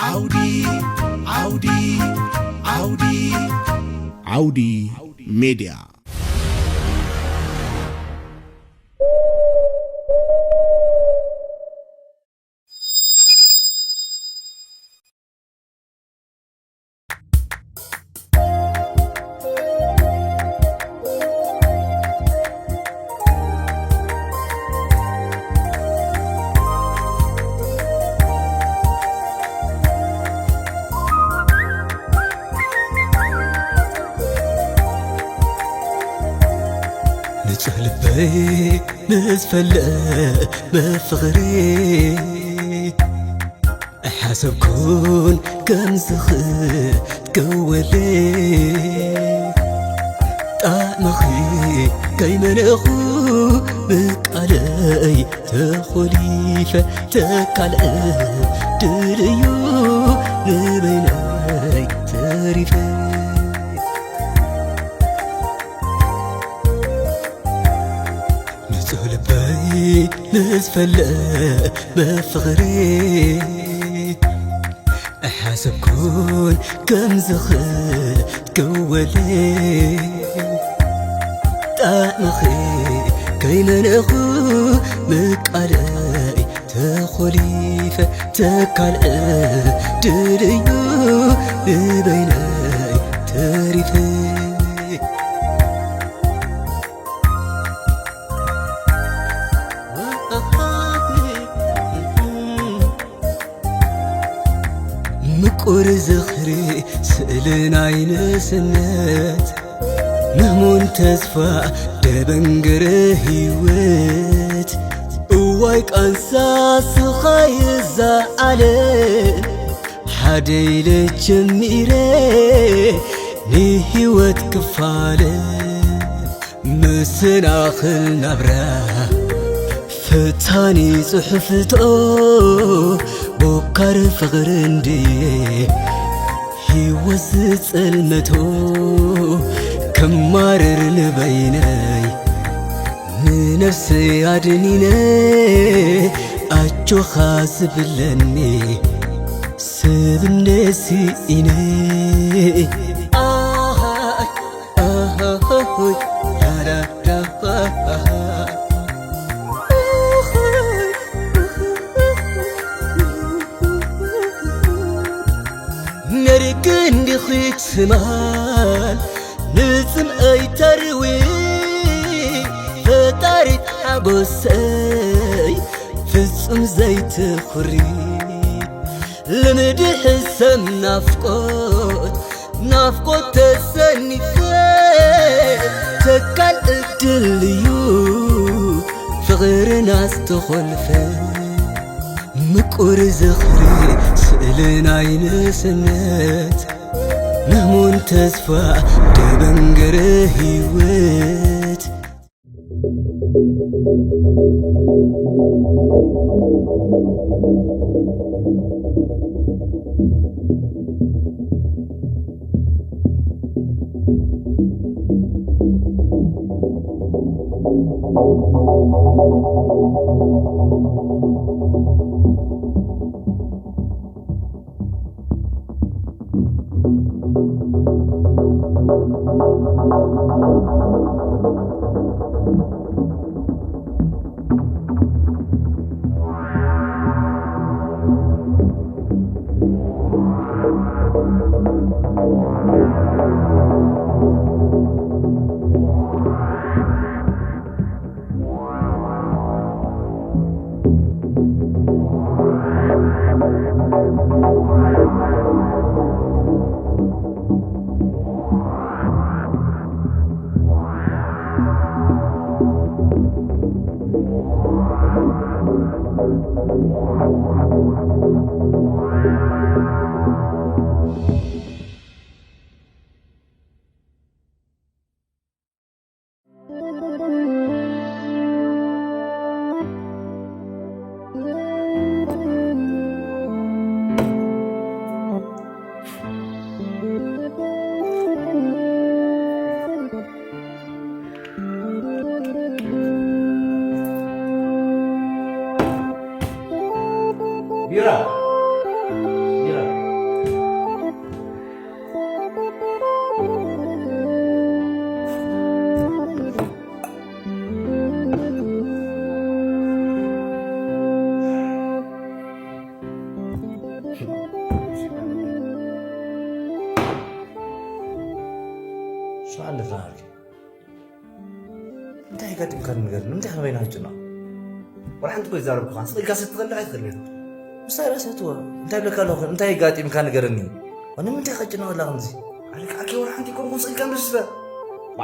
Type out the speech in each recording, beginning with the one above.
ዓውዲ ዓውዲ ዓውዲ ዓውዲ ሜድያ። ንጹህ ልበይ ምስ ፈለመ ፍቕሪ፣ ኣይሓሰብኩን ከም ዝኽእል ክትከወለይ። ጣዕምኺ ከይመነኹ ብቃለይ ተኾሊፈ፣ ተካልአ ድልዩ ንበይነይ ተሪፈ። ንጹህ ልበይ ምስ ፈለመ ፍቕሪ፣ ኣይሓሰብኩን ከም ዝኽእል ክትከወለይ። ጣዕምኺ ከይመነኹ ብቃለይ ተኾሊፈ፣ ተካልአ ድልዩ ንበይነይ ተሪፈ። ምቁር ዝኽሪ ስእሊ ናይ ንእስነት፣ ምህሙን ተስፋ ደበንገረ ህይወት። እዋይ ቃንሳ ስኻይ እዛ ዓለም፣ ሓደ ኢለ ጀሚረ ንህይወት ክፋለ። መሰናኽል ናብራ ፈታኒ ጽሑፍቶ፣ ቦካር ፍቕሪ እንድየ ህይወት ዝጸልመቶ። ከማርር ንበይነይ ንነፍሰይ ኣድኒነ፣ ኣጆኻ ዝብለኒ ሰብ እንደ ስኢነ። ኣሃ፣ ኣሃ፣ ዳዳዳ። ነርቂ እንዲኺ ትማል ንጽምኣይ ተርዊ፣ ፈጣሪ ሓጎሰይ ፍጹም ዘይትኹሪ። ልምዲ ሕሰም ናፍቆት፣ ናፍቆት ተሰኒፈ፣ ተካል ዕድል እዩ ፍቕርና ዝተኾልፈ። ምቁር ዝኽሪ ስእሊ ናይ ንእስነት፣ ምህሙን ተስፋ ደበንገረ ህይወት። ቢራ። ቢራ። እንታይ ክንበይና ክጭና? ወላ ሓንቲ እኮ ይዛረብኩኻ። ስቕ ኢልካ ሰትኸልካ ኣይትኽእልን። ምስታይ ራእሲ እትወ እንታይ ብለካ ኣለኹ? እንታይ ጋጢምካ ንገረኒ። ንምንታይ ከጭና ወላ ከምዚ? ኣልካ ኣርኪ ወላ ሓንቲ ይኮንኩን ስቕ ኢልካ ንስበ።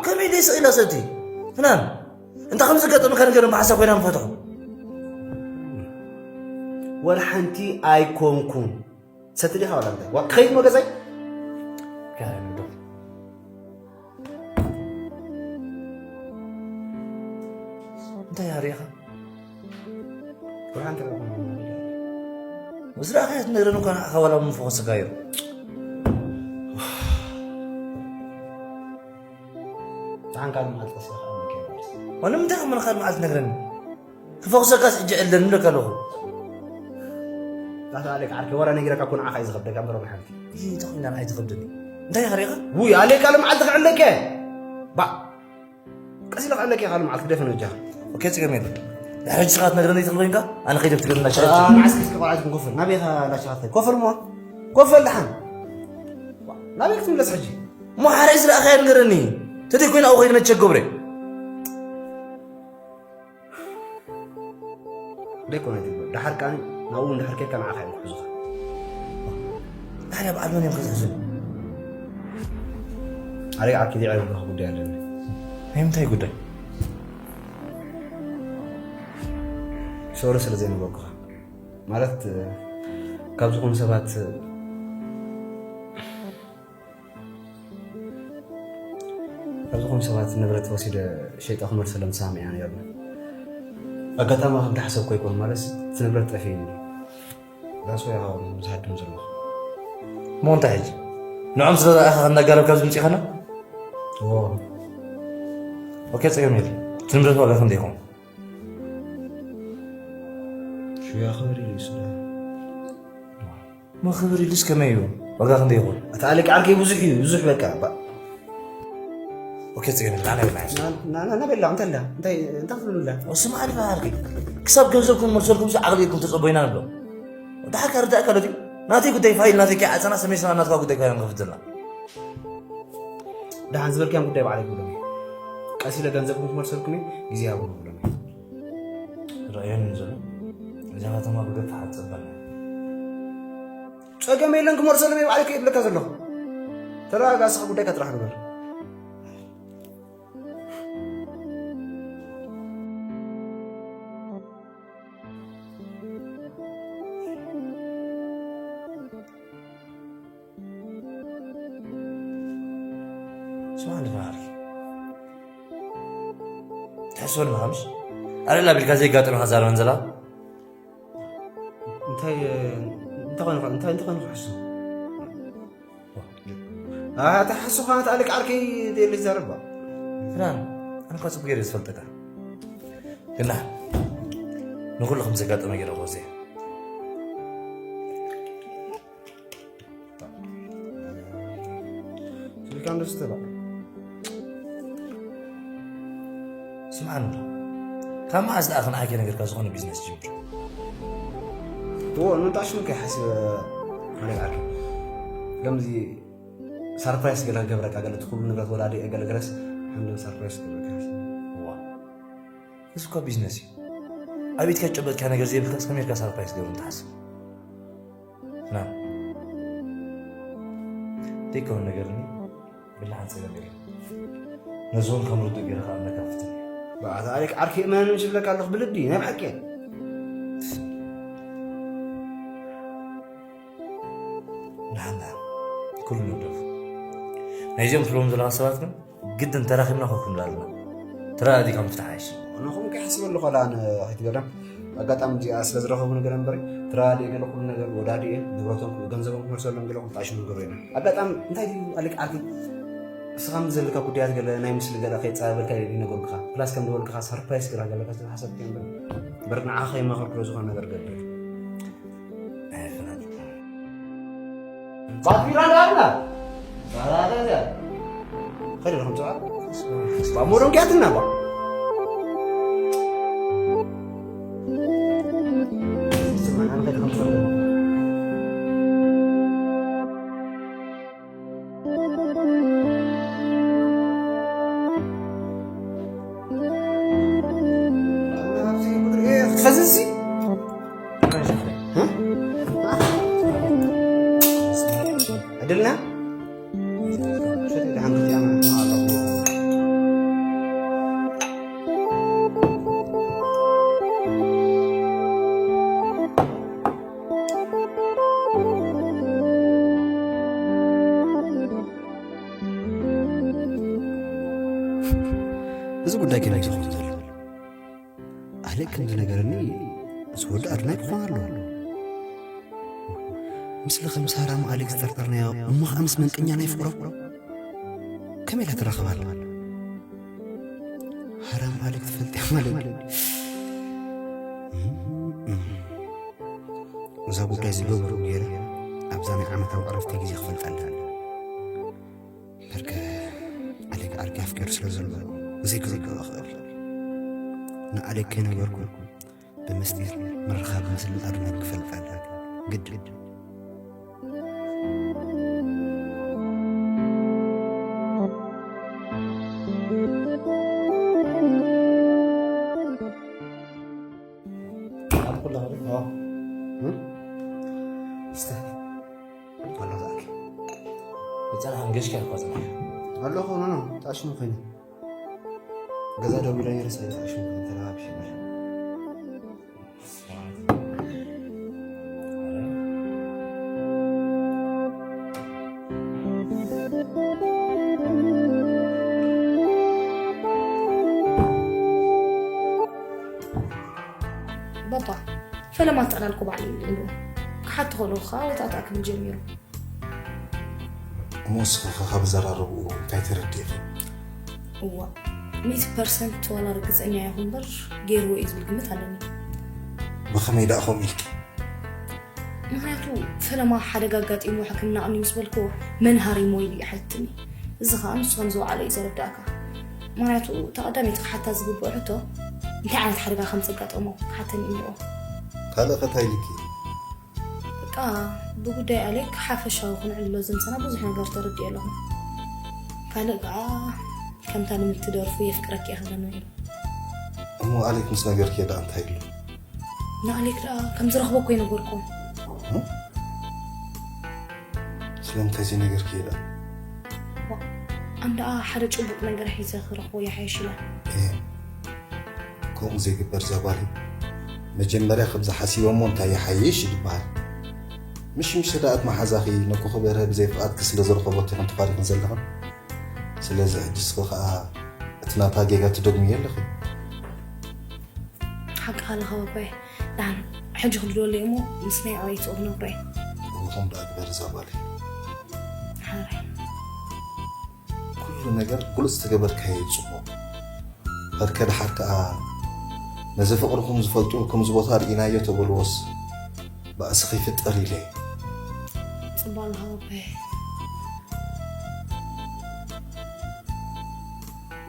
ከመይ ደይ ስቕ ኢላ ሰቲ? ፍናን፣ እንታይ ከም ዝገጠመካ ንገረኒ፣ ብሓሳብ ኮይና ንፈትሖ። ወላ ሓንቲ ኣይኮንኩን። ሰቲ ዲኻ ወላ እንታይ? ዋ፣ ክኸይድ ሞ ገዛይ? ከኸይድ ዶ? እንታይ ሃሪኻ? ብርሃን ተረኽቦ። ዝረኣኻዮ ትነግረኒ እኳ ንዓኻ ዋላ ምንፈኾስካ እዩ። ብርሃን ካልእ መዓልቲ ቀስ ኢልካ ኣምልክ እየ ማለት። ዋላ ንምንታይ ከም ካልእ መዓልቲ ትነግረኒ? ክፈኹሰካስ ሕጂ ዕልደን ንብለካ ኣለኹ። ኣታ ኣሌክ ዓርከይ፣ ወረ ነጊረካ እኮ ንዓኻ እዩ ዝኸብደካ እምበር ንሓንቲ። ይህ ተኾይና ንዓይ ትኸብደኒ። እንታይ ኢኻ ሪኢኻ? ውይ ኣሌክ፣ ካልእ መዓልቲ ክዕለከ። ባ ቀስ ኢለ ክዕለከ ካልእ መዓልቲ ክደፈን ወጃኻ። ኦኬ፣ ጽገም የለን። ድሕሪ ሕጂ ስኻ ትነግረኒ ትኽእል ኮይንካ፣ ኣነ ከይደ ክትገርና ሸቐጥ። አ፣ መዓስ ከይስከ ቆልዓ ትኩን ኮፈል። ናበይ ኢኻ ላሻኻት? ኮፈል እሞ። ኮፈል ደሓን። ናበይ ክትምለስ ሕጂ? እሞ ሓራይ ዝረኣኻዮ ንገረኒ። ተደይ ኮይና ኣብኡ ከይደ ነቸ ገብረ። ደይኮነ ትብል። ደሓር ከኣ ናብኡ እንድሕር ኬድካ ንዓኻ እዮም ክሕዙኻ። ታዲያ በዓል መን እዮም ከትሕዙ? ኣረ ዓርኪ ዲዓ ይብልኻ ጉዳይ ኣለኒ። ናይ ምንታይ ጉዳይ? ሶሪ ስለ ዘይነበርኩኻ። ማለት ካብ ዝኾኑ ሰባት ካብ ዝኾኑ ሰባት ንብረት ወሲደ ሸይጠ ክመልሰሎም ተሰማሚዐ ነይርና። ኣጋጣሚ ከምቲ ሓሰብኩ ኣይኮን ማለት እቲ ንብረት ጠፊእኒ። ዳስ ወይ ኣኻውን ዝሃድም ዘለኹ። እሞ እንታይ ሕጂ? ንዖም ስለ ዝረኣኻ ከናጋለብ ካብ ዝምፅእ ኸና? እዎ። ኦኬ፣ ፀገም የለ። እቲ ንብረት ዋጋ ክንደይ ይኸውን? ሽያ ክብር ኢሉ ይስለ። እሞ ክብር ኢሉስ ከመይ እዩ? ዋጋ ክንደይ ይኸውን? እቲ ኣለቃ ዓርከይ ብዙሕ እዩ፣ ብዙሕ በቃ። ባ- ኦኬ፣ ጽገን፣ ላና ይብላ። ና-፣ ና-፣ ና-፣ ናበላ፣ እንተላ፣ እንታይ፣ እንታይ ክትብሉላ? እሱ ማለት ዓርከይ፣ ክሳብ ገንዘብኩም መልሰልኩም ሲ ዓቕሊ ኢልኩም ተጸበዩና ንብሎ። ደሓር ካርዳ ኣካል እዩ። ናተይ ጉዳይ ፋይል ናተይ ከይዓጸና ሰመይ ሰና ናትካ ጉዳይ ካርዳ ንኸፍት ዘለና። ደሓን ዝበልክያን ጉዳይ ባዕለይ ክብሎም እየ። ቀስ ኢለ ገንዘብኩም ክመልሰልኩም እየ፣ ግዜ ሃቡኒ ክብሎም እየ። ረኣየኒ ዘሎ። እዛ ከተማ ብገፍ ሓጸበና። ጸገም የለን፣ ክመልሰሎም እየ ባዕለይ ከይብለካ ዘለኹ። ተረጋጋ፣ ንስኻ ጉዳይካ ጥራሕ ግበር። ስማዕ እንዲ በሃልኪ። ትሕስበኒ ምኻንሽ? ኣለላ ቢልካ ዘይጋጠመ ኸዛረበን ዘላ? እንታይ፣ እንታይ ኾይኑ፣ እንታይ፣ እንታይ ኾይኑ ክሕሱ? ኣታ ሓሱ ኸዓ፣ ኣታ ኣልክ ዓርከይ ደየለ ይዛረባ። ፍናን፣ ኣነ እኳ ጽቡቅ ገይረ ዝፈልጠካ። ግና ንኹሉ ከም ዘጋጠመ ገይረ እኮ ዘይ። ስልካ እንደሱ ተባ። ስምዓኒ፣ ካብ መዓዝ ደኣ ክንዓኪ ነገርካ ዝኾነ ቢዝነስ ጅምር? እዎ፣ ንምንታይ ሽሙ ከይሓስብ፣ ኣነ ዓርከይ። ከምዚ ሰርፕራይዝ ገለ ክገብረካ፣ ገለ እቲ ኩሉ ንብረት ወላዲ እየ፣ ገለ ገለስ ሓምድ ሰርፕራይዝ ክገብረካ ሓሲበ። እዋ፣ እዚ እኳ ቢዝነስ እዩ። ኣብ ኢድካ ዝጨበጥካ ነገር ዘይብልካስ ከመይ ኢልካ ሰርፕራይዝ ክገብር ትሓስብ? ና፣ ዘይከውን ነገር እኒ ብላዕን ጸገም የለን። ነዚ እውን ከም ርዱእ ገይረ ከኣምነካ ፍትን እየ። ብኣታ ኣሌክ ዓርኪ እመነኒ ዝብለካ ኣለኹ ብልቢ፣ ናይ ብሓቂ እየ። ንሓና ኩሉ ንግደፉ። ናይዚኦም ትብሎም ዘለኻ ሰባት ግን ግድን ተራኺብና ኮፍ ክንብል ኣለና። ተረዳዲእካ ምፍታሕ ኣይሽ። ንኹም ከይሓስበሉ ከላ ን-፣ ኣይትገርም። ኣጋጣሚ እዚኣ ስለ ዝረኸቡ ነገር እምበር፣ ተረዳዲእ ገለ ኩሉ ነገር ወዳዲኤ፣ ንብረቶም፣ ገንዘቦም ክመልሰሎም ገለ ኩሉ ጣሽ ንገሩ ኢና። ኣጋጣሚ እንታይ ድዩ ኣሊክ ዓርኪ? እስኻ ምስ ዘለካ ጉዳያት ገለ ናይ ምስሊ ገለ ከይጸባበልካ ይነገርኩኻ። ፕላስ ከም ዝበልኩኻ ሰርፕራይዝ ግራ ገለካ ስለ ሓሰብኩ እምበር፣ እምበር ንዓኻ ከይመኸርኩ ዝኾነ ነገር ገብር። ኣይፍላጥ። ባትሪና እንዳብና። ባላታ እዚኣ። ኸይደ ኹም ጽባ። ባሞሮን ኪያትና ባ። ስማና ኸይደ ኹም ጽባ። እንታይ ከመይ ዝኸውን ዘሎ? ኣሌክ ከም ዝነገረኒ፣ ዝወዱ ኣድናቂ ክኾን ኣለዎ። ምስለ ከም ሳራ ኣሌክ ዝጠርጠርናዮ እሞ ከኣ ምስ መንቀኛ ናይ ፍቕሮ ከመይ ኢላ ትራኸብ ኣላ? ሃራም ኣሌክ ትፈልጥያ ማለት። እዛ ጉዳይ ዝገብሩ ገይረ ኣብዛ ናይ ዓመታዊ ዕረፍቲ ግዜ ክፈልጣ ኣለኒ። በርከ ኣሌክ ዓርኪ ኣፍቂሩ ስለ ዘሎ ግዜ ክዘግብ ይኽእል። ንኣሌክ ከይነገርኩ ብምስጢር ምርኻብ ምስልን ኣድናን ክፈልጥ ኣለኒ። ግድን። እስተ ኣሎ ዛኪ ይጸናሕን ገሽካ ይኮጽና ኣለኹ ኖኖ ጣሽሙ ኮይነ ገዛ ደው ኢለ ነይረ ሳይት ኣሽሙ ተረባብሽ ይበል ባባ ፈለማ ኣጠላልኩ ባዕለይ ኢሉ ክሓቶ ከለኹ ከዓ ወታእታእ ክብል ጀሚሩ። እሞ ንስኺ ኸ ካብ ኣዘራርብኡ እንታይ ተረዲእኺ? እዋእ ሚእቲ ፐርሰንት ዋላ ርግጸኛ ኣይኹን እምበር ገይርዎ እዩ ዝብል ግምት ኣለኒ። ብኸመይ ደኣ ከምኡ ኢልኪ? ምኽንያቱ ፈለማ ሓደጋ ኣጋጢምዎ ሕክምና ኣቕንዩ ምስ በልክዎ መን ሃሪሞ ኢሉ እዩ ሓቲቱኒ። እዚ ኸኣ ንሱ ከም ዝወዓሎ እዩ ዘረድኣካ። ምኽንያቱ እታ ቀዳመይቲ ክሓታ ዝግብኦ ሕቶ እንታይ ዓይነት ሓደጋ ከም ዘጋጠሞ ክሓተኒ እዩ እኒኦ። ካልእ ኸ እንታይ ኢሉኪ? በቃ ብጉዳይ ኣሌክ ሓፈሻዊ ክንዕልሎ ዘምሰና ብዙሕ ነገር ተረዲኤ ኣለኹ። ካልእ ከኣ ከምታ ንምትደርፉ የፍቅረኪ እየ ክብለኒ ውዒሉ። እሞ ኣሌክ ምስ ነገርክዮ ደኣ እንታይ ኢሉ? ንኣሌክ ደኣ ከም ዝረኽቦ እኮ ይነገርኩም። ስለምንታይ ዘይነገርክዮ ደኣ? ኣም ደኣ ሓደ ጭቡጥ ነገር ሒዘ ክረኽቦ ይሓይሽ ኢለ። ከምኡ ዘይግበር እዛ ጓለይ መጀመርያ ከምዚ ሓሲበ እሞ እንታይ ይሓይሽ እዩ ዝበሃል ምሽ ምሽ ደኣ እቲ መሓዛኺ ነኩ ክበርሀ ብዘይ ፍቓድኪ ስለ ዝረኸቦት ኢኽን ተፋሪኽን ዘለኽን ስለዚ ሕጂ እስኺ ኸኣ እቲ ናታ ጌጋ ትደግምዮ ኣለኺ ሓቅኻ ኣለኻ ባባየ ደሓን ሕጂ ክልደወለይ እሞ ምስ ናይ ኣባይትኡ ክነግሮ እየ እኹም ደኣ ግበር እዛ ጓለይ ሓራይ ኩሉ ነገር ግሉጽ ተገበርካዮ እዩ ጽቡቕ። በርከ ደሓር ከኣ ነዚ ፍቕርኹም ዝፈልጡ ከምዚ ቦታ ርኢናዮ ተበልዎስ ባእሲ ከይፍጠር ኢለ እየ። ጽቡቕ ኣለኻ ባባየ።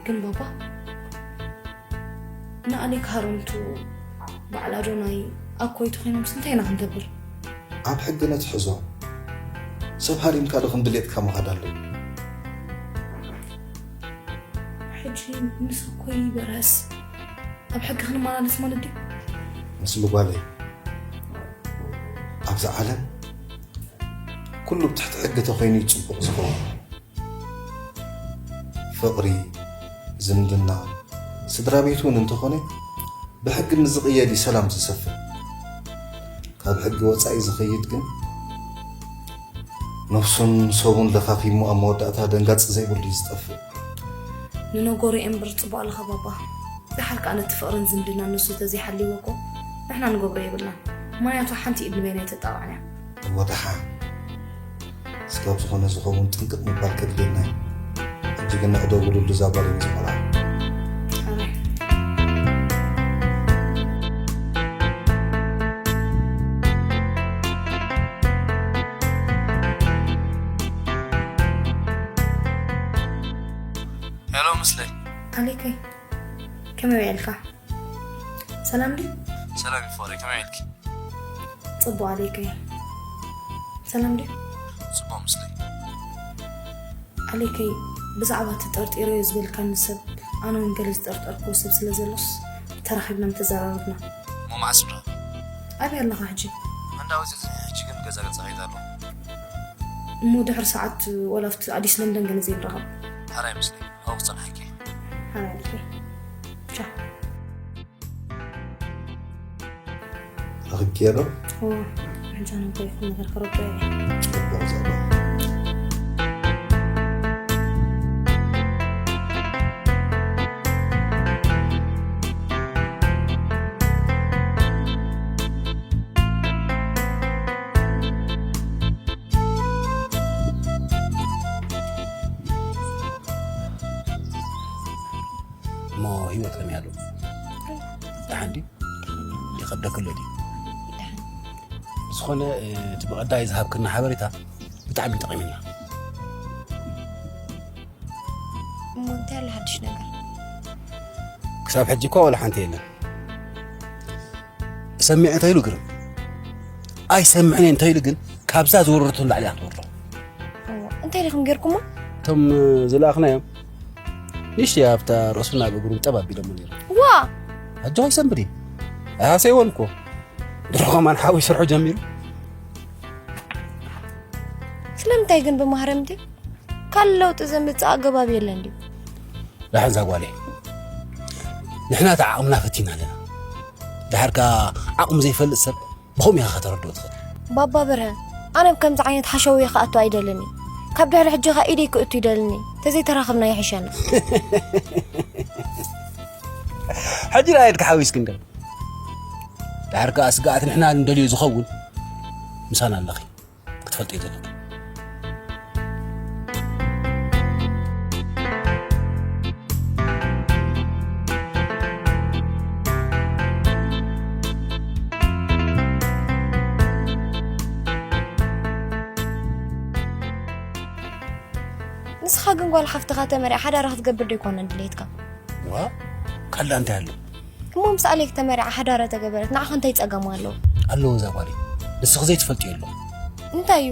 ግን ባባ ንኣሌክ ሃረምቱ በዓል ኣዶናይ ኣኮይ ተኾይኖምስ እንታይ ኢና ክንገብር? ኣብ ሕጊ ነትሕዞ። ሰብ ሃሪምካ ዶ ከም ድሌትካ ምኻድ ኣለዎ? ሕጂ ምስ ኣኮይ በርሀስ ኣብ ሕጊ ክንመላለስ ማለት ድዩ? ምስሉ ጓለይ ኣብዛ ዓለም ኩሉ ብትሕቲ ሕጊ ተኾይኑ እዩ ጽቡቕ ዝኸውን። ፍቕሪ፣ ዝምድና፣ ስድራ ቤት እውን እንተኾነ ብሕጊ ምስ ዝቕየድ እዩ ሰላም ዝሰፍን። ካብ ሕጊ ወፃኢ ዝኸይድ ግን ነብሱን ሰቡን ለኻኺሙ ኣብ መወዳእታ ደንጋፂ ዘይብሉ እዩ ዝጠፍእ። ንነገሩ እየ እምበር ፅቡቕ ኣለኻ ባባ። ደሓር ከዓ ነቲ ፍቕርን ዝምድናን ንሱ ተዘይሓልይዎ እኮ ንሕና ንገብሮ የብልናን። ምኽንያቱ ሓንቲ ኢድ ንበይና ኣይተጣቕዕን እያ። እወ ደሓን። ስጋብ ዝኾነ ዝኸውን ጥንቅቕ ምባል ከድልየና እዩ። ሕጂ ግን ንዕደው ብሉሉ እዛ ጓል እየ ንዝኾና። ሄሎ ምስለይ። ኣሌከይ ከመይ ውዒልካ? ሰላም ድዩ? ሰላም እዩ ፍቕረይ፣ ከመይ ውዒልኪ? ጽቡቕ ኣሌከይ። ሰላም ድዩ? ጽቡቕ ምስለይ። ኣሌከይ ብዛዕባ እቲ ጠርጢረዮ ዝበልካኒ ሰብ ኣነ እውን ገለ ዝጠርጠርክዎ ሰብ ስለ ዘሎስ ተራኺብና ምተዘራረብና። እሞ መዓስ ንራኸብ? ኣበይ ኣለኻ ሕጂ? መንዳ ወፂ ሕጂ ግን ገዛ ገፃ ከይድ ኣሎ። እሞ ድሕሪ ሰዓት ወላ ኣብቲ ኣዲስ ለንደን ገለ ዘይንራኸብ። ሓራይ ምስለይ ኣብኡ ክፀንሐኪ። ሓራይ ኣሌከይ። ቻው። ረኺብክዮ ዶ? እወ፣ ሕጂ ኣነ እንታይ ይኹን ነገር ከረድኦ እየ። ጽቡቕ ዛዕባ። ከብደክሎ ድዩ? ዝኾነ እቲ ብቐዳይ ዝሃብክና ሓበሬታ ብጣዕሚ ጠቒምና። እሞ እንታይ ኣሎ ሓድሽ ነገር? ክሳብ ሕጂ እኳ ወላ ሓንቲ የለን። እሰምዕ እንተኢሉ ግርም፣ ኣይሰምዕን እንተኢሉ ግን ካብዛ ዝወረደቶ ንላዕሊ እያ ትወርዶ። እንታይ ኢኹም ጌርኩሞ? እቶም ዝለኣኽናዮም ንእሽተይ ኣብታ ርእሱን ኣብ እግሩን ጠብ ኣቢሎሞ ነይሮም። ዋ ኣጆኻ ይሰንብድ እዩ። ኣይሃሰይዎን እኮ ድሮ ከማን ሓዊ ስርሑ ጀሚሩ። ስለምንታይ ግን ብማህረምቲ ካልእ ለውጢ ዘምፅእ ኣገባብ የለን ድዩ? ዳሕን እዛ ጓለይ ንሕና እቲ ዓቕምና ፈቲና ኣለና። ድሓር ከኣ ዓቕሙ ዘይፈልጥ ሰብ ብኸምኡ ኢኻ ከተረድኦ ትኽእል። ባባ በርሀ ኣነ ብከምዚ ዓይነት ሓሸውየ ክኣቱ ኣይደልን እዩ። ካብ ድሕሪ ሕጂ ኸ ኢደይ ክእቱ ይደልኒ። ተዘይተራኽብና ይሕሸና። ሕጂ ንኣየድካ ሓዊስኪ እንዶ ድሓር ከኣ ስግኣት ንሕና እንደልዮ ዝኸውን ምሳና ኣለኺ ክትፈልጢ ዘለኪ። ንስኻ ግን ጓል ሓፍትኻ ተመሪዓ ሓዳራ ክትገብር ዶ ይኮነን ድሌትካ? ዋ ካልዳ እንታይ ኣሎ? እሞ ምስ ኣሌክ ተመሪዓ ሓዳራ ተገበረት ንዓኻ እንታይ ጸገም ኣለዎ? ኣለዎ እዛ ጓለይ ንስኺ ዘይትፈልጥዮ ኣሎ። እንታይ እዩ?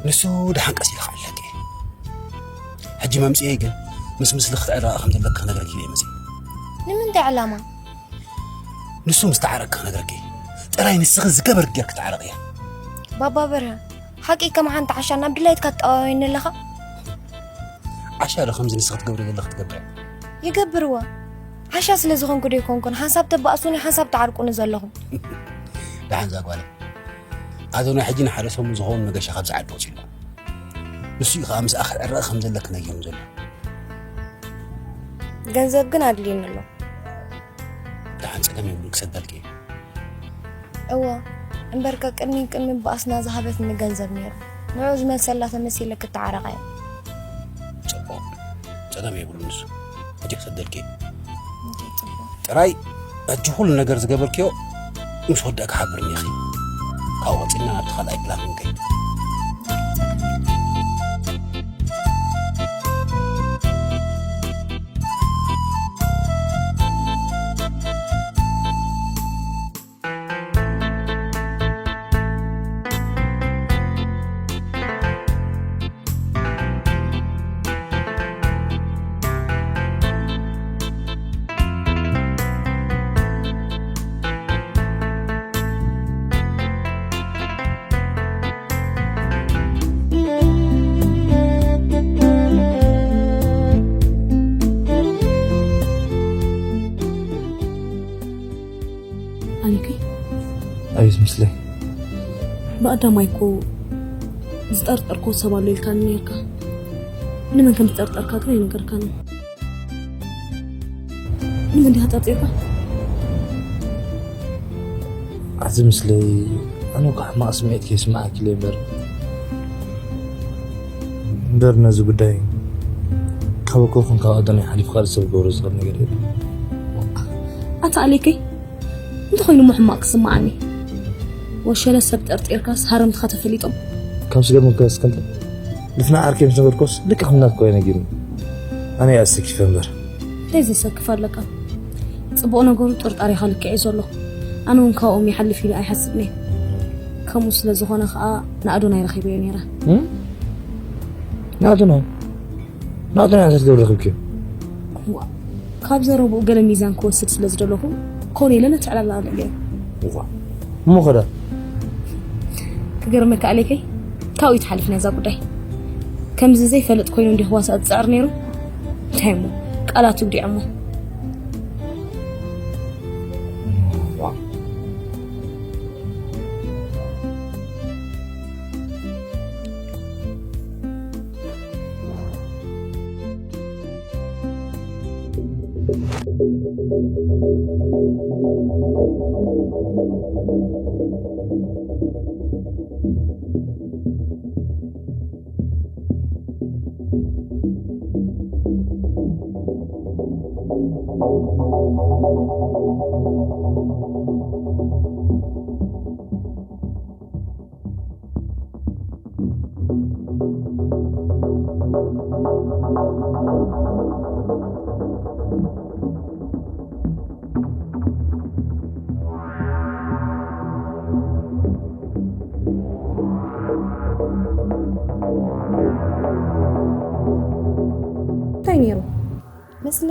ንሱ ደሓን ቀስ ኢለ ክዕለቂ እየ። ሕጂ መምፅኤ ግን ምስ ምስሊ ክትዕረቂ ከም ዘለኪ ክነግረኪ እየ መፅእ። ንምንታይ ዕላማ? ንሱ ምስ ተዓረቂ ክነግረኪ እየ። ጥራይ ንስኺ ዝገበርክ ጌርኪ ተዓረቂ እያ። ባባ በርሀ ሓቂ ከም ሓንቲ ዓሻ ናብ ድላይትካ ትጠዋወየኒ ኣለኻ? ዓሻ ዶ ከምዚ ንስኺ ትገብሪ ዘለኺ ትገብር እያ? ይገብርዋ ዓሻ ስለ ዝኾንኩ ዶ ይኮንኩን ሓንሳብ ተባእሱኒ ሓንሳብ ተዓርቁኒ ዘለኹም። ደሓን እዛ ጓለይ ኣዶናይ ሕጂ ንሓደ ሰሙን ዝኸውን መገሻ ካብዚ ዓዲ ወፂኡ ኣሎ። ንሱ እዩ ከዓ ምስኣ ክትዕረቂ ከም ዘለኪ ነጊሩኒ ዘሎ። ገንዘብ ግን ኣድልዩኒ ኣሎ። ደሓን ፀገም የብሉ ክሰደልኪ እየ። እወ እምበርከ ቅድሚ ቅድሚ ባእስና ዝሃበትኒ ገንዘብ ነይሩ ንዑ ዝመልሰላ ተመሲለ ክተዓረቐ እየ። ፅቡቕ ፀገም የብሉ ንሱ ሕጂ ክሰደልኪ እየ። እንታይ ፅቡቕ። ጥራይ ሕጂ ኩሉ ነገር ዝገበርክዮ ምስ ወዳእኪ ሓብርኒ ኢኺ። ካብኡ ቀፂልና ናብቲ ካልኣይ ፕላን ክንከይድ። ኣሊከይ ኣቤት ምስለይ። ብቐዳማይ እኮ ዝጠርጠርኮ ሰብ ኣሎ ኢልካኒ ነርካ። ንመን ከም ዝጠርጠርካ ግን ኣይነገርካኒ። ንመን ዲኻ ጠርጢርካ? ኣቲ ምስለይ ኣነ እኮ ሕማቕ ስምዒት ከይስምዓኪ ኢለ እምበር እምበር ነዚ ጉዳይ ካብ ኣኮ ኹን ካብ ኣዶናይ ሓሊፉ ካልእ ሰብ ክገብሮ ዝኽእል ነገር የለን። ኣታ ኣሌከይ እንተኾይኑ እሞ ሕማቕ ክስምዓኒ። ወሸለ ሰብ ጠርጢርካስ ሃረምትኻ ተፈሊጦም። ካብ ስገር ምክረስ ከንተ ልፍና ዓርከይ ምስ ነገርኮስ ልክዕ ክምናት ኮየ ነጊርኒ። ኣነ እየ ኣሰኪፈ እምበር። እንታይ ዘሰክፍ ኣለካ? ጽቡቕ ነገሩ ጥርጣሬኻ ልክዕ እዩ ዘሎ። ኣነ እውን ካብኦም ይሓልፍ ኢለ ኣይሓስብን እየ። ከምኡ ስለ ዝኾነ ኸኣ ንኣዶናይ ረኺበዮ ነይረ። ናቱና ናቱና እንታይ ትገብሪ ረኺብኪ? ካብ ዘረብኡ ገለ ሚዛን ክወስድ ስለ ዝደለኹ ኮነ ኢለ ነቲ ዕላል ኣልዕለዮ። እዋ እሞ ኸዳ ክገርመካ ኣሌከይ ካብኡ ይትሓልፍ ነዛ ጉዳይ። ከምዚ ዘይፈልጥ ኮይኑ እንዲህ ክዋሳእ ዝፅዕር ነይሩ። እንታይ እሞ ቃላት ይጉዲዖሞ። ምስሊ፣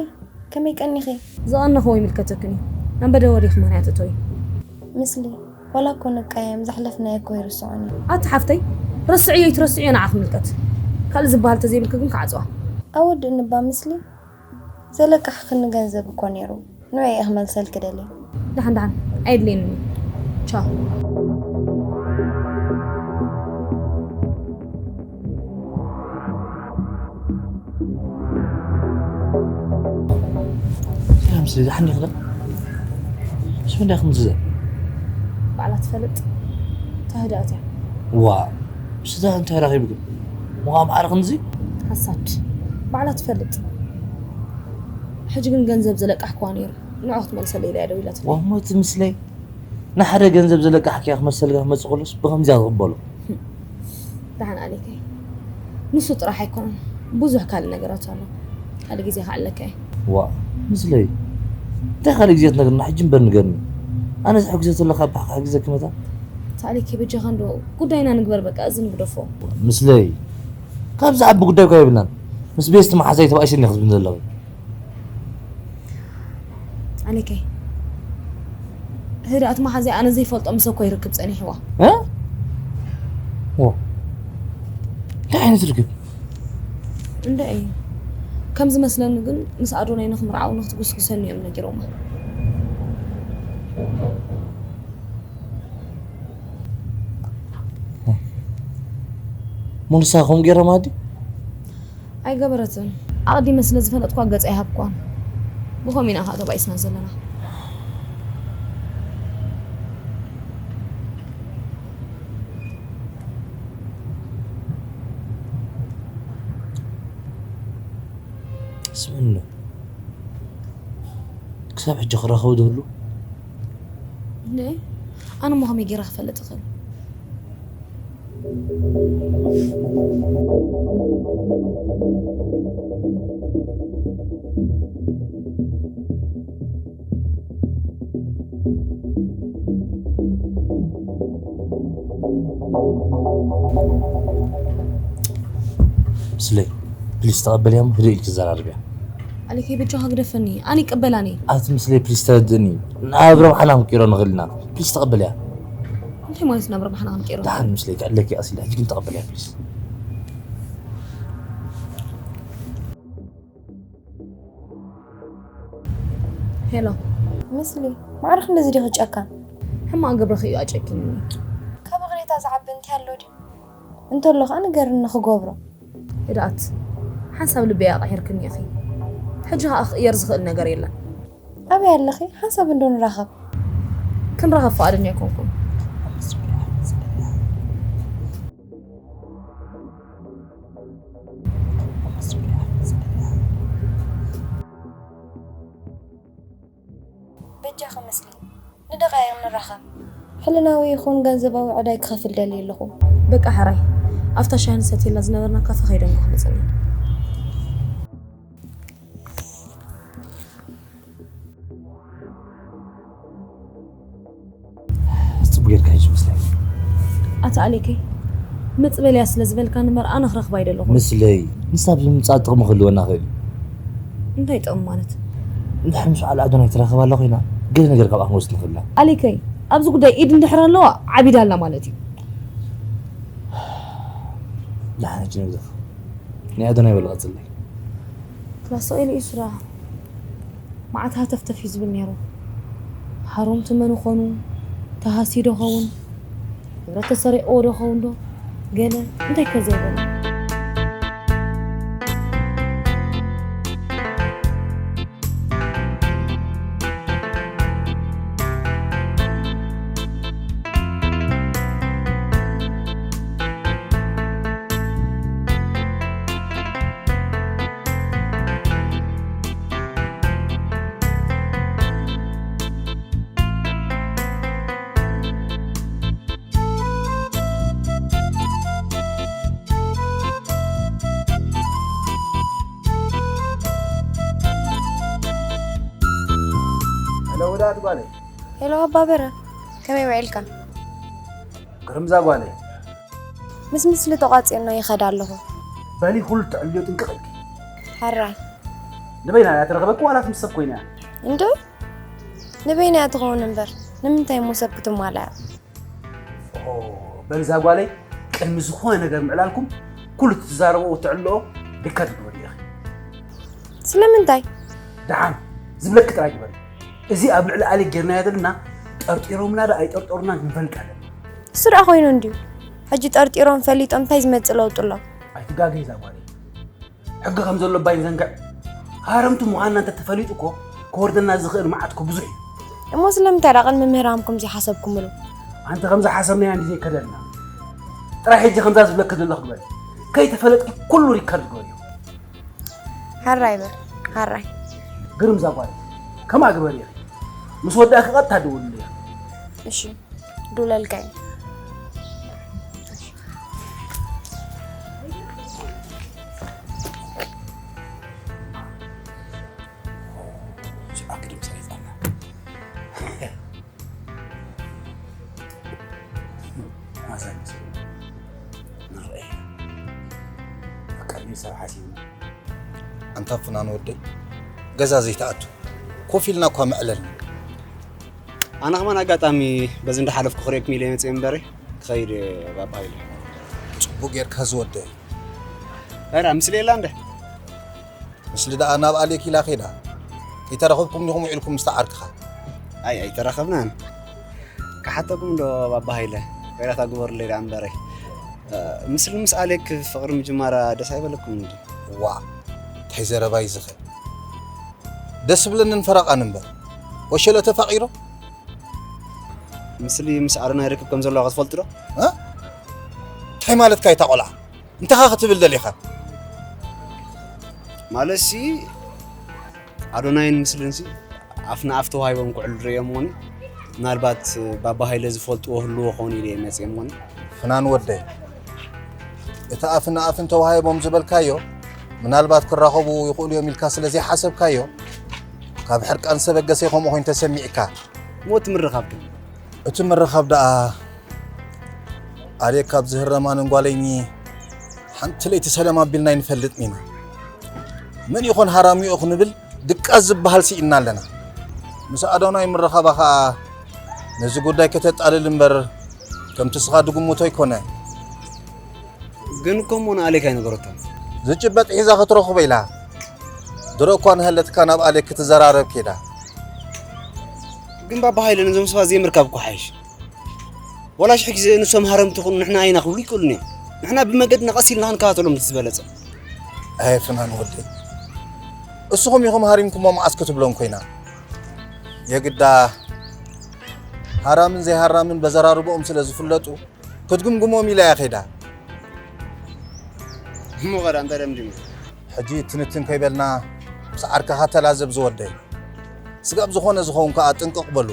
ከመይ ቀኒኺ? ዝቐነኹ ኣይምልከተክን እዩ። ኣንበደ ወዲኺ ምኽንያት እቶይ። ምስሊ፣ ዋላ እኮ ንቃየም፣ ዘሕለፍናዮ እኮ ኣይርስዖን እዩ። ኣቲ ሓፍተይ፣ ረስዕዮ ኣይትረስዕዮ ንዓኺ ይምልከት። ካልእ ዝበሃል ተዘይብልኪ ግን ክዓጽዋ። ኣወድእኒ እባ፣ ምስሊ፣ ዘለቃሕኽኒ ገንዘብ እኮ ነይሩ። ንዑ እየ ክመልሰልኪ ደልየ። ደሓን ደሓን፣ ኣየድልየንን እዩ። ቻው። ሰላም፣ ስለ ዝሓኒ ክዳ። ሽም እንዳ ክምዝዘ። ባዕላ ትፈልጥ። ተህዳእት እያ። ዋ፣ ምስዛ እንታይ ረኺብኪ? ምዃም ዓርኽን እዚ? ሓሳድ። ባዕላ ትፈልጥ። ሕጂ ግን ገንዘብ ዘለቃሕክዋ ነይሩ። ንዑ ክትመልሰለይ ኢላ እያ ደዊላትለይ። ዋ፣ ሞት ምስለይ። ንሓደ ገንዘብ ዘለቃሕኪያ ክመሰልካ ክመጽእ ከሎስ ብኸምዚያ ዝቕበሎ። ደሓን ኣሌከይ፣ ንሱ ጥራሕ ኣይኮነን፣ ብዙሕ ካልእ ነገራት ኣሎ። ካልእ ግዜ ክዓለካ እየ። ዋ፣ ምስለይ። እንታይ ካልእ ግዜ ትነግርና? ሕጂ እምበር ንገርኒ። ኣነ ዝሕግዘ ዘለካ ባሕካ ሕግዘኪ መታ። ኣታ ኣሌከይ፣ በጃኻ እንዶ ጉዳይና ንግበር፣ በቃ እዚ ንግደፎ። ምስለይ። ካብ ዝዓቢ ጉዳይ እኳ የብልናን። ምስ ቤስቲ መሓዛይ ተባኢሰኒ ክትብልኒ ዘለኺ። ኣሌከይ፣ ህድኣት መሓዛይ ኣነ ዘይፈልጦ ምስ እኮ ይርክብ ጸኒሕዋ። እ? ዎ። እንታይ ዓይነት ርክብ? እንደ እዩ። ከም ዝመስለኒ ግን ምስ ኣዶናይ ንኽምርዓው ንኽትጉስጉሰኒ እዮም ነጊሮማ። ሙሉሳ ከምኡ ገይሮማ ድዩ? ኣይገበረትን። ኣቐዲመ ስለ ዝፈለጥኳ ገጽ ኣይሃብኳን። ብኸምኡ ኢና ኸኣ ተባኢስና ዘለና። ስምዕኒ ዶ? ክሳብ ሕጂ ክራኸቡ ዝህሉ? እንዴ? ኣነ እሞ ከመይ ገይረ ክፈልጥ እኽእል? ምስለይ፣ ፕሊስ ተቐበልያ እሞ ህድእ ኢልኪ ዘራርብያ። ኣሌከይ በጃኻ ግደፈኒ፣ ኣነ ይቀበላኒ። ኣቲ ምስለይ ፕሊስ ተረድእኒ። ናብ ረብሓና ክንቅይሮ ንኽእል ኢና። ፕሊስ ተቐበልያ። እንታይ ማለት ናብ ረብሓና ክንቅይሮ? ደሓን ምስለይ ከዕለኪ ቀስ ኢለ፣ ሕጂ ግን ተቐበልያ ፕሊስ። ሄሎ። ምስሊ፣ ማዕረ ክንድዚ ዲኺ ጨካን? ሕማቕ ግብርኺ እዩ ኣጨኪኑኒ። ካብ ይቕሬታ ዝዓቢ እንታይ ኣሎ ድዩ? እንተሎ ኸኣ ንገርኒ ክገብሮ። ህድኣት፣ ሓንሳብ ልበይ ኣቕሒርክኒ ኢኺ። ሕጂ ኸኣ ክቕየር ዝኽእል ነገር የለን። ኣበይ ኣለኺ? ሓንሳብ እንዶ ንራኸብ። ክንራኸብ ፍቓደኛ ኣይኮንኩን። በጃኺ ምስሊ፣ ንደቓይቕ ንራኸብ። ሕልናዊ ይኹን ገንዘባዊ ዕዳይ ክኸፍል ደልየ ኣለኹ። በቃ ሕራይ፣ ኣብታ ሻሂ ንሰትየላ ዝነበርና ካፈ ከይደ እንኳ ክመጸኒ። ጽቡቕ ጌርካ እዩ ዝመስለኒ። ኣታ ኣሌከይ፣ መጽበልያ ስለ ዝበልካኒ እምበር ኣነ ክረኽባ ኣይደለኹን። ምስለይ፣ ንሳ ብምምጻእ ጥቕሚ ክህልወና ይኽእል እዩ። እንታይ ጥቕሚ ማለት? እንድሕር ምስ በዓል ኣዶናይ ትራኸብ ኣላ ኮይና፣ ገለ ነገር ካብኣ ክንወስድ ንኽእል ኢና። ኣሌከይ፣ ኣብዚ ጉዳይ ኢድ እንድሕር ኣለዋ፣ ዓቢዳ ኣላ ማለት እዩ። ደሓን ሕጂ ንግደፎ። ናይ ኣዶናይ በል ቀጽለይ። ክላስ ስቕ ኢሉ እዩ ስራሕ። መዓት ሃተፍተፍ እዩ ዝብል ነይሩ። ሃረምቱ መን ይኾኑ? ተሃስዩ ዶ ኸውን? ንብረት ተሰሪቕዎ ዶ ኸውን ዶ? ገለ እንታይ ከ ዘይበለ? ሄሎ፣ ውዳት ጓለይ። ሄሎ፣ ኣባ በረ፣ ከመይ ውዒልካ? ግርምዛ ጓለይ። ምስ ምስሊ ተቋጺኦና ይኸድ ኣለኹ። በሊ፣ ኩሉ ትዕልዮ ጥንቅቕ ኢልኪ። ሕራይ። ንበይና እያ ትረኽበኪ ዋላስ ምስ ሰብ ኮይና እያ? እንዶ ንበይና እያ ትኸውን እምበር ንምንታይ እሞ ሰብ ክትማላ እያ? ኦ፣ በል እዛ ጓለይ ቅድሚ ዝኾነ ነገር ምዕላልኩም ኩሉ እትዛረብኦ እትዕልኦ ሪከርድ ግበሪ ኢኺ። ስለምንታይ? ደሓን ዝብለኪ ጥራይ ግበሪ። እዚ ኣብ ልዕሊ ኣሌክ ጌርናዮ ዘለና ጠርጢሮምና ዶ ኣይጠርጠሩና ክንፈልጥ ኣለና። እሱ ደኣ ኮይኑ እንድዩ። ሕጂ ጠርጢሮም ፈሊጦም እንታይ ዝመጽእ ለውጢ ኣሎ? ኣይትጋገይ እዛ ጓለይ። ሕጊ ከም ዘሎ ባይን ዘንግዕ ሃረምቲ ምዃንና እንተተፈሊጡ እኮ ክወርደና ዝኽእል መዓት እኮ ብዙሕ እዩ። እሞ ስለምንታይ ደኣ ቅድሚ ምህራምኩም ዘይሓሰብኩምሉ? ኣንቲ ከም ዝሓሰብናዮ እንዲ ዘይከደልና ጥራይ ሕጂ ከምዛ ዝብለኪ ዘለኹ ግበሪ። ከይተፈለጥኪ ኩሉ ሪከርድ ግበርዮ። ሕራይ በል ሕራይ። ግርም እዛ ጓል ከምኣ ግበሪ ኢኺ። ምስ ወዳእኪ ቀጥታ ደውልለያ። እሺ። ዱለልካይ ኣክድም ሰሪጣና ማሳይ ንረአይ ኣካል ሰብ ሓሲብና ኣንታ ፍናን ወደይ ገዛ ዘይተኣቱ ኮፍ ኢልና እኳ መዕለልና ኣነ ከማን ኣጋጣሚ በዚ እንዳሓለፍኩ ክርእየኩም ኢለ መፅእ እምበረ ክኸይድ ባባ ኢለ ፅቡቅ ጌርካ ዝወደ ራ ምስሊ የላ እንደ ምስሊ ደኣ ናብ ኣሌክ ኢላ ኸይዳ ከይተረኸብኩም ዲኹም ውዒልኩም ምስ ተዓርክኻ ኣይ ኣይተራኸብናን ክሓተኩም ዶ ባባ ሃይለ ኮይራታ ግበሩለይ ደኣ እምበረ ምስሊ ምስ ኣሌክ ፍቕሪ ምጅማራ ደስ ኣይበለኩም እንዲ ዋ እንታይ ዘረባ ይዝኸ ደስ ብለንን ፈረቓን እምበር ወሸለ ተፋቒሮ ምስሊ ምስ ኣዶናይ ርክብ ከም ዘለዋ ክትፈልጡ ዶ እንታይ ማለትካ እታ ቆልዓ እንተኻ ክትብል ደሊኻ ማለትሲ ኣዶናይን ምስልን ሲ ኣፍ ንኣፍ ተዋሂቦም ክዕሉ ርእዮምዎኒ ምናልባት ባባ ሃይለ ዝፈልጥዎ ህልዎ ኾን ኢለ መፅኦምዎኒ ፍናን ወደይ እቲ ኣፍ ንኣፍ እንተዋሂቦም ዝበልካዮ ምናልባት ክራኸቡ ይኽእሉ እዮም ኢልካ ስለ ዘይሓሰብካዮ ካብ ሕርቃን ሰበገሰ ከምኡ ኮይኑ ተሰሚዕካ ሞት ምርኻብ ግን እቲ ምርኻብ ደኣ ኣሌክ ካብ ዝህረማንን ጓለይኒ ሓንቲ ለይቲ ሰላም ኣቢልና ኣይንፈልጥን ኢና። መን ይኾን ሃራሚኡ ክንብል ድቃስ ዝበሃል ስኢንና ኣለና። ምስ ኣዶናይ ምርኻባ ኸኣ ነዚ ጉዳይ ከተጣልል እምበር ከምቲ ስኻ ድግምቶ ኣይኮነ። ግን እኮ እሞ ንኣሌክ ኣይነገረቶን። ዝጭበጥ ሒዛ ክትረኽቦ ኢላ። ድሮ እኳ ንሃለትካ ናብ ኣሌክ ክትዘራረብ ከይዳ። ግን ባባ ሃይለ ነዞም ሰባት ዘይምርካብ እኮ ሓይሽ። ወላ ሽሕ ግዜ ንሶም ሃረምቲ ይኹኑ ንሕና ኢና ክብሉ ይክእሉን እዮም። ንሕና ብመገድና ቀስ ኢልና ክንከታተሎም እቲ ዝበለጸ። ኣየ ፍናን ወደይ እስኹም ኢኹም ሃሪምኩሞ መዓስ ክትብሎም ኮይና የግዳ ሃራምን ዘይሃራምን በዘራርብኦም ስለ ዝፍለጡ ክትግምግሞም ኢላ እያ ከይዳ። እሞ ኸዳ እንታይ ደምዲሙ? ሕጂ ትንትን ከይበልና ምስ ዓርክኻ ተላዘብ ዝወደይ። ስጋብ ዝኾነ ዝኸውን ከኣ ጥንቅቕ በሉ።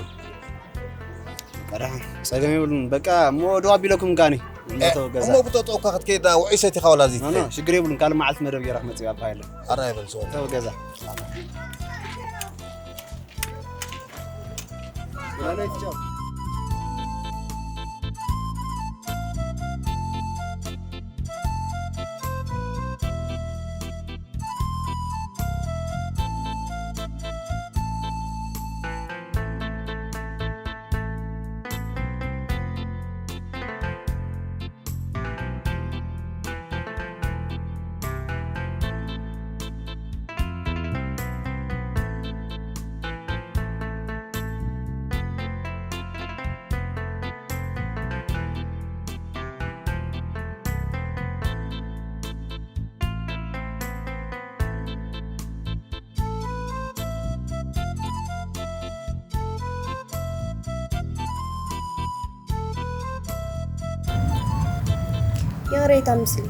ቀዳሕ ጸገም የብሉን። በቃ እሞ ደው ኣቢለኩም ከኣኒ። እሞ ተው ገዛ። እሞ ብጠጠው እኳ ክትከይድ ውዑይ ሰቲኻ ወላ እዚ ኖ፣ ኖ፣ ትኸይድ። ሽግር የብሉን። ካልእ መዓልቲ መደብ ገይረ ክመጽእ እየ ኣባ ሃይለ። ኣረ ኣይበል ዝወደይ። ተው ገዛ። ይቕሬታ ምስሊ፣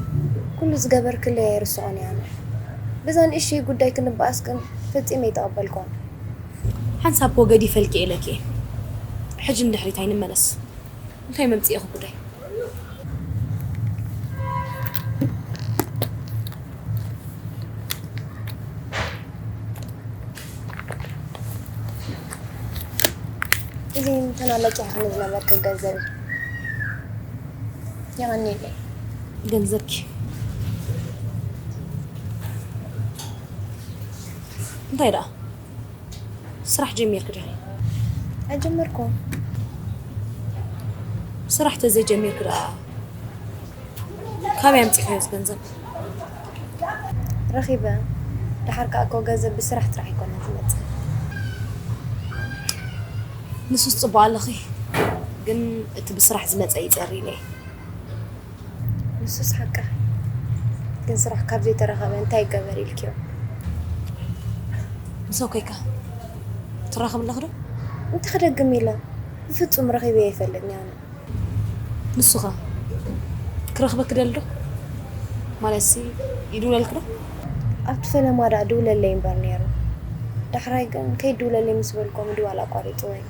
ኩሉ ዝገበርክለይ ኣይርስዖን እየ ኣነ። በዛ ንእሽተይ ጉዳይ ክንበኣስ ግን ፈጺመ ኣይተቐበልክዋን። ሓንሳብ እኮ ገዲፈልኪ እየ ኢለኪ እየ። ሕጂ ንድሕሪት ኣይንመለስ። እንታይ መምጽኢኺ ጉዳይ? እዚ እንተና ለቂሕክኒ ዝነበርኪ ገንዘብ እዩ። የቐንየለይ። ገንዘብኪ። እንታይ ደኣ? ስራሕ ጀሚርክ ዲኺ? ኣይጀመርኩን። ስራሕ ተዘይጀሚርክ ደኣ ካበይ ኣምጺእካዮ እዚ ገንዘብ? ረኺበ። ደሓር ከኣ እኮ ገንዘብ ብስራሕ ጥራሕ ኣይኮነን ዝመጽእ። ንሱስ ጽቡቕ ኣለኺ፣ ግን እቲ ብስራሕ ዝመጸ ይጸሪ ኢለ እየ። ንሱስ ሓቅኺ። ግን ስራሕ ካብ ዘይተረኸበ እንታይ ይገበር ኢልክዮ? ምስ ኣኮይካ ትራኸብ ኣለኺ ዶ? እንታይ ክደግም ኢለ? ብፍጹም ረኺበ ኣይፈልጥን ኣነ። ንሱኸ ክረኽበኪ ደሊ ዶ? ማለትሲ ይድውለልኪ ዶ? ኣብቲ ፈለማ ደኣ ድውለለይ እምበር ነይሩ። ዳሕራይ ግን ከይድውለለይ ምስ በልኮ ምድዋል ኣቋሪጽዎ እዩ።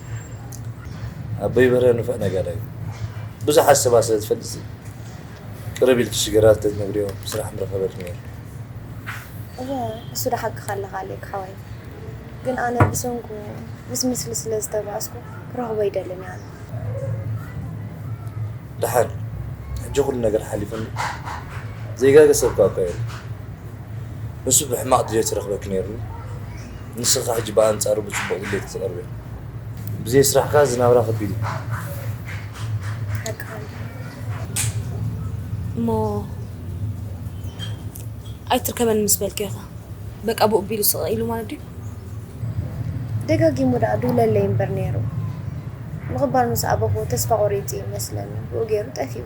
ኣቦይ በርሀ ንፉዕ ነጋዳይ እዩ። ብዙሓት ሰባት ስለ ዝፈልጥሲ ቅርብ ኢልኪ ሽግራት ተትነግርዮ ስራሕ ምረኸበልኪ ነይሩ። እወ፣ እሱ ዶ ሓቅኻ ኣለኻ ኣሌክ ሓወይ። ግን ኣነ ብሰንኩ ምስ ምስሊ ስለ ዝተባእስኩ ክረኽቦ ኣይደልን እየ ኣነ። ደሓን፣ ሕጂ ኩሉ ነገር ሓሊፉ እንዶ ዘይጋገ ሰብ ከኣ እኮ የለን። ንሱ ብሕማቕ ድሌት ይረኽበኪ ነይሩ። ንስኻ ሕጂ ብኣንጻሩ ብጽቡቕ ድሌት ትቐርብዮ። ብዘይ ስራሕካ እዚ ናብራ ከቢድ እዩ። ሓቅኻ። እሞ ኣይትርከበኒ ምስ በልክዮ ኸ? በቃ ብኡ ቢሉ ስቕ ኢሉ ማለት ድዩ? ደጋጊሙ ደኣ ድውለለይ እምበር ነይሩ። ምቕባል ምስ ኣበኹ ተስፋ ቆሪጹ እዩ መስለኒ። ብኡ ገይሩ ጠፊኡ።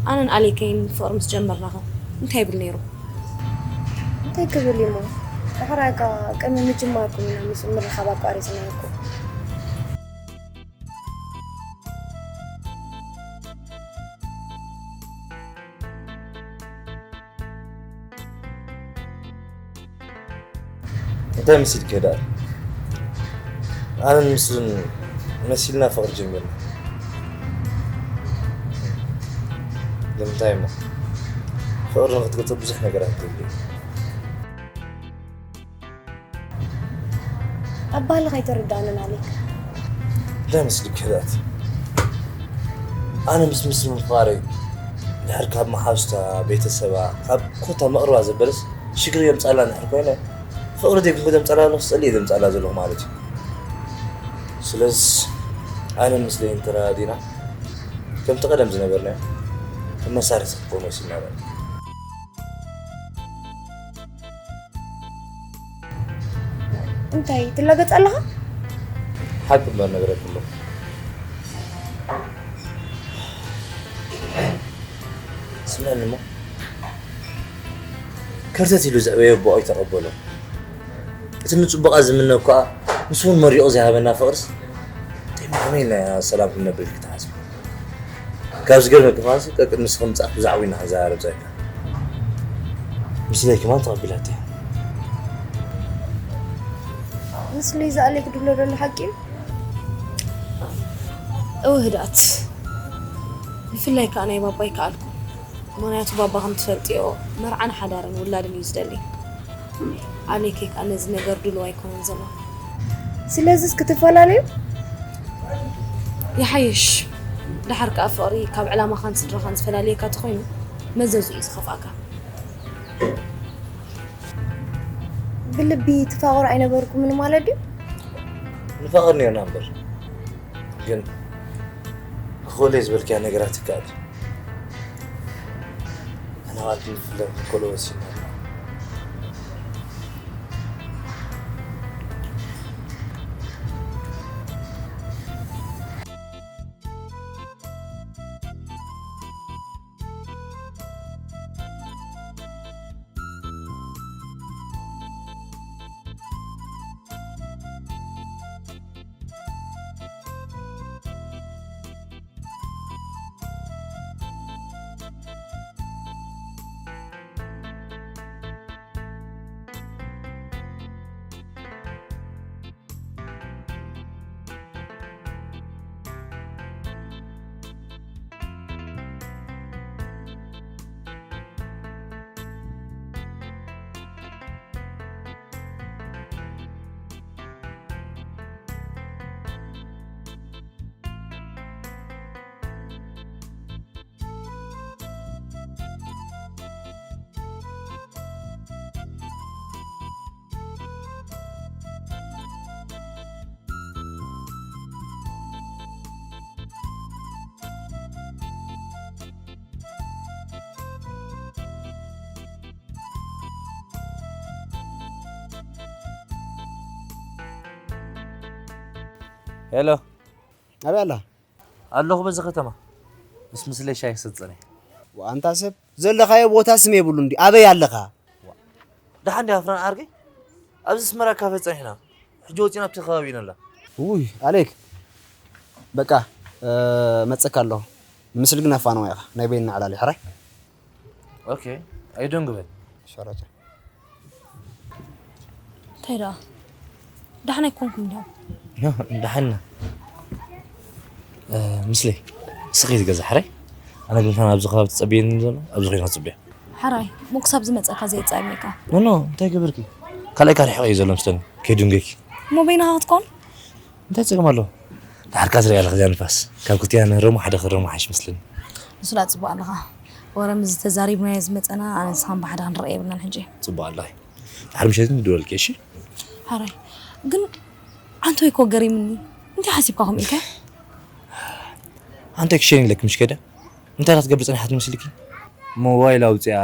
ኣነን ኣሌከይን ፍቕሪ ምስ ጀመርና ኸ እንታይ ይብል ነይሩ? እንታይ ክብል እዩ እሞ? ዳሕራይ ከኣ ቅድሚ ምጅማርኩም ኢና ምስኡ ምርኻብ ኣቋሪጽና እኮ። እንታይ መሲልኪ ደኣ? ኣነን ምስሉን መሲልና ፍቕሪ ጀሚርና። ንምንታይ እሞ? ፍቕሪ ንኽትገልጾ ብዙሕ ነገራት የድልዮ። ኣባህልኻ ኣይተረድኣንን ኣሌክ። እንታይ መስልኪ ከዳት? ኣነ ምስ ምስሉ ምፍቓረይ ድሕር ካብ መሓዙታ፣ ቤተሰባ፣ ካብ ኮታ መቕርባ ዘበለስ ሽግር የምጻላ እንድሕር ኮይነ፣ ፍቕሪ ደይ ክንጎ ዘምጻላ ኣለኹ፣ ጸሊእ ዘምጻላ ዘለኹ ማለት እዩ። ስለዚ ኣነ ምስለይ እንተረዳዲና፣ ከምቲ ቀደም ዝነበርናዮ፣ ከም መሳርሒ ክትኮን ወሲድና ኣለና። እንታይ ትላገጽ ኣለኻ? ሓቂ እምበር ነግረኪ ኣለኹ። ስምዕኒ እሞ፣ ከርተት ኢሉ ዘዕበዮ ኣቦ ኣይተቐበሎ። እቲ ንጽቡቓ ዝምነ እኳ፣ ንሱ እውን መሪቑ ዘይሃበና ፍቕርስ፣ እንታይ ከመይ ኢልና ሰላም ክንነብር ኢልኪ ትሓስቢ? ካብ ዝገርመኪ ከማንሲ፣ ቀቅድሚ ንስኺ ምጻእኪ ብዛዕባ ኢና ክንዘራረብ ጸኒሕና። ምስለይ ከማን ተቐቢላቶ እያ። ምስለይ ዝኣለይ ክድብሎ ደሎ ሓቂ እዩ? እወ ህድኣት። ብፍላይ ከኣ ናይ ባባይ ከኣልኩ። ምኽንያቱ ባባ ከም ትፈልጥዮ መርዓን ሓዳርን ውላድን እዩ ዝደሊ። ኣሌከይ ከኣ ነዚ ነገር ድሉው ኣይኮነን ዘሎ። ስለዚስ ክትፈላለዩ? ይሓይሽ። ደሓር ከኣ ፍቕሪ ካብ ዕላማኻን ስድራኻን ዝፈላልየካ ተኾይኑ መዘዙ እዩ ዝኸፍኣካ። ብልቢ ትፋቐሩ ኣይነበርኩምን ማለት ድዩ? ንፋቐር ነርና እምበር፣ ግን ክኾለይ ዝበልክያ ነገራት ይከኣል እዩ። ኣሕዋት ንፍለ ክንኮሎ ወሲድና ኣለና። ሄሎ። ኣበይ ኣላ? ኣለኹ በዚ ከተማ። ምስ ምስለይ ሻሂ ክሰትፀኒ። ኣንታ ሰብ ዘለኻዮ ቦታ ስም የብሉ እንዲ ኣበይ ኣለኻ? ደሓን ዲኻ ፍራን ዓርከይ? ኣብዚ ኣስመራ ካፈ ፀኒሕና። ሕጂ ወፂና ኣብቲ ከባቢ ኢና ኣላ። ውይ ኣሌክ፣ በቃ መፀካ ኣለኹ። ንምስሊ ግን ኣፋንዋ ኢኻ ናይ በይንና ዕላል እዩ ሕራይ። ኦኬ ኣይደንጉበል። ሸረተ እንታይ ደኣ ደሓን ኣይኮንኩም ዲኹም? ደሓና። ምስለይ ስኺ ትገዛ ሕራይ። ኣነ ግን ከም ኣብዚ ከባቢ ትፀብየኒ ዘሎ ኣብዚ ኮይና ትፅብያ። ሓራይ እሞ ክሳብ ዝመፀካ ዘየፃብየካ። ኖኖ እንታይ ገበርኪ? ካልኣይ ካርሕቀ እዩ ዘሎ ምስለኒ ከይድንገኪ። እሞ በይናኻ ክትኮን? እንታይ ፀገም ኣለዎ? ድሓርካ ዝሪኣ ኣለካ እዚኣ ንፋስ ካብ ክልቲና ንህረሙ ሓደ ክረሙ ሓሽ መስለኒ። ንሱ ዳ ፅቡቅ ኣለኻ። ወረ ምስ ተዛሪብናዮ ዝመፀና ኣነ ንስኻን ብሓደ ክንረአ የብልናን ሕጂ። ፅቡቅ ኣለኺ። ድሓር ምሸት ንድወልኪ እሺ። ሓራይ ግን ኣንቶይ እኮ ገሪምኒ። እንታይ ሓሲብካ ከምኡ ኢልካ? ኣንተ ክሸን ኢለኪ ምሽ ከደ እንታይ ክትገብር ፀኒሓት መስልኪ? ሞባይል ኣውፅኣ።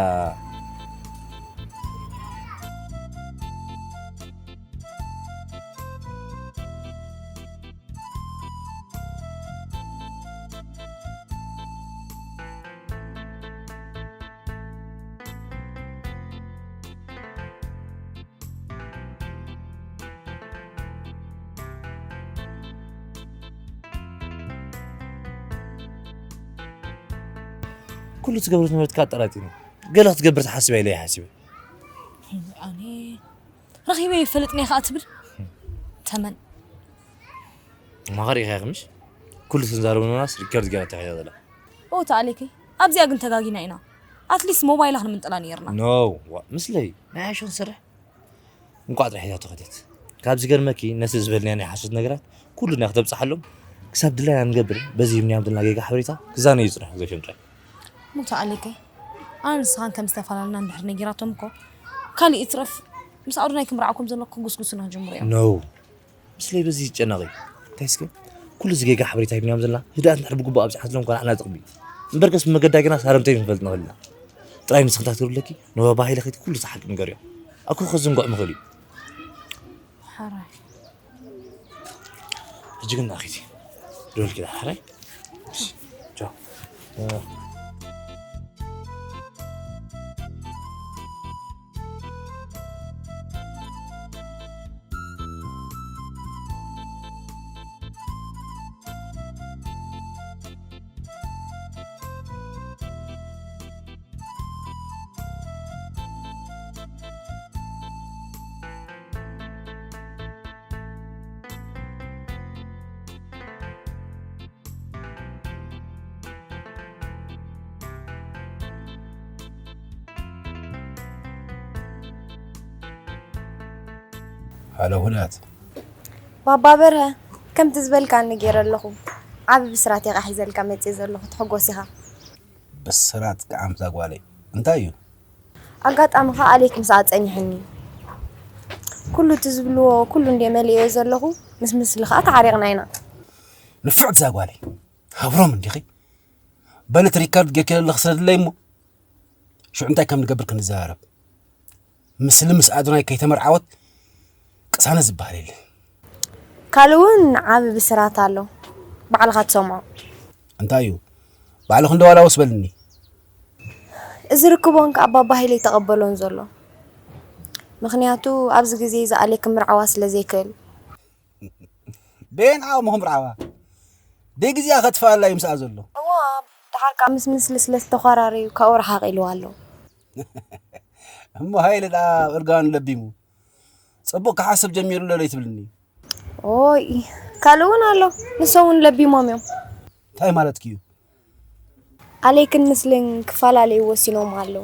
ኩሉ ትገብሮ ዝነበርትካ ኣጠራጢሩ ገለ ክትገብር ትሓስብ ኢለ ይሓስብ። ኣነ ረኺበ ይፈልጥ ኔኻ ትብል ተመን ማኸር ኢኻ ምሽ ኩሉ ትንዛረቡ ነናስ ሪከርድ ገይራ ተሒዛ ዘላ። ኦ ተኣሌከይ ኣብዚኣ ግን ተጋጊና ኢና። ኣትሊስት ሞባይላ ክንምንጥላ ነይርና። ኖ ዋ፣ ምስለይ ናይ ኣሾን ስራሕ እንኳዕ ጥራሕ ሒዛቶ ከደት። ካብ ዝገርመኪ ነቲ ዝበልናዮ ናይ ሓሶት ነገራት ኩሉ ናይ ክተብፅሓሎም ክሳብ ድላይና ንገብር በዚ ሂብናዮም ዘለና ጌጋ ሓበሬታ ክዛነዩ ይፅንሑ ገፊኦም ጥራይ። ሞታ ኣሌከይ ኣነ ንስኻን ከም ዝተፈላለና እንድሕር ነጊራቶም እኮ ካሊእ ይትረፍ ምስ ኣዶናይ ክምርዓው ከም ዘለኩ ክጉስጉሱና ክጅምሩ እዮም። ኖ ምስለይ በዚ ይጨነቕ እዩ። እንታይ እስከ ኩሉ እዚ ጌጋ ሓበሬታ ሂብናዮም ዘለና ህድኣት እንድሕር ብግቡእ ኣብዚሓትሎም እኳ ንዓና ጥቕሚ እዩ። እምበርከስ ብመገዳ ጌና ሳረምተይ ክንፈልጥ ንኽእል ኢና። ጥራይ ንስኺ እንታይ ክትገብሪ ኣለኪ? ንባባ ሃይለ ከይድኪ ኩሉ እቲ ሓቂ ንገርዮ። ኣኮ ከዝንግዖ ምኽእል እዩ። ሓራይ ሕጂ ግን ንኣኺቲ ደወልኪ ዳ ሓራይ። ቻው። ሃሎ ሁላት ባባ በርሀ፣ ከምቲ ዝበልካኒ ገይረ ኣለኹ። ዓቢ ብስራት እየ ሒዘልካ መጽየ ዘለኹ፣ ትሕጎስ ኢኻ። ብስራት ከዓምዛ ጓለይ እንታይ እዩ? ኣጋጣሚ ኸኣ ኣሌክ ምስኣ ጸኒሕኒ። ኩሉ እቲ ዝብልዎ ኩሉ እንድየ መሊኤዮ ዘለኹ፣ ምስ ምስሊ ኸኣ ተዓሪቕና ኢና። ንፍዕቲ እዛ ጓለይ ሃብሮም እንዲኺ በለት ሪካርድ ጌርኪ ዘለኺ ስደድለይ እሞ ሽዑ እንታይ ከም ንገብር ክንዘራረብ። ምስሊ ምስ ኣዶናይ ከይተመርዓወት ቅሳነት ዝበሃል የለን። ካልእ እውን ዓቢ ብስራት ኣሎ ባዕልኻ ትሰምዖ። እንታይ እዩ? ባዕልኺ እንዶ ዋላ ወስ በልኒ። እዚ ርክቦን ከኣ ባባ ሃይለ ኣይተቐበሎን ዘሎ። ምኽንያቱ ኣብዚ ግዜ እዚ ኣሌክ ክምርዓዋ ስለ ዘይክእል። በየን ዓው ምኹም ርዓዋ ደይ ግዜኣ ከጥፍኣላ እዩ ምስኣ ዘሎ። እዋ ድሓር ከኣ ምስ ምስሊ ስለ ዝተዃራረዩ ካብኡ ረሓቕ ኢልዋ ኣሎ። እሞ ሃይለ ደኣ ኣብ እርጋኑ ለቢሙ ጽቡቕ ክሓስብ ጀሚሩ ኣሎ ኣይትብልኒ። ኦይ ካልእ እውን ኣሎ። ንሶም እውን ለቢሞም እዮም። እንታይ ማለትኪ እዩ? ኣሌክን ምስልን ክፈላለዩ ወሲኖም ኣለዉ።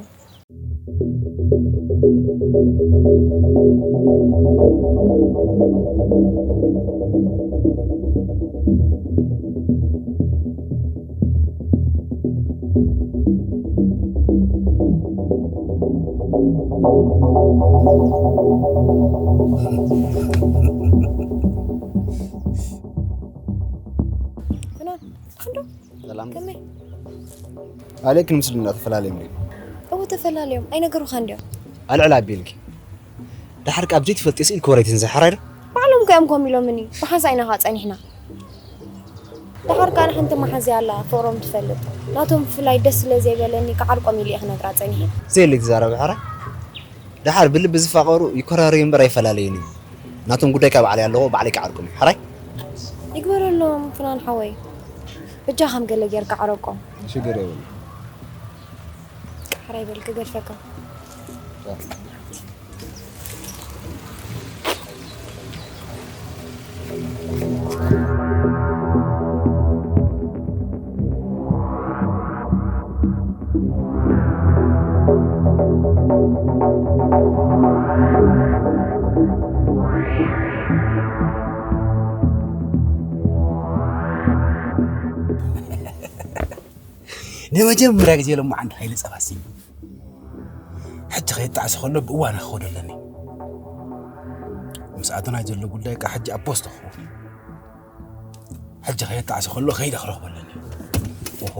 ሰላም ከመይ ኣሌክን ምስልን እንዳተፈላለዮም ድዮም? እወ ተፈላለዮም ኣይነገሩኻን ድዮም? ኣልዕል ኣቢልኪ ደሓር ካብ ዘይትፈልጥዮ ስኢልኪ ወረ ኣይትንዝሒ ሕራይ ዶ? ባዕሎም ከ እዮም ከምኡ ኢሎምኒ ብሓንሳእ ኢና ከኣ ጸኒሕና። ደሓር ከኣ ሓንቲ መሓዝያ ኣላ፣ ፍቕሮም ትፈልጥ። ናቶም ብፍላይ ደስ ስለ ዘይበለኒ ክዓርቆም ኢሉ እየ ክነግራ ጸኒሐ። ዘየለ ትዛረብ ሕራይ። ደሓር ብልቢ ዝፋቐሩ ይኮራረዩ እምበር ኣይፈላለዩን እዮም። ናቶም ጉዳይ ካብ ባዕለይ ኣለዎ፣ ባዕለይ ክዓርቆም እየ። ሕራይ? ይግበረሎም ፍናን ሓወይ። በጃ ከም ገለ ጌርካ ዓረቆም። ሽግር የብሉ። ሕራይ በል ክገድፈካ። ንመጀመርያ ግዜ ሎማዓንቲ ሓይሊ ጸባ ስኢነ። ሕጂ ከየጣዕሰ ከሎ ብእዋና ክኸዶ ኣለኒ። ምስ ኣዶናይ ዘሎ ጉዳይ ከኣ ሕጂ ኣብ ፖስቶ ክኸውን። ሕጂ ከየጣዕሰ ከሎ ከይደ ክረኽቦ ኣለኒ። ኦሆ።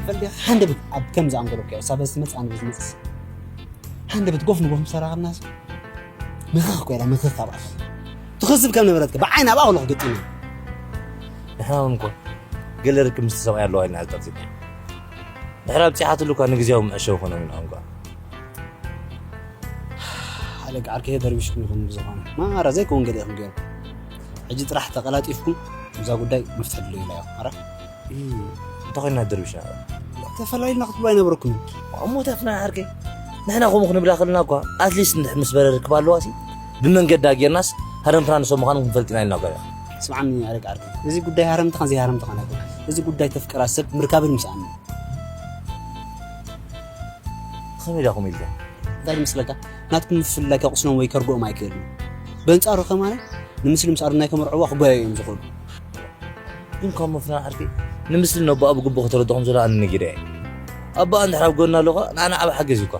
ፈልዲ ሓንደበት ኣብ ከም ዝኣንገለኩ እያ። ሳበ ዝመጽእ ኣነ ብዝመጽእ ሓንደበት ጎፍ ንጎፍ ምስ ተራኸብናስ ምኽኽ ኮይና ምኽኽ ኣብኣ ትኽዝብ ከም ነበረትካ ብዓይና ኣብኣ ከለኹ ገጢሙ። ንሕና እውን እኮ ገለ ርክብ ምስቲ ሰብኣይ ኣለዋ ኢልና ዝጠርዚና። ድሕሪ ኣብፂሓትሉ እኳ ንግዜያዊ መዕሸዊ ኮኖም ኢና እንኳ። ሓለግ ዓርከይ ደርቢሽኩም ይኹን ብዝኾነ ማራ ዘይከውን ገለ ኢኹም ገይሩ። ሕጂ ጥራሕ ተቐላጢፍኩም እዛ ጉዳይ መፍትሒ ድልዩ ኢላ እያ። ኣረ እንታይ ኮይና ደርቢሽ? ተፈላሊና ክትብሉ ኣይነበረኩምን። እሞ ተፍና ዓርከይ ንሕና ከምኡ ክንብላ ከለና እኳ ኣትሊስት እንድሕር ምስ በረ ርክብ ኣለዋ ሲ ብመንገዲ ኣጌርናስ ሃረምትና ንሶም ምዃኖም ክንፈልጥ ኢና ኢልና እኳ ኢና። ስምዓኒ ኣረቂ ዓርከይ፣ እዚ ጉዳይ ሃረምትኻን ዘይሃረምትኻን ኣይኮነን። እዚ ጉዳይ ተፍቅራ ሰብ ምርካብን ምስኣን እዩ። ከመይ ኢላ ከምኡ ኢልካ? እንታይ ይመስለካ? ናትኩም ምፍልላይ ከቑስሎም ወይ ከርግኦም ኣይክእልን እዩ። በንጻሩ ከማን ንምስሊ ምስ ኣዶናይ ከመርዕዋ ክጓየዩ እዮም ዝኽእሉ። ግን ካብ መፍና ዓርከይ ንምስሊ ነቦኣ ብግቡእ ከተረድኦም ዘሎ ኣነ ነጊረ እየ። ኣቦኣ እንድሕር ኣብ ጎና ኣሎ ኸኣ ንዓና ዓቢ ሓገዝ እዩ እኳ።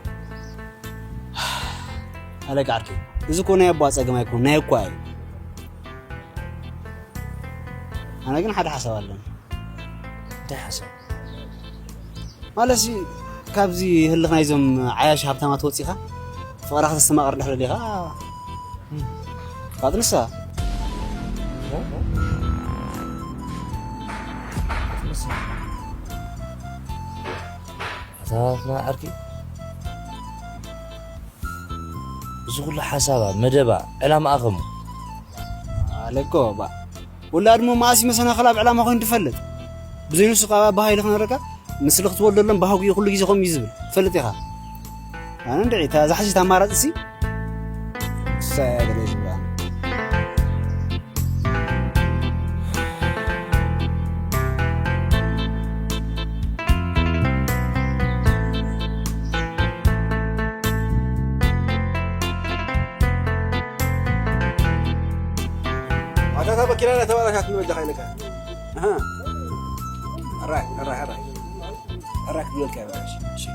ኣለቃ ዓርከይ፣ እዚ እኮ ናይ ኣቦኣ ጸገም ኣይኮን፣ ናይ እኳ እዩ። ኣነ ግን ሓደ ሓሳብ ኣለኒ። እንታይ ሓሳብ? ማለትሲ ካብዚ ህልኽ ናይዞም ዓያሽ ሃብታማት ወጺኻ ፍቕራ ከተስተማቕር ድሕሪ ደሊኻ ፋጥ ንሳ። ንሳ። ኣታ ፍና ዓርኪ፣ እዚ ኩሉ ሓሳባ፣ መደባ፣ ዕላማኣ ኸሞ? ኣለኮ ባ ወላድ እሞ መኣስ መሰናኸል ኣብ ዕላማ ኮይኑ ትፈልጥ? ብዘይ ንሱ ካብ ኣባሃ ኢለ ክነግረካ፣ ምስሊ ክትወልደሎም ባህጉ እዩ ኩሉ ግዜ ከምኡ እዩ ዝብል። ትፈልጥ ኢኻ። ኣነ እንድዒ፣ እታ ዝሓሸት ኣማራጺ ሲ፣ እሳ እያ ገለ ዝብላ። ኣታ እታ መኪና ናይ ተባላሻት ንበጃ ኸይነካ። ኣሃ። ኣራይ፣ ኣራይ፣ ኣራይ። ኣራይ ክብለልካ እየ፣ እሺ፣ እሺ።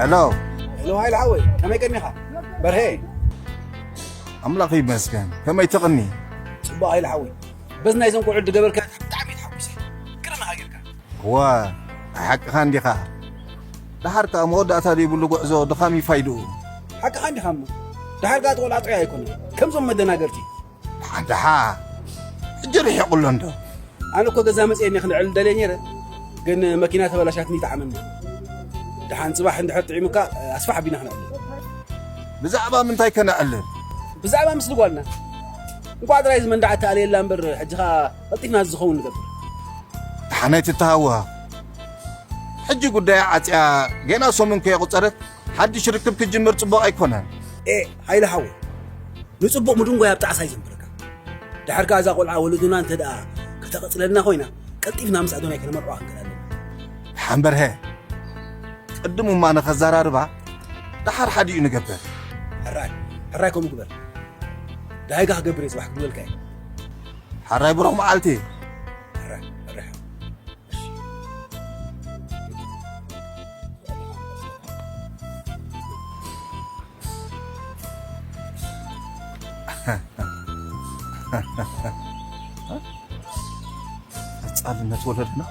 ሄሎ። ሄሎ፣ ሃይለ ሓወይ፣ ከመይ ቀኒኻ? በርሄ። ኣምላኽ ይመስገን። ከመይ ትቕኒ? ጽቡቕ፣ ሃይለ ሓወይ። በዚ ናይዞም ቆልዑ ዝገበርካዮ ብጣዕሚ ተሓጒሰ። ግርም ኢኻ ጌርካ። እዋ፣ ሓቅኻ እንዲኻ። ደሓር ከኣ መወዳእታ ዘይብሉ ጉዕዞ ድኻም እዩ ፋይድኡ። ሓቅኻ እንዲኻ እሞ። ደሓር ከኣ እቲ ቆልዓ ጥዑይ ኣይኮነን። ከምዞም መደናገርቲ። ደሓን ደሓ። ሕጂ ርሒቑ ኣሎ እንዶ። ኣነ እኮ ገዛ መጽየ እየ ክነዕል ደልየ ነይረ፣ ግን መኪና ተበላሻትኒ ይጠዓመኒ። ደሓን ጽባሕ እንድሕር ጥዒሙካ ኣስፋሕ ኣቢና ክነዕል። ብዛዕባ ምንታይ ከነዕልል? ብዛዕባ ምስሊ ጓልና። እንቋዕ ጥራይ እዚ መንዳዕ እተኣልየላ እምበር፣ ሕጂ ኸኣ ቀልጢፍና ዝኸውን ንገብር። ደሓን ኣይትተሃወኽ። ሕጂ ጉዳያ ዓጽያ ገና ሰሙን ከየቑጸረት ሓድሽ ርክብ ክጅምር ጽቡቕ ኣይኮነን። ኤ፣ ሃይለ ሓወይ፣ ንጽቡቕ ምድንጓይ ኣብ ጣዕሳ እዩ ዘንብረካ። ድሓር ከኣ እዛ ቆልዓ ወለዱና እንተ ደኣ ከተቐጽለልና ኮይና፣ ቀልጢፍና ምስ ኣዶናይ ከነመርዖ ክንክእል ኣለና። ደሓን በርሀ፣ ቅድም እማ ንኸዘራርባ፣ ደሓር ሓዲኡ ንገብር። ሕራይ፣ ሕራይ ከምኡ ግበር። ደሃይካ ክገብር እየ ጽባሕ ክብለልካ እየ። ሕራይ ብሩኽ መዓልቲ። ሕራይ፣ ሕራይ። ቀጻልነት ወለድና።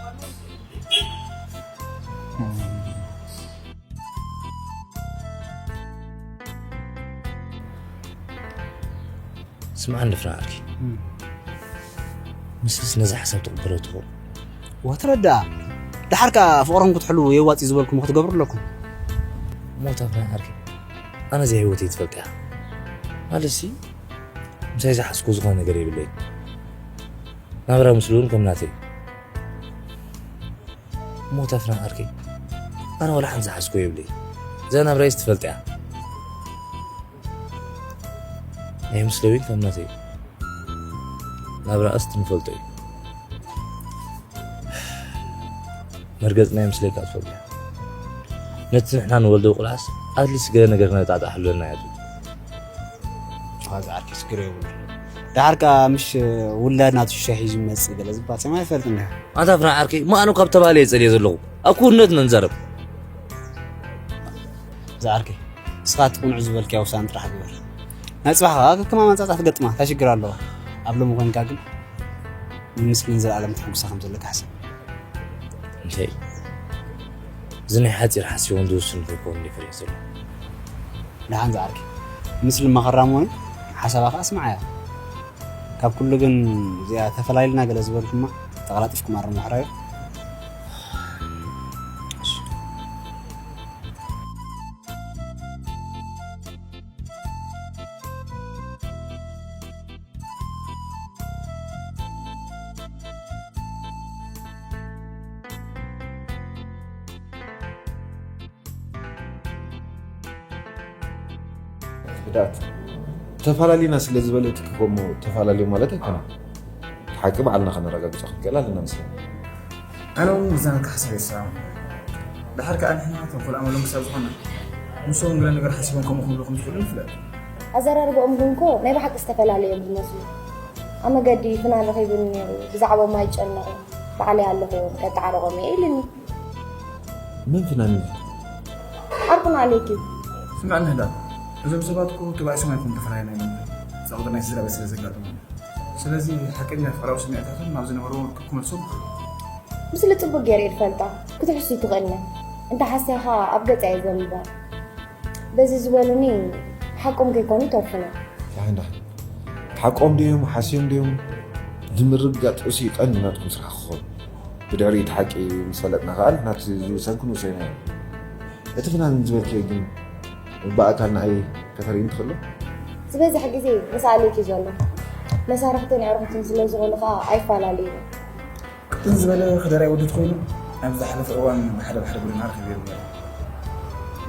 ስምዓኒ ፍረ ዓርኪ። ምስስ ነዚ ሓሳብ ትቕበሎ ትኸውን? ወትረዳ። ደሓር ከኣ ፍቕሮም ክትሕሉ የዋጽእ ዝበልኩም ክትገብሩ ኣለኩም። ሞታ ፍረ ዓርኪ። ኣነ እዚ ህይወተይ ትፈልጥ እያ። ማለትሲ፣ ምሳይ ዝሓዝኩ ዝኾነ ነገር የብለይን። ናብራ ምስሉ እውን ከም ናተይ። ሞታ ፍረ ዓርኪ። ኣነ ዋላ ሓንቲ ዝሓዝኩ የብለይን። እዛ ናብራይስ ትፈልጥ እያ። ናይ ምስለዊን ከም ናተይ። ናብራኣስ ትንፈልጦ እዩ። መርገጽ ናይ ምስለካ ትፈልጦ። ነቲ ንሕና ንወልዶ ቁልዓስ ኣትሊስት ገለ ነገር ክነጣጣሕ ኣለና እያ ትብል። ዋዛ ዓርኪ ስግር የብሉ። ደሓር ከኣ ምሽ ውላድ ናቱ ሽሻይ ሒዙ ይመጽእ ገለ ዝበሃል ሰማይ ይፈልጥ እንዲኻ። ኣንታ ፍና ዓርከይ፣ እሞ ኣነ ካብ ተባህለ እየ ጸልየ ዘለኹ። ኣብ ክውንነት ኢና ንዛረብ። እዛ ዓርከይ፣ ንስኻ እቲ ቅኑዕ ዝበልካዮ ውሳነ ጥራሕ ግበር። ናይ ጽባሕ ከኣ ከከም ኣመጻጽኣ ትገጥማ፣ እንታይ ሽግር ኣለዋ? ኣብ ሎሚ ኮንካ ግን ንምስሊ ንዘለኣለም ተሐጉሳ ከም ዘለካ ሕሰብ። እንታይ? እዚ ናይ ሓጺር ሓሲቦን ዝውስን ከይኮን እንዲ ፈሪሕ ዘሎ። ደሓን ዝዓርከይ፣ ምስሊ መኸራ ምዃኑ ሓሳባ ከኣ ስምዓያ። ካብ ኩሉ ግን እዚኣ ተፈላሊልና ገለ ዝበልኩማ ተቐላጢፍኩም ኣርሙ ሕራዩ። ህድኣት። ተፈላለዩና ስለ ዝበለት እኮ እሞ ተፈላለዩ ማለት ኣይኮነን። እቲ ሓቂ ባዕልና ከነረጋግጾ ክንክእል ኣለና መስለኒ። ኣነ እውን ብዛ ናትካ ሓሳብ ይሰማማዕ። ደሓር ከኣ ንሕና እቶም ኮልኣመሎም ክሳብ ዝኾና፣ ንሶም እውን ገለ ነገር ሓሲቦም ከምኡ ክብሉ ከም ዝኽእሉ ንፍለጥ። ኣዘራርባኦም ግን እኮ ናይ ብሓቂ ዝተፈላለዩ እዮም ዝመስሉ። ኣብ መገዲ ፍናን ረኺቡኒ ነይሩ፣ ብዛዕባኦም ኣይጨነቕን፣ ባዕለይ ኣለኹ፣ ከጠዓርቖም እየ ኢሉኒ። መን ፍናን እዩ? ዓርኩና ኣሌክ እዩ። ስምዕኒ ህዳር፣ እዞም ሰባት እኮ ተባኢሶም ኣይኮኑን ተፈላሊና እዮም። ጸቕጢ ናይ ስድራ ቤት ስለ ዘጋጠሞም። ስለዚ ሓቀኛ ፍቕራዊ ስምዒታቶም ናብ ዝነበርዎ ክመልሶም። ምስሊ ጽቡቕ ገይረ እየ ዝፈልጣ። ክትሕሱ ኣይትኽእልን እያ። እንተ ሓስያ ኸኣ ኣብ ገጻ እየ ዘንብባ። በዚ ዝበሉኒ ሓቆም ከይኮኑ ይተርፉና። ዳሕን ዳሕን። ሓቆም ድዮም፣ ሓስዮም ድዮም? ንምርግጋጽ እሱ እዩ ቀንዲ ናትኩም ስራሕ ክኸውን። ብድሕሪኡ እቲ ሓቂ ምስ ፈለጥና ከኣ ናብቲ ዝውሰንኩ ንውሰዮ። እቲ ፍናን ዝበልክዮ ግን ብኣካል ንዓይ ከተርእይኒ ትኽእሉ? ዝበዝሕ ግዜ ምስ ኣሌክ እዩ ዘሎ። መሳርሕትን ኣዕሩኽትን ስለ ዝኾኑ ከኣ ኣይፈላለዩን። ቅጥን ዝበለ ከደራይ ወዲ ተኾይኑ፣ ኣብ ዝሓለፈ እዋን ብሓደ ብሓደ ጎደና ረኺበ ነይረ።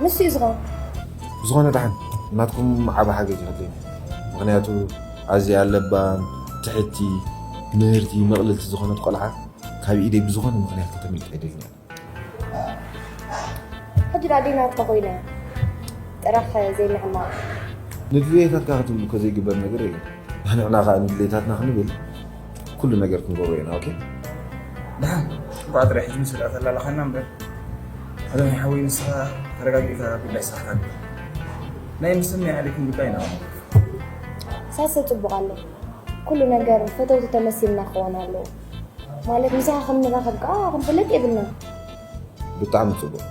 ንሱ እዩ ዝኾን። ብዝኾነ ደሓን፣ ናትኩም ዓቢ ሓገዝ ይኸድለኒ። ምኽንያቱ፣ ኣዝያ ለባም፣ ትሕቲ፣ ምህርቲ፣ ምቕልልቲ ዝኾነት ቆልዓ፣ ካብ ኢደይ ብዝኾነ ምኽንያት ከተምልጥ ኣይደልን እያ። ሕጂ ደኣ ኣዴና እኮ ኮይና ጥራሕ ዘይምሕማቕ። ንድሌታትካ ክትብሉ እኮ ዘይግበር ነገር የለን። ንሕና ከኣ ንድሌታትና ክንብል ኩሉ ነገር ክንገብሮ ኢና፣ ኦኬ? ደሓን፣ እንቋዕ ጥራይ ሕጂ ምስ ርኣ ተላለኻና እምበር። ኣዶናይ ሓወይ ንስኻ ኣረጋጊእካ ጉዳይ ስራሕካ ግበር። ናይ ምስም ናይ ኣሌክን ጉዳይ ኢና። ሳሰ ጽቡቕ ኣሎ። ኩሉ ነገር ፈተውቲ ተመሲልና ክኾን ኣለዎ። ማለት ምሳኻ ከም ንራኸብ ከዓ ክንፍለጥ የብልና። ብጣዕሚ ጽቡቕ።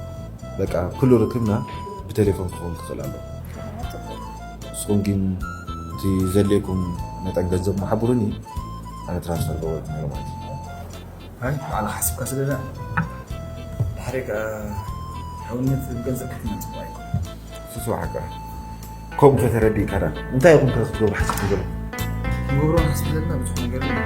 በቃ ኩሉ ርክብና ብቴሌፎን ክኸውን ክኽእል ኣለዎ። ንስኹም ግን እቲ ዘድልየኩም መጠን ገንዘብ መሓብሩኒ፣ ኣነ ትራንስፈር ገበርኩ ነይሩ ማለት እዩ። ኣይ ባዕልኻ ሓሲብካ ስለዳ ድሕሪ ከኣ ሕውነት ብገንዘብ ክትመን ጽቡቕ ኣይኮን። ስስዋ ሓቃ። ከምኡ ከተረዲእካ ዳ እንታይ ኢኹም ከ ክትገብሩ ሓሲብኩም ዘለኹም? ንገብሮ ሓሲብ ዘለና ብዙሕ ነገር ኣሎ።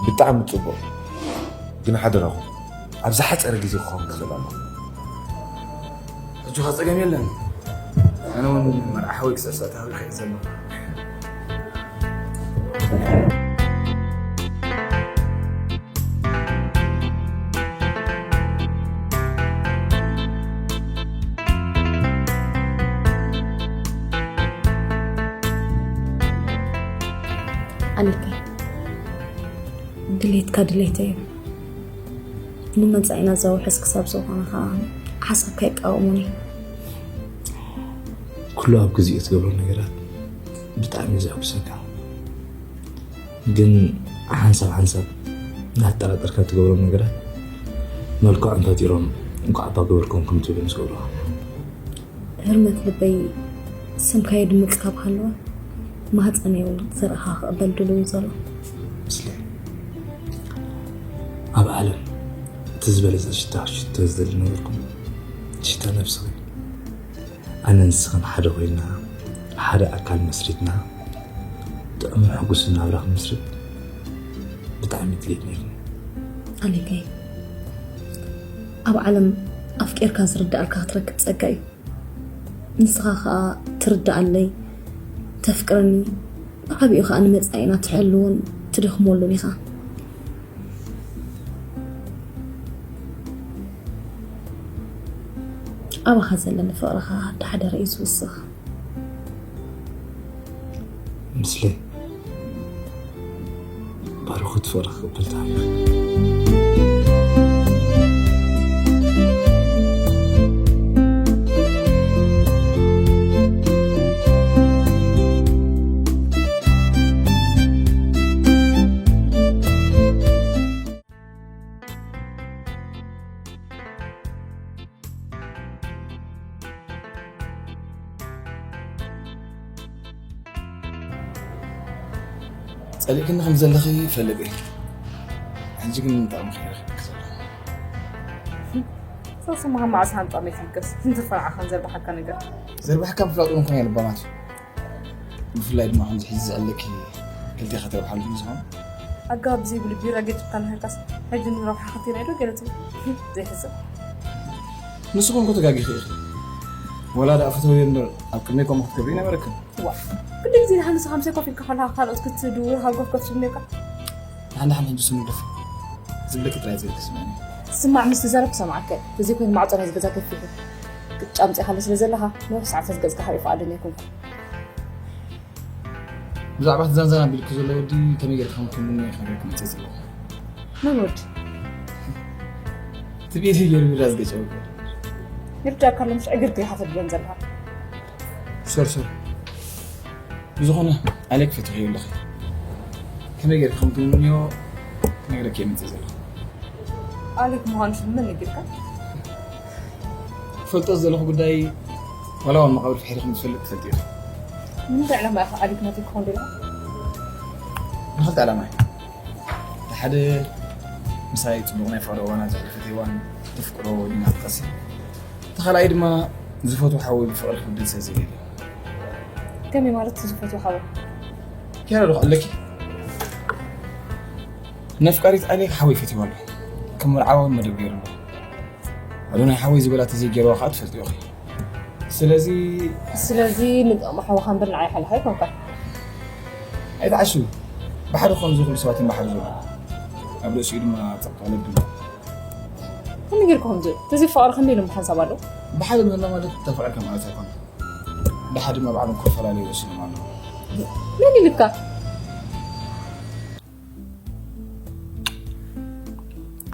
ብጣዕሚ ጽቡቕ። ግን ሓደራኹም፣ ኣብ ዝሓጸረ ግዜ ክኸውን ክኽእል ኣለዎ። ሕጂ ኸ ጸገም የለን። ኣነ እውን መርዓ ሓወይ ክሳብ ሰዓት ሃብሪ ከይእ ዘለኹ። ኣሌከይ፣ ድሌትካ ድሌተይ እዩ። ንመጻኢና ዘውሕስ ክሳብ ዝኾነ ኸኣ ሓሳብካ ይቃወሙኒ። ኩሉ ኣብ ግዜኡ ትገብሮ ነገራት ብጣዕሚ እዩ ዘሐጉሰካ። ግን ሓንሳብ ሓንሳብ እናተጠራጠርካ ትገብሮም ነገራት መልክዖም ፈጢሮም እንኳዕ እባ ገበርኩም ከም ትብል ምስ ገብሩኻ። ህርመት ልበይ ስምካ የድምጽ ካብ ሃለወ ማህጸነይ እውን ዘርእኻ ክቕበል ድሉው እዩ ዘሎ። ምስለ ኣብ ዓለም እቲ ዝበለጸ ሽታ ሽቶ ዝደሊ ነበርኩም። ሽታ ነብስኺ። ኣነ ንስኽን ሓደ ኮይና፣ ሓደ ኣካል መስሪትና፣ ጥዑምን ሕጉስን ናብራ ክንምስርት ብጣዕሚ ድሌት ነይሩኒ። ኣሌከይ፣ ኣብ ዓለም ኣፍቂርካ ዝርዳእልካ ክትረክብ ጸጋ እዩ። ንስኻ ኸኣ ትርድኣለይ፣ ተፍቅረኒ፣ ብዓቢኡ ኸኣ ንመጻኢና ትሕልውን ትደኽመሉን ኢኻ። ኣባኻ ዘለኒ ፍቕሪ ኸኣ ደሓደ ርእዩ ዝውስኽ። ምስለይ ባርኹት ፍቕሪ ክቕበል ተሃንበ። ጸሊእክኒ ከም ዘለኺ ይፈልጥ እየ። ሕጂ ግን እንታይ ምኽንያት ረኺብኪ ዘለኹ? ሰብስማኻ መዓስ ሃንጣ መይትልገስ? እንትፈርዓኻን ዘርባሓካ ነገር። ዘርባሕካ ምፍላጥ እውን ኮነ ልባማት እዩ። ብፍላይ ድማ ከምዚ ሕጂ ዘዕለኪ ክልቴኻ ተብሓሉ ምስ ኾነ። ኣገባብ ዘይብሉ ቢራ ገጭካ ንሃካስ ሕጂ ንረብሓ ኸቲና ኢሉ ገለ ትብል። ዘይሕሰብ። ንስኹም እኮ ተጋጊኺ ኢኺ። ወላ ደኣ ፈተውዮ እምበር ኣብ ቅድመይ ከምኡ ክትገብሪ ነበረክን። ዋ፣ ክንደይ ግዜ ደሓን ንስኻ ምሳይ ኮፍ ኢልካ ከለኻ ካልኦት ክትድውር ሃጎፍ ኮፍ ትብል ነርካ? ደሓን ደሓን ሕጂ ስኑ ደፍ ዝብለኪ ጥራይ ዝብል ክስምዐኒ። ስማዕ፣ ምስ ተዛረብኩ ሰምዓካ። ተዘይኮይኑ ማዕጾ ናይዚ ገዛ ከፊቱ ቅጫ ኣምጺእካለ ስለ ዘለኻ ነዊሕ ሰዓታት ገጽካ ክርኢ ፍቓደኛ ኣይኮንኩን። ብዛዕባ እቲ ዛንዛን ኣቢልኪ ዘሎ ወዲ ከመይ ጌርካ ከም ትምንዮ ክነግረኪ መጽየ ዘለኹ። መን ወዲ? እቲ ቤት ገይሩ ቢራ ዝገጨወ እኮ። ይርዳእካ ኣሎ፣ ምሽ ዕግርግር ኢኻ ተድልዮም ዘለኻ። ሶር ሶር። ብዝኾነ ኣሌክ ፈቲኽዮ ኣለኺ። ከመይ ጌርኪ ከም ትምንዮ ክነግረኪ እየ መጽየ ዘለኹ። ኣሌክ ምዃኑ ሽም መን ነጊርካ? ክፈልጦ ዝደለኹ ጉዳይ ዋላ እውን መቓብር ፍሒሪ ከም ዝፈልጥ ትፈልጢ ኢኺ። ንምንታይ ዕላማ ኢኻ ኣሌክ ናተይ ክኾን ደለኻ? ንኽልተ ዕላማ እዩ። እቲ ሓደ ምሳይ ጽቡቕ ናይ ፍቕሪ እዋና ዘሕለፈት ሄዋን ተፍቅሮ ወይ ድማ ትቐሲ። እቲ ካልኣይ ድማ ዝፈትዎ ሓወይ ብፍቕሪ ክብደል ስለ ዘይደሊ። ከመይ ማለት ዝፈትዎ ሓወይ? ኪያራ ዶ ኣለኪ? ነፍቃሪት ኣሌክ ሓወይ ፈትይዋ ኣሎ። ከም መርዓዋ እውን መደብ ገይሩ ኣሎ። ኣዶናይ ሓወይ ዝበላ ተዘይገይርዋ ከዓ ትፈልጥዮ ኢኺ። እሳ ስለዚ ስለዚ ንጥቕሚ ሓውኻ እምበር ንዓይ ሓልኻ ኣይኮንካ። ኣይትዓሹ። ብሓደ ክኾኑ ዝኽእሉ ሰባት እዮም ብሓደ ዘለዉ። ኣብ ርእሲኡ ድማ ጸቕጣ ለብም። ከመይ ጌርካ ከምዚ? ተዘይ ፍቕሪ ከመይ ኢሎም ሓንሳብ ኣለዉ? ብሓደ ምህና ማለት ተፋቒርካ ማለት ኣይኮነ። ብሓደ ድማ ባዕሎም ክፈላለዩ ወሲኖም ኣለዉ። መን ኢልካ?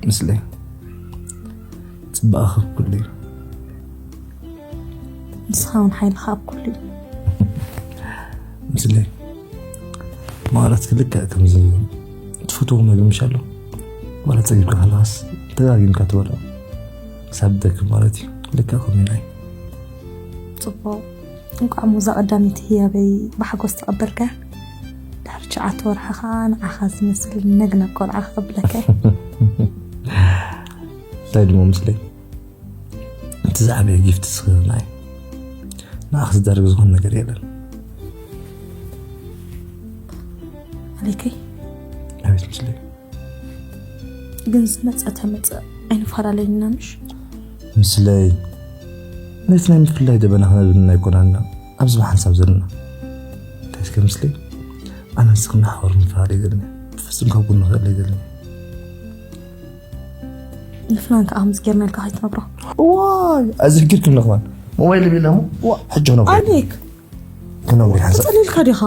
ምስለ ጽባቐ ካብ ኩሉ እዩ። ንስኻ እውን ሓይልኻ ኣብ ኩሉ እዩ። ምስለ ማውራት ክልክዕ ከምዚ ትፈትዎ መግቢ ምሽ ኣሎ ዋላ ጸጊብካ ከለኻስ ደጋጊምካ ትበልዖ ክሳብ ደክም ማለት እዩ። ልክዕ ከምኡ ናይ ጽቡቕ። እንኳዕ ሙዛ ቀዳመይቲ ህያበይ ብሓጎስ ተቐበልካ። ድሕሪ ትሽዓተ ወርሒ ከዓ ንዓኻ ዝመስል ነግና ቆልዓ ክቐብለካ። እንታይ ድሞ ምስለይ እቲ ዝዓበየ ጊፍት ስኽርናይ ንዓኽ ዝዳርግ ዝኾነ ነገር የለን። ኣሌከይ ኣቤት ምስለይ ግን ዝመፀ ተመፀ ኣይንፈላለየና ምሽ? ምስለይ ነቲ ናይ ምፍላይ ደበና ክነብልና ኣይኮናና ኣብዚ ብሓንሳብ ዘለና እንታይ እስከ ምስለይ ኣነ ንስኽና ሓወር ምፍራድ የደልኒ ብፍጹም ካብ ጎኑ ክእል የደልኒ ንፍላን ከዓ ምስ ጌርና ኢልካ ከይትነግሮ ዋይ ኣዘኪርክም ንኽማን ሞባይል ቢለሞ ሕጂ ክነግሮ ኣሌክ ክነግሮ ሓንሳብ ተፀሊልካ ዲኻ?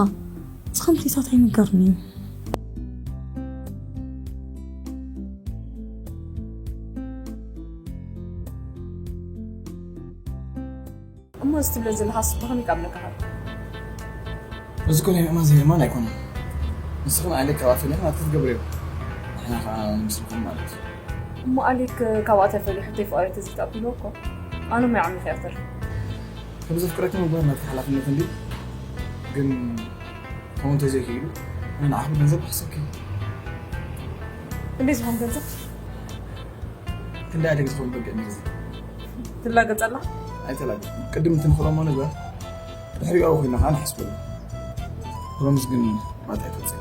እዚ ከምቲታት ኣይንገርኒ እዩ። እሞ እዚ ትብለ ዘለኻስ ብኸመይ ክኣምነካ? እዚ እኮ ናይ ምእማን ዘይምእማን ኣይኮነን። ንስኽን ኣሌክ ካብኣ ፈሊኹም ኣቲ ትገብርዮ ንሕና ከዓ ንምስልኩም ማለት እዩ። እሞ ኣሌክ ካብኣ ተፈልዩ ሕቶይ ፍቕሪ ተዘይተቐቢልዎ እኮ ኣነ ሞ ይዓምልኽ እያ ክተርፍ። ከም ዘፍቅረኪ ምግባር ናትኪ ሓላፍነት እንዲ ግን ከምኡ እንተዘይክኢሉ ናይ ንዓኹም ገንዘብ ክሕሰኪ እዩ። ክንደይ ዝኾን ገንዘብ? ክንደይ ኣደግ ዝኾን በግዕ መርዚ ትላገጸላ? ኣይተላገጽኩም ቅድም እንትንኽረሞ ነገር ድሕሪኡ ኮይና ከዓ ንሓስበሉ ፕሮምስ ግን ማጣ ኣይተወፅና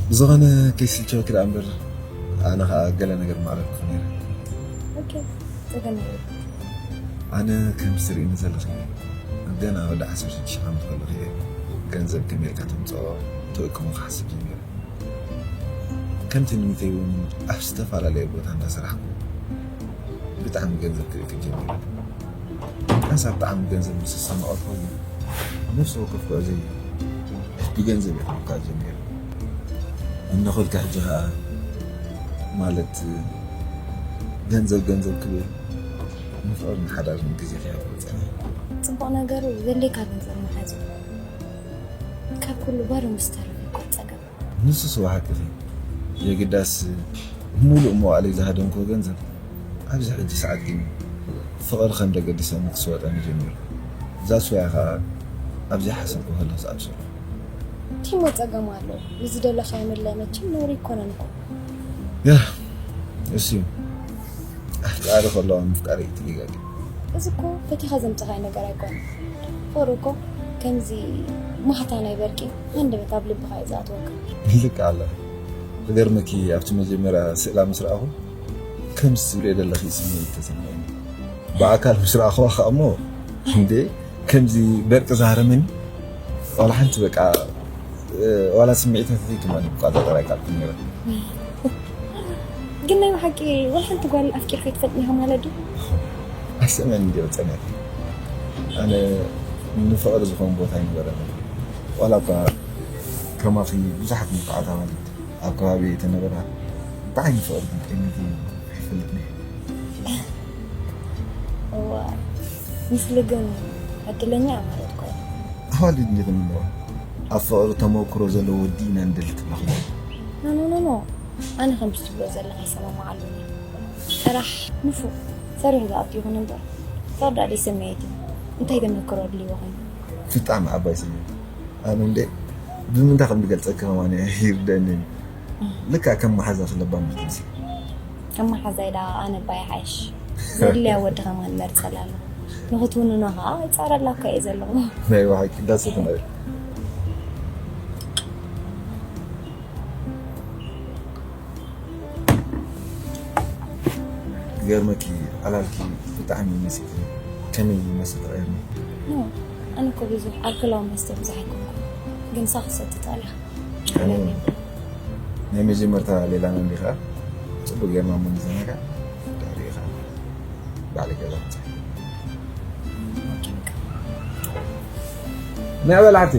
ብዝኾነ ከይስልቸወኪ ደኣ እምበር ኣነ ኸዓ ገለ ነገር ማዕበልኩኺ ነይረ። ኦኬ፣ ጸገም የብሉን። ኣነ ከምዚ ትርእይኒ ዘለኺ ገና ወዲ ዓሰርተ ሽዱሽተ ዓመት ከለኹ እየ ገንዘብ ከመይ ኢልካ ተምጽኦ ትእክቦ ክሓስብ ጀሚረ። ከምቲ ንሚተይ እውን ኣብ ዝተፈላለየ ቦታ እንዳሰራሕኩ ብጣዕሚ ገንዘብ ክእክብ ጀሚረ። ሓንሳብ ብጣዕሚ ገንዘብ ምስ ዝሰማቐልኩ ግን ነፍሲ ወከፍ ጉዕዞይ ብገንዘብ እየ ክምካእ ጀሚረ። እነኹልካ ሕጂ ኸዓ ማለት ገንዘብ ገንዘብ ክብል ንፍቕርን ሓዳርን ግዜ ከየሕልፎ ጸኒሐ። ጽቡቕ ነገሩ ዘድልየካ ገንዘብ ምሓዝ እዩ። ካብ ኩሉ ባዶ ምስ ተረፈ እኮ ጸገም። ንሱስ ብሓቂ ኸ የግዳስ ሙሉእ መዋእለይ ዝሃደምክዎ ገንዘብ ኣብዚ ሕጂ ሰዓት ግን ፍቕሪ ከም ደገዲሰኒ ክስወጠኒ ጀሚሩ። እዛ ሱያ ኸዓ ኣብ ዘይሓሰብኩ ከለኹ ዝኣብሰልኩ። ቲሞ ጸገም ኣሎ። ንዝደለኻዮ ምድላይ መቸም ነውሪ ኣይኮነን እኮ። ያ እሱ ኣፍቃሪ ከለዋ ምፍቃር እዩ ትደጋግም። እዚ እኮ ፈቲኻ ዘምጻኻዮ ነገር ኣይኮነን። ፍቕሪ እኮ ከምዚ ማህታ ናይ በርቂ ሃንደበት ኣብ ልብኻ እዩ ዝኣትወካ። ልክ ኣለ ክገርመኪ ኣብቲ መጀመርያ ስእላ ምስ ረኣኹ ከምዚ ትብልዮ ዘለኺ ስምዒት ተሰሚዑኒ። ብኣካል ምስ ረኣኹዋ ከዓ እሞ እንዴ ከምዚ በርቂ ዝሃረመኒ ዋላ ሓንቲ በቃ ዋላ ስምዒታተይ ከማን ክቆጻጸር ኣይከኣልኩን ነይረ። ግን ናይ ብሓቂ ወላ ሓንቲ ጓል ኣፍቂርካ ኣይትፈልጥን ኢኻ ማለት ድዩ? ኣይሰምዕን እንዲዮ ጸኒሐ ኣነ ንፍቕሪ ዝኾን ቦታ ኣይነበረን። ዋላ እኳ ከማኺ ብዙሓት ንፉዓት ኣዋልድ ኣብ ከባቢ ተነበራ ብዓይኒ ፍቕሪ ግን ጠሚቲ ኣይፈልጥን እየ። እዋ፣ ምስሊ ግን ዕድለኛ እያ ማለት እኮ እያ። ኣዋልድ እንዲኽን ኣለዋ ኣብ ፍቕሪ ተመክሮ ዘለዎ ወዲ ኢና ንደሊ ትብላ ኸለኹ። ኖ ኖ ኖ ኖ፣ ኣነ ከምዚ ትብሎ ዘለኻ ይሰማማዓሉ እየ። ጥራሕ ንፉዕ ሰሪሑ ዝኣቱ ይኹን እምበር፣ ፍቕሪ ደኣ ደይ ስምዒት እዩ። እንታይ ተመክሮ ኣድልይዎ ኮይኑ? ብጣዕሚ ዓባይ ስምዒት። ኣነ እንደ ብምንታይ ከም ዝገልጸኪ ከማን ይርደኣኒ። ልክዕ ከም መሓዛኺ ለባም ትመስሊ። ከም መሓዛይ ደኣ ኣነ እባ ይሓይሽ። ዘድልያ ወዲ ከማን መርጸላ ኣለኹ። ንኽትውንኖ ኸኣ ይጻረላ እኮ እየ ዘለኹ። ናይ ብሓቂ ደስ ትብል። ክገርመኪ ዕላልኪ ብጣዕሚ ይመስል። ከመይ ይመስል ተቐይርኒ? ኖ፣ ኣነ እኮ ብዙሕ ኣልኮላዊ መስተ ብዙሕ ኣይኮንኩን፣ ግን ንሳ ክትሰቲ ትኽእል ኢኻ። ኣነ ናይ መጀመርታ ሌላና እንዲኻ ጽቡቅ ጌርና እሞ ንዘናጋዕ፣ ድሕሪኡ ኸኣ ባዕለይ ገዛ ምጽእ። ናይ በላዕቲ።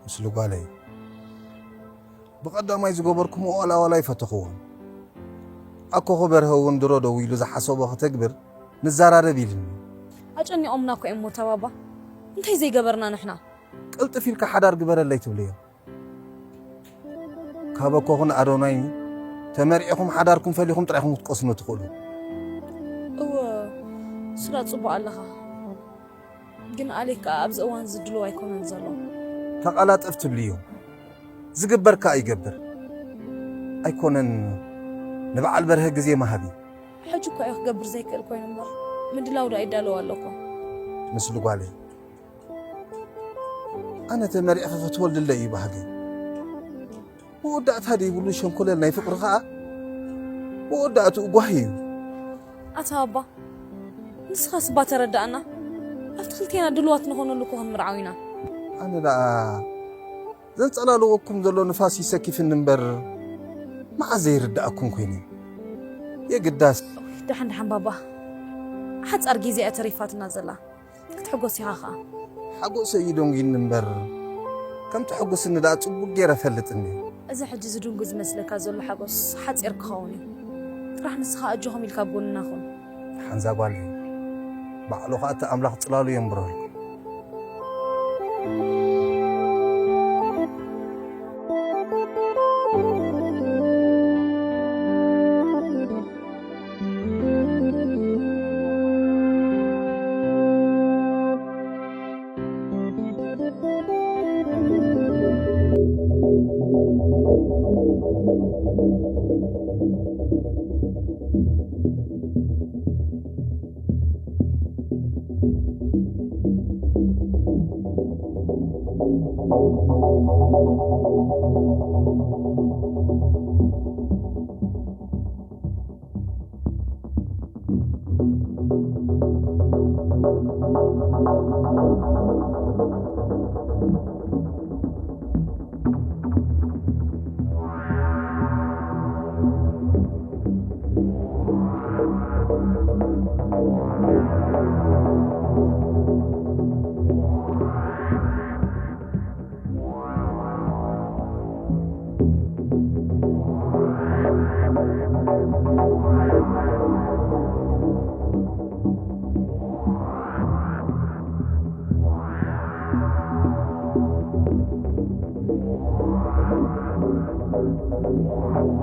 ምስሉ ጓለይ ብቐዳማይ ዝገበርኩምኦ ዋላ ዋላ ኣይፈተኽዎን። ኣኮኹ በርሀ እውን ድሮ ደው ኢሉ ዝሓሰቦ ከተግብር ንዘራረብ ኢልኒ። ኣጨኒቖምና እኮ እዮም ሞታ ባባ። እንታይ ዘይገበርና ንሕና? ቅልጥፍ ኢልካ ሓዳር ግበረለይ ትብልዮ። ካብ ኣኮኹን ኣዶናይ ተመርዒኹም ሓዳርኩም ፈሊኹም ጥራይኹም ክትቀስኑ ትኽእሉ። እወ፣ ስላ ጽቡቕ ኣለኻ። ግን ኣሌክ ከኣ ኣብዚ እዋን እዚ ድሉው ኣይኮነን ዘሎ። ተቐላጠፍ ትብልዮ። ዝግበር ከኣ ይገብር። ኣይኮነን ንበዓል በርሀ ግዜ መሃቢ። ሕጂ እኳ እዩ ክገብር ዘይክእል ኮይኑ እምበር፣ ምድላው ደኣ ይዳለዎ ኣሎ እኮ። ምስሉ ጓለይ፣ ኣነ ተመሪዕኺ ክትወልድለይ እዩ ባህገይ። መወዳእታ ደይብሉ ሸንኮለል ናይ ፍቕሪ ኸኣ መወዳእትኡ ጓሂ እዩ። ኣታ ኣባ፣ ንስኻስ እባ ተረዳእና። ኣብቲ ክልቴና ድሉዋት ንኾነሉ እኮ ክንምርዓው ኢና። ኣነ ደኣ ዘንጸላልወኩም ዘሎ ንፋስ ይሰኪፍኒ እምበር፣ መዓዝ ዘይርድኣኩም ኮይነ? የግዳስ። ደሓን ደሓን ባባ፣ ሓጻር ግዜ እያ ተሪፋትና ዘላ። ክትሕጎስ ኢኻ ኸኣ። ሓጎሰ እዩ ደንጒኒ እምበር፣ ከም ተሐጉስኒ ደኣ ጽቡቕ ገይረ እፈልጥ እንድየ። እዚ ሕጂ ዝድንጉ ዝመስለካ ዘሎ ሓጎስ ሓጺር ክኸውን እዩ። ጥራሕ ንስኻ ኣጆኹም ኢልካ ኣብ ጎንና ኩን። ሓንዛ ጓል እዩ። ባዕሉ ኸኣ እቲ ኣምላኽ ጽላሉ የንብረልኩም።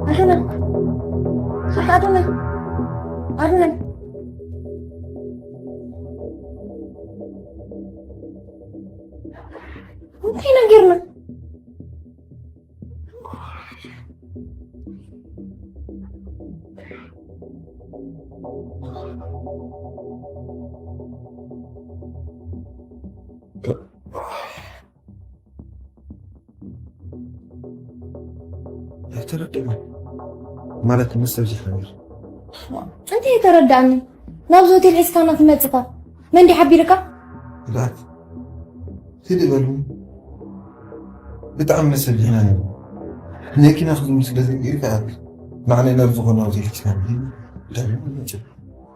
ኣዶናይ፣ ኣዶናይ፣ ኣዶናይ። እንታይ ኢና ጌርና? ኣይተረድእን ማለት ምስ ሰብ ዝሕብር እንታይ የተረዳኒ? ናብዚ ሆቴል ሒዝካና ትመጽኻ መን ድዩ ሓቢርካ? ላት ሂድ በሉ። ብጣዕሚ መሰል ዲሕና ነሩ። ነኪና ክዝም ስለ ዘግኢር ከኣት ንዓና ናብ ዝኾነ ሆቴል ሒዝካ ንሂድ። ብጣዕሚ መቸም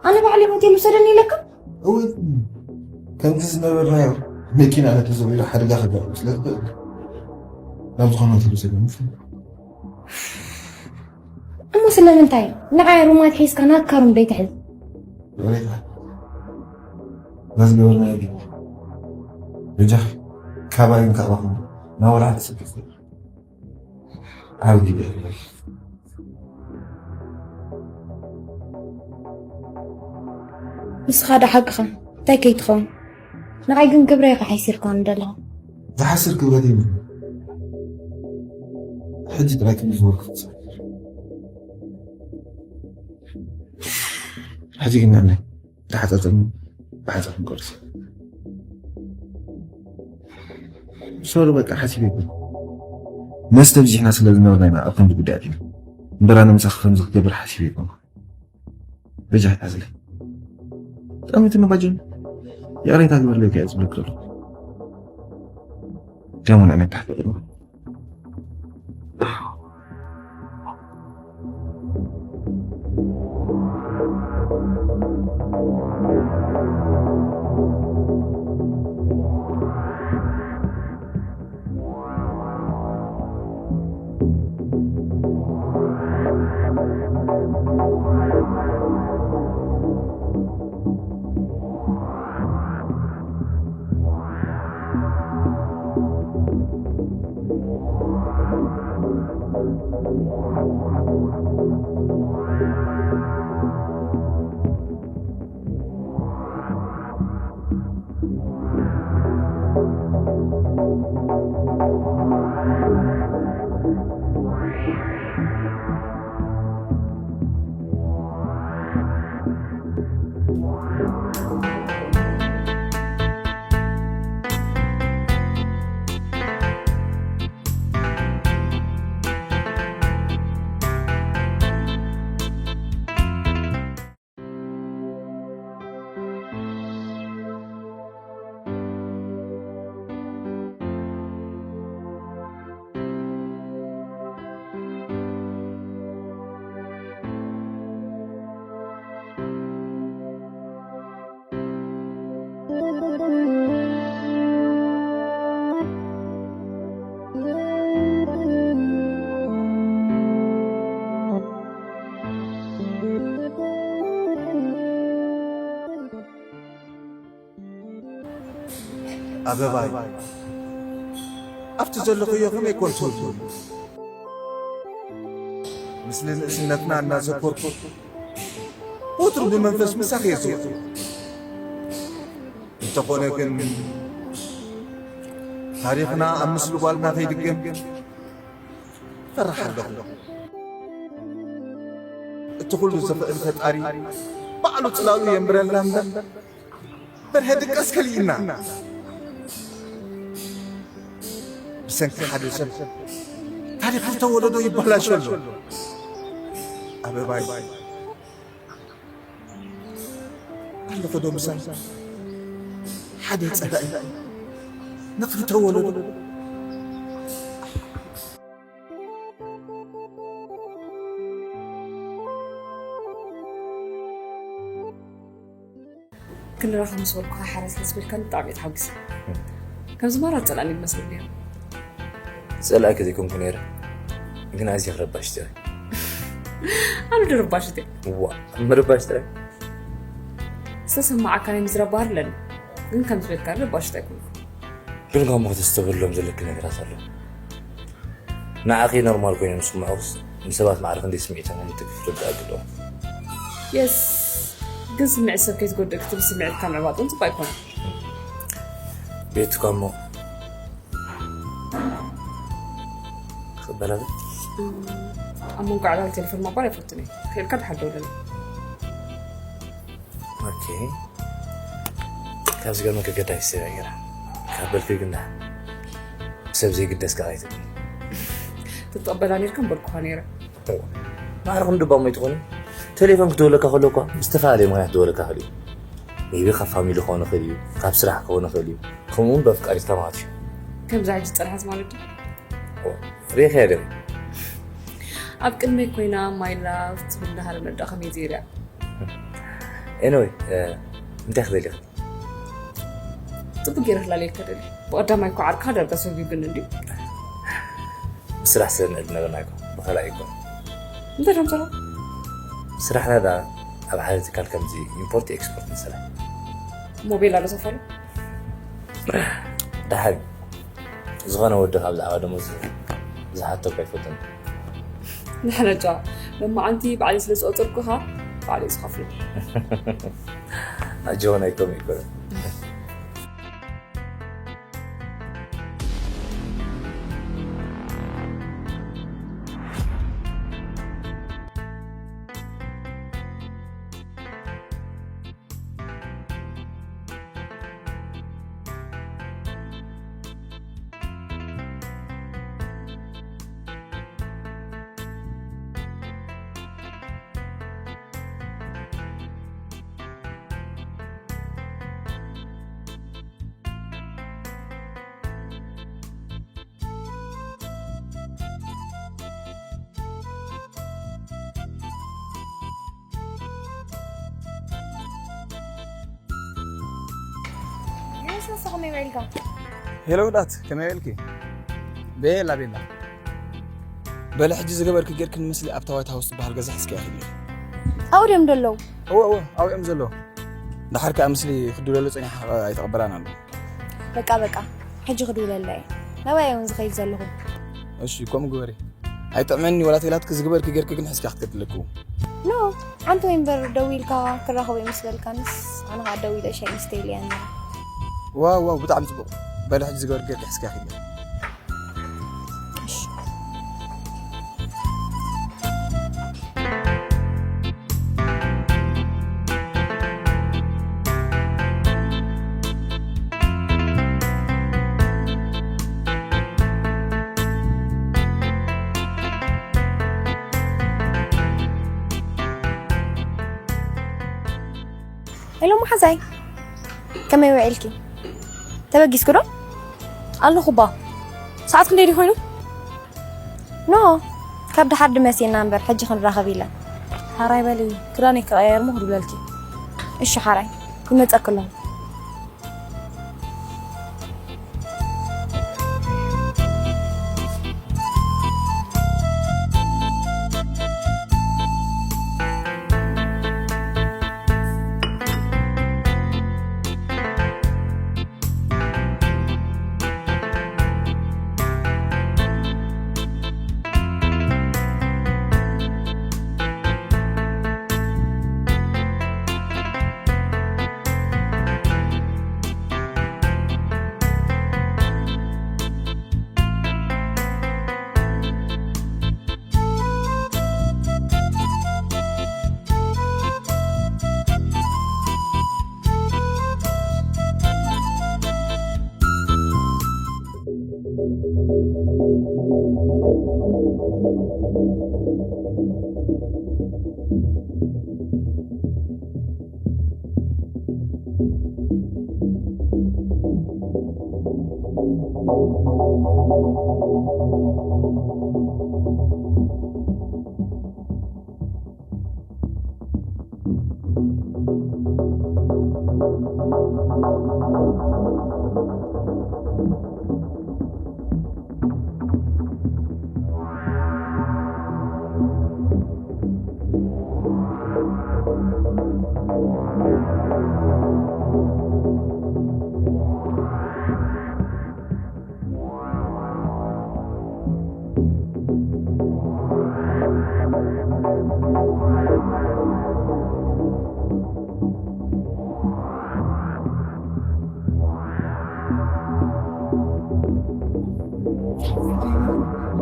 ኣነ ባዕለይ ሆቴል ውሰደኒ ኢለካ? እወ ከምዚ ዝነበርናዮ መኪና ነተዘዊሩ ሓደጋ ከጋጥም ስለ ዝኽእል ናብ ዝኾነ ሆቴል ውሰደኒ። እሞ ስለምንታይ ንዓይ ሩማት ሒዝካ ናትካ ሩም ደይትሕዝ? ሬታ በዚ ገበርናዮ ግን በጃኽ ካባይን ካባኹም ናብ ወላዕቲ ስደት ዓብዲ ይበል። ንስኻ ዶ ሓቅኻ እንታይ ከይትኸውን? ንዓይ ግን ክብረይ ኢኻ ሓሲርካኒ ዘለኻ። ዝሓስር ክብረት የብሉ። ሕጂ ጥራይ ከም ዝበልኩ ሕጂ ግን ንዕናይ ተሓጻጸሙ ብሓጻር ክንቆርስ ሶሪ በቃ ሓሲብ ይብሉ መስተ ብዚሕና ስለ ዝነበርና ኢና ኣብ ከምዚ ጉዳያት ኢና እምበራ ንምሳኺ ከምዚ ክገብር ሓሲብ ይብሉ በጃ ሓዝለ ጠሚቱ ንባጅን ይቕሬታ ግበርለይ ከ ዝብለክ ዘሎ ደሞ ንዕመት ታሕቲ ቅድሚ ኣበባይ ኣብቲ ዘለኽዮ ከመይ ኮን ትውሉ? ምስሊ ንእስነትና እናዘኮርኩ ወትሩ ብመንፈስ ምሳኽ እየ ዝውዕል። እንተኾነ ግን ታሪኽና ኣብ ምስሊ ጓልና ከይድገም ፈራሕ ኣለኹ። እቲ ኩሉ ዝኽእል ፈጣሪ ባዕሉ ጽላሉ የንብረልና እምበር በርሀ ድቃስ ከሊእና ብሰንኪ ሓደ ሰብ ታሪክ ዝተወለዶ ይበላሾ ኣሎ። ኣበባይ ኣለኹ ዶ ምሳይ ሓደ ጸላኢ ንክልተ ወለዶ ክንራኸብ ምስ በልኩኻ ሓራ ስለ ዝበልካኒ ብጣዕሚ እየ ተሓጒሰ። ከምዚ ማራ ጸላእኒ ይመስለኒ ነይሩ። ጸላእኪ ዘይኮንኩ ነይረ፣ ግን ኣዝየ ረባሽቲ እየ። ኣነ ዶ ረባሽት እየ? እዋ፣ ምርባሽ ጥራይ። ዝተሰማዓካኒ ምዝራብ ባህሪ ኣለኒ፣ ግን ከም ዝበልካኒ ረባሽት ኣይኮንኩ። ግን ጋሞ ከተስተብህሎም ዘለኪ ነገራት ኣሎ። ንዓኺ ኖርማል ኮይኖም ዝስምዑኽስ ንሰባት ማዕረ ክንደይ ስምዒቶም ከም እትክፍት ርዳእ ኣለዎ። የስ፣ ግን ስምዒት ሰብ ከይትጎድእ ክትብል ስምዒትካ ምዕባጦም ጽቡቅ ኣይኮነን። ቤትካ እሞ በላለ ኣብ መንጎ ዕላል ቴሌፎን ምቕባል ኣይፈቱን እየ። ክኢልካ ድሓር ደውለለይ። ኦኬ። ካብ ዝገርመካ ገዳይ ሰብ እያ ገይራ። ካብ በልኪ ግን ደሓን። ሰብ ዘይግደስ ከዓ ኣይትብል። ትጠበላ ነርካ ምበልኩኻ ነይረ። ማዕረ ክንዲ ባሞ ኣይትኾኒ። ቴሌፎን ክደወለካ ከሎ እኳ ብዝተፈላለየ ምኽንያት ክደወለካ ይኽእል እዩ። ሜቢ ካብ ፋሚሊ ክኾን ይኽእል እዩ፣ ካብ ስራሕ ክኾን ይኽእል እዩ። ከምኡ እውን ብኣፍቃሪትካ ማለት እዩ። ከምዛ ሕጂ ዝጸንሐት ማለት ድዩ? ሪኢኻያ ዶ? ኣብ ቅድመይ ኮይና ማይ ላቭ ትብል እንዳሃለ መዳ ከመይ ዘይርያ? ኤኒወይ፣ እንታይ ክትደሊ ኢኺ? ጽቡቅ ገይረ ክላለየልካ ደሊ። ብቀዳማይ እኮ ዓርካ ዳርጋ ሰጉግኒ እንድዩ። ብስራሕ ስለ ንዕድ ነበርና እኮ ብኻልእ ኣይኮን። እንታይ ደም ሰራ? ስራሕና ዳ ኣብ ሓደ ትካል ከምዚ ኢምፖርት ኤክስፖርት ንስራሕ። ሞቤል ኣሎ ሰፈሩ? ደሓን ዝኾነ ወዲ ካብ ብዛዕባ ደሞዝ ዝሓተኩ ኣይፈልጥን። ንሕና ጨዋ መማዓንቲ ባዕለይ ስለ ዝቆጸርኩኻ ባዕለይ ዝኸፍል። ኣጆ ናይ ኮም ይኮን። የሱስ ከመይ ውዒልካ? ሄሎ ውዳት፣ ከመይ ውዒልኪ? ቤላ፣ ቤላ። በለ፣ ሕጂ ዝገበርኪ ጌርክን ምስሊ ኣብታ ዋይት ሃውስ ዝበሃል ገዛ ሒዝኪ ኢኺ። ኣብኡ ድዮም ዘለዉ? እወ፣ እወ፣ ኣብኡ እዮም ዘለዉ። ደሓር ከኣ ምስሊ ክድውለሉ ጸኒሓ ኣይተቐበላን ኣሎ። በቃ፣ በቃ፣ ሕጂ ክድውለላ እየ። ናባይ እውን ዝኸይድ ዘለኹ። እሺ፣ ከምኡ ግበሪ። ኣይጥዕመኒ ወላ ቴላትኪ ዝግበርኪ ጌርኪ ግን ሕዝኪ ክትከድለኩ። ኖ፣ ሓንቲ ወይ እምበር ደዊልካ ክራኸቦ ምስ በልካንስ፣ ኣነ ኸዓ ደዊለ ሻይ ምስተይ ኢለያ ነይረ። ዋው፣ ዋው፣ ብጣዕሚ ጽቡቕ። በሊ ሕጂ ዝገበርኪ ጌርኪ ሕዝኪ ኣኺለ። እሺ። ሄሎ መሓዛይ፣ ከመይ ውዒልኪ? ተበጊስኪ ዶ? ኣለኹ ባ። ሰዓት ክንደይ ድዩ ኮይኑ? ኖ፣ ካብ ደሓር ድመጽየና እምበር፣ ሕጂ ክንራኸብ ኢለን። ሓራይ በሊ፣ ክዳነይ ክቐያየር እሞ ክድውለልኪ። እሺ ሓራይ፣ ይመጸኪ ኣለኹ።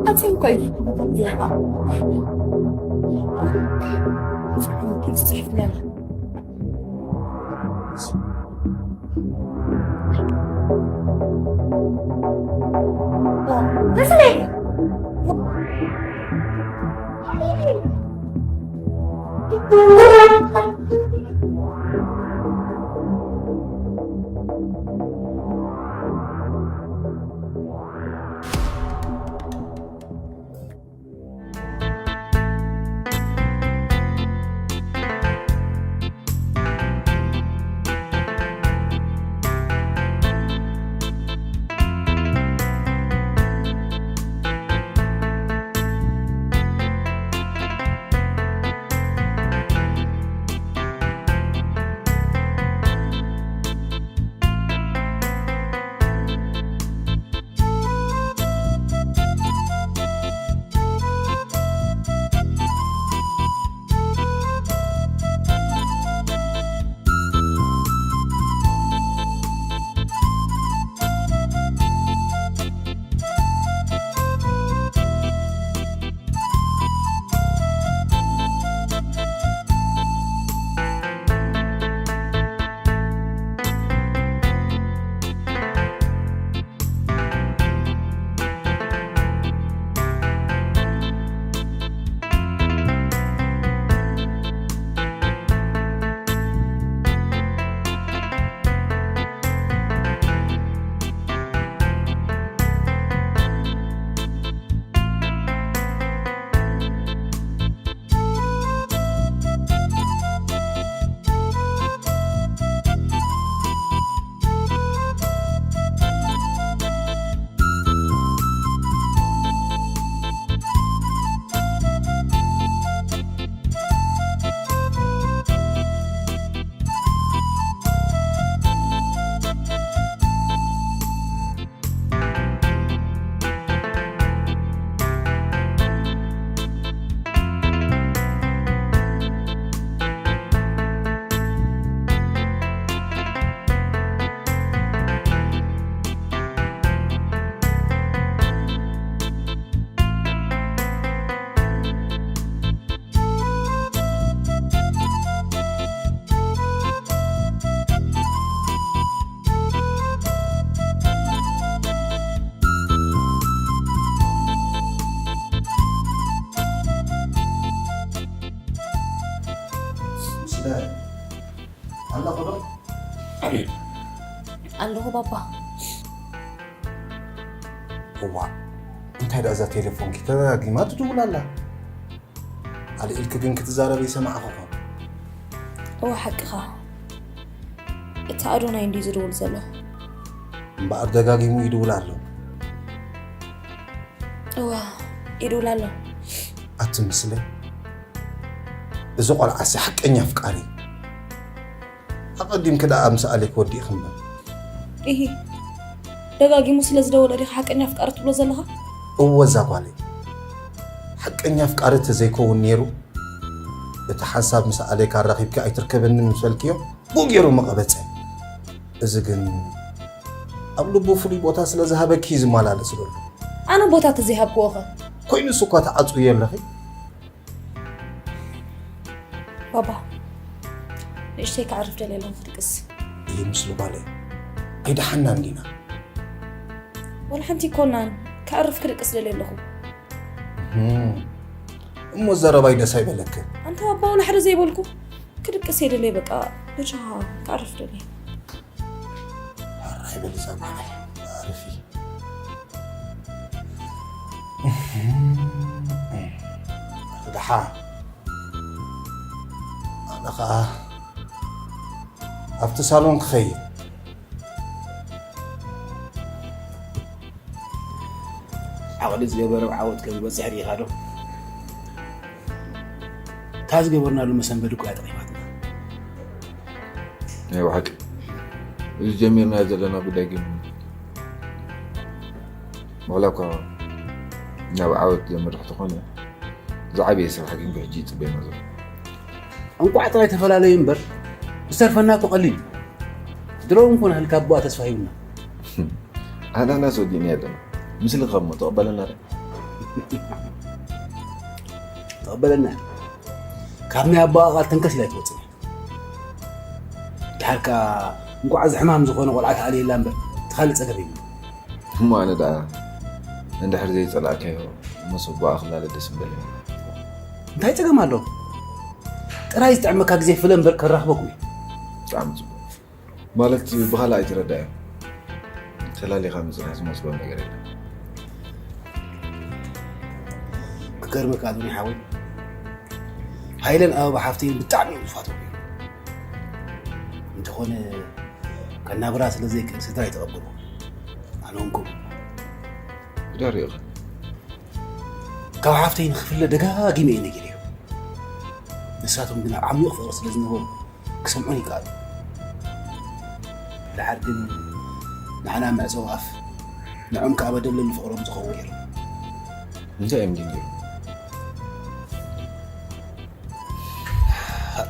ኣጽም ኮይ። ኣለኹ ዶ? ኣለኹ ባባ። እዋ እንታይ ደኣ እዛ ቴሌፎንኪ ተደጋጊማ ትድውል ኣላ። ኣልዒልኪ ግን ክትዛረቢ ይሰማዕኺ ኾን። እወ ሓቅኻ። እቲ ኣዶናይ እንድዩ ዝድውል ዘሎ። እምበኣር ደጋጊሙ ይድውል ኣሎ። እወ ይድውል ኣሎ። ኣቲ ምስለ እዚ ቆልዓሲ ሓቀኛ ኣፍቃሪ እዩ። ኣቐዲምኪ ደኣ ምስ ኣሌክ ወዲእኺ እምበር። ኢሂ ደጋጊሙ ስለ ዝደወለ ዲኻ ሓቀኛ ኣፍቃሪ ትብሎ ዘለኻ? እወ እዛ ጓለይ ሓቀኛ ኣፍቃሪ ተዘይከውን ነይሩ እቲ ሓንሳብ ምስ ኣሌክ ኣራኺብኪ ኣይትርከበንን ምስ በልክዮ ብኡ ገይሩ ምቐበጸ። እዚ ግን ኣብ ልቡ ፍሉይ ቦታ ስለ ዝሃበኪ እዩ ዝመላለስ ዘሎ። ኣነ ቦታ ተዘይሃብክዎ ኸ? ኮይኑስ እኳ ትዓጽውዮ ኣለኺ። ባባ ንእሽተይ ክዓርፍ ደልየ ኣለኹ ክድቅስ። ይህ ምስሉ ጓለይ ኣይደሓናን ዲና? ዋላ ሓንቲ ኣይኮናን ክዓርፍ ክድቅስ ደልየ ኣለኹ። እሞ ዘረባይ ደስ ኣይበለክን። ኣንታ ባባ ዋላ ሓደ ዘይበልኩ ክድቅስ እየ ደልየ በቃ በጃኻ ክዓርፍ ደልየ። ሕራይ በሊ እዛ ጓለይ ኣዕርፊ። ደሓ ኣነ ኸዓ ኣብቲ ሳሎን ክኸይድ። ዓቕሊ ዝገበረ ዓወት ከም ዝበፅሕ ርኢኻ ዶ? እታ ዝገበርናሉ መሰንበዲ እኮ እያ ጠቒማትና። ናይ ብሓቂ እዚ ጀሚርናዮ ዘለና ጉዳይ ግን ዋላ እኳ ናብ ዓወት ዘምርሕ ተኾነ ዝዓበየ ስራሕ ግን ብሕጂ ይፅበየና ዘሎ። እንቋዕ ጥራይ ተፈላለዩ እምበር ዝተርፈና እኮ ቀሊል እዩ። ድሮ እውን ኮነ ህልካ ኣቦኣ ተስፋ ሂቡና። ኣናናስ ወዲእና ኣለና ምስልኻ እሞ ተቐበለና ዶ? ተቐበለና። ካብ ናይ ኣቦኣ ቃል ተንከስ ኢላ ኣይትወፅን እያ። ድሓር ከኣ እንቋዕ እዚ ሕማም ዝኾነ ቆልዓ ተኣልየላ እምበር፣ እቲ ካልእ ጸገም የብሉን። እሞ ኣነ ደኣ እንድሕር ዘይጸላእካዮ፣ ምስ ኣቦኣ ክላለ ደስ ምበለኒ። እንታይ ጸገም ኣሎ? ጥራይ ዝጥዕመካ ግዜ ፍለ እምበር ከራኽበኩም እዩ። ብጣዕሚ ጽቡቕ። ማለት ብኻልእ ኣይትረዳእዮ። ተላሊኻ ምጽናሕ ዝመስሎ ነገር የለን። ክገርመካ ኣዶኒ ሓወይ፣ ሃይለን ኣበባ ሓፍተይን ብጣዕሚ እዮም ዝፋትዉ። እንተኾነ ከናብራ ስለ ዘይክእል ስድራ ይተቐበሉ። ኣነ እውን ከምኡ። ግዳ ሪኢኻ። ካብ ሓፍተይ ንኽፍለ ደጋጊመ እየ ነጊረዮ። ንሳቶም ግና ዓሚቕ ፍቕሪ ስለ ዝነበሩ ክሰምዑን ይከኣሉ። ደሓር ግን ንዓና መዕጸዊ ኣፍ፣ ንዖም ከኣ መደብለ ንፍቕሮም ዝኸውን ገይሮም። እንታይ እዮም ግን ገይሮም?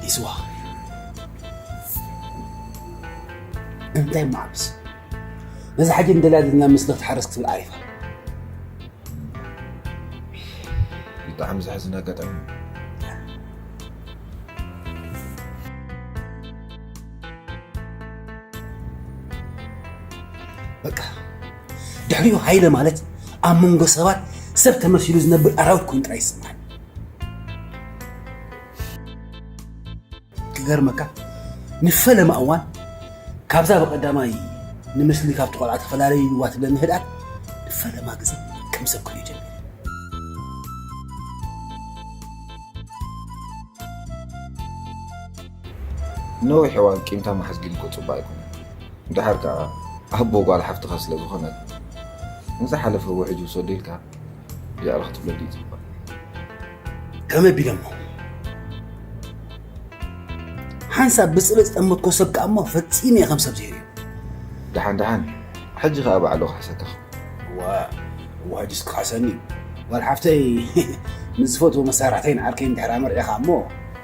ይስዋ። እንታይ ማዕብስ? ነዛ ሕጂ እንደልያ ዘለና ምስለ ክትሓርስ ክትብል ዓሪፋ። ብጣዕሚ ዘሕዝን ኣጋጣሚ። በቃ፣ ድሕሪኡ ሃይለ ማለት ኣብ መንጎ ሰባት ሰብ ተመሲሉ ዝነብር ኣራዊት ኮይኑ ጥራይ ይስምዓኒ። ክገርመካ፣ ንፈለማ እዋን ካብዛ ብቐዳማይ ንምስሊ ካብቲ ቆልዓ ተፈላለዩዋ ትብለኒ ህድኣት፣ ንፈለማ ግዜ ከም ሰብ ክርኢ ጀሚረ። ነዊሕ እዋን ቂምታ ማሕዝ ግን እኮ ጽቡቕ ኣይኮነን። ደሓር ከኣ ኣቦ ጓል ሓፍትኻ ስለ ዝኾነት፣ ንዝሓለፈ ውሕጅ ውሰዱ ኢልካ ይቕረ ክትብለሉ ይጽበ። ከመይ ኣቢለ እሞ? ሓንሳብ ብጽልእ ዝጠመትኮ ሰብ ከኣ እሞ ፈጺመ እየ ከም ሰብ ዘይርእዮ። ደሓን ደሓን፣ ሕጂ ከኣ ባዕሉ ክሕሰካ። እዋ፣ እዋ፣ ሕጂስ ክኸሕሰኒ እዩ። ጓል ሓፍተይ ምስ ዝፈትዎ መሳርሕተይን ዓርከይን ድሕር ኣመርዒኻ እሞ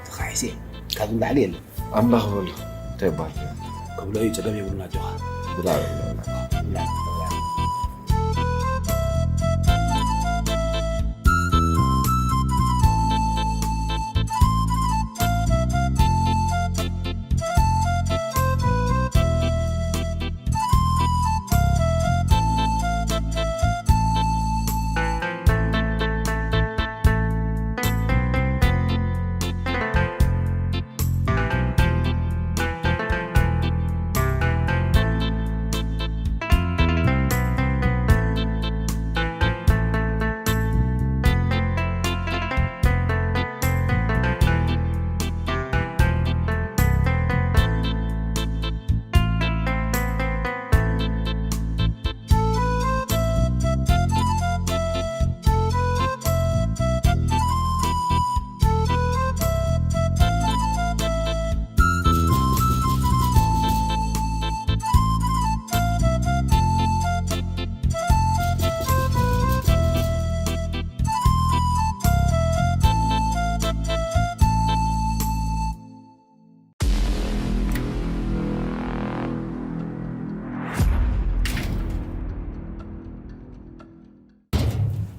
ተኻሒሰ እየ። ካብዚ ንላዕሊ የለን። ኣምላኽ በሎ፣ እንታይ ይበሃል? ክብሎ እዩ፣ ጸገም የብሉን፣ ኣጆኻ። ብላ፣ ብላ፣ ብላ። ብላ፣ ብላ።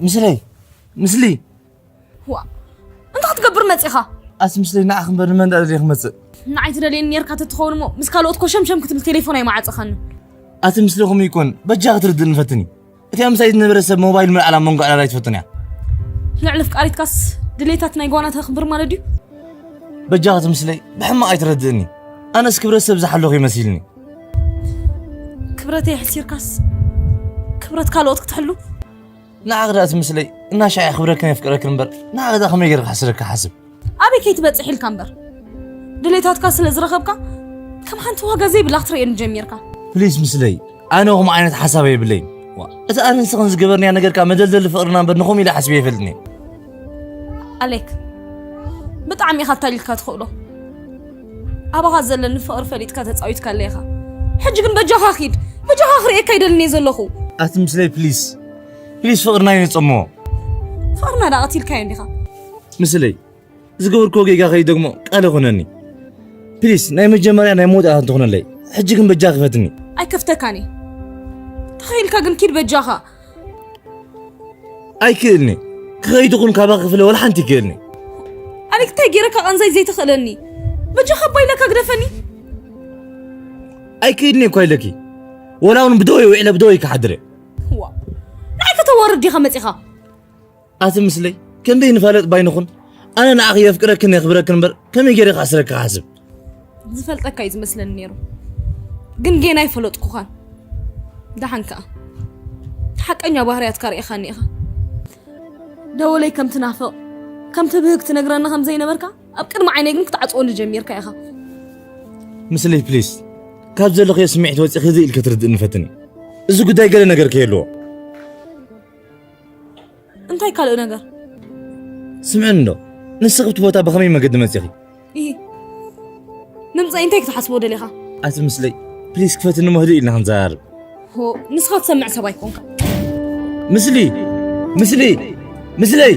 ምስለይ፣ ምስሊ። ዋ፣ እንታይ ክትገብር መጺኻ? ኣቲ ምስለይ፣ ንዓኺ እምበር ንመን ደኣ ደልየ ክመጽእ? ንዓይ ትደልየኒ ኔርካ ተትኸውን እሞ፣ ምስ ካልኦት ኮሸምሸም ክትብል ቴሌፎን ኣይመዓጸኻንን። ኣቲ ምስለይ፣ ከምኡ ይኮን፣ በጃ ክትርድእኒ ፈትኒ። እቲኣ ምሳይ ዝነበረ ሰብ ሞባይል ምልዓል ኣብ መንጎ ዕላል ኣይትፈቱን እያ። ልዕሊ ኣፍቃሪትካስ ድሌታት ናይ ጓና ተኽብር ማለት ድዩ? በጃኺ ኣቲ ምስለይ፣ ብሕማቕ ኣይትረድእኒ። ኣነስ ክብረት ሰብ ዝሓለኹ ይመሲልኒ። ክብረተይ ኣሕሲርካስ ክብረት ካልኦት ክትሕሉ? ንዓኺ ደኣ ኣቲ ምስለይ፣ እናሻዕ ክብረክን የፍቅረክን እምበር፣ ንዓኺ ደኣ ከመይ ገይረ ክሕስረኪ ሓስብ? ኣበይ ከይትበጽሕ ኢልካ እምበር። ድሌታትካ ስለ ዝረኸብካ፣ ከም ሓንቲ ዋጋ ዘይብላ ክትርእየኒ ጀሚርካ። ፕሊስ ምስለይ፣ ኣነ ከምኡ ዓይነት ሓሳብ የብለይን። ዋ፣ እቲ ኣነ ንስኽን ዝገበርናዮ ነገርካ መደልደሊ ፍቕርና እምበር ንኸምኡ ኢለ ሓስበ ኣይፈልጥን እየ። ኣሌክ፣ ብጣዕሚ ኢኻ ኣታሊልካ ትኽእሎ። ኣባኻ ዘለኒ ፍቕሪ ፈሊጥካ ተጻዊትካለ ኢኻ። ሕጂ ግን በጃኻ ኺድ። በጃኻ ክርእየካ ኣይደልን እየ ዘለኹ። ኣቲ ምስለይ ፕሊስ፣ ፕሊስ ፍቕርና ይንጸሞ። ፍቕርና ደኣ ቀቲልካዮ እንዲኻ። ምስለይ፣ ዝገበርክዎ ጌጋ ከይደግሞ ቃል ይኹነኒ። ፕሊስ፣ ናይ መጀመርያ ናይ መወዳእታ እንተኾነለይ። ሕጂ ግን በጃኺ ፈትኒ። ኣይከፍተካን እየ። ተኸኢልካ ግን ኪድ በጃኻ። ኣይክእልኒ። ክኸይድ ይኹን ካባኺ ክፍለ ወላ ሓንቲ ይክእልኒ። ኣሌክ፣ እንታይ ገይረካ ቃንዛይ ዘይትኽእለኒ? በጃኻ ኣባ ኢለካ ግደፈኒ። ኣይክእልኒ እኳ ኢለኪ። ወላ እውን ብደወይ ውዕለ ብደወይ ክሓድረ። ዋ፣ ንዓይ ከተዋርድ ዲኻ መጺኻ? ኣቲ ምስለይ፣ ከመይ ንፋለጥ ባይንኹን? ኣነ ንዓኺ የፍቅረክን የኽብረክን እምበር፣ ከመይ ገይረ ክኣስረካ ክሓስብ? ዝፈልጠካ እዩ ዝመስለኒ ነይሩ። ግን ጌና ኣይፈለጥኩኻን። ደሓን ከኣ። እቲ ሓቀኛ ባህርያትካ ርኢኻኒ ኢኻ። ደወለይ ከም ትናፍቕ፣ ከም ትብህግ ትነግረኒ ከም ዘይነበርካ፣ ኣብ ቅድሚ ዓይነይ ግን ክትዓጽወኒ ጀሚርካ ኢኻ። ምስለይ፣ ፕሊስ። ካብ ዘለኽዮ ስምዒት ወጺኺ እዚ ኢልኪ ትርድእኒ ፈትኒ። እዚ ጉዳይ ገለ ነገር ከየልዎ። እንታይ ካልእ ነገር? ስምዕኒ እንዶ፣ ንስኺ ብቲ ቦታ ብኸመይ መገዲ መጺኺ? ኢሂ። ምምጻይ እንታይ ክትሓስቦ ደሊኻ? ኣቲ ምስለይ፣ ፕሊስ ክፈትኒ እሞ ህድእ ኢልና ክንዘራረብ። ሆ፣ ንስኻ ትሰምዕ ሰብ ኣይኮንካ። ምስሊ፣ ምስሊ፣ ምስለይ።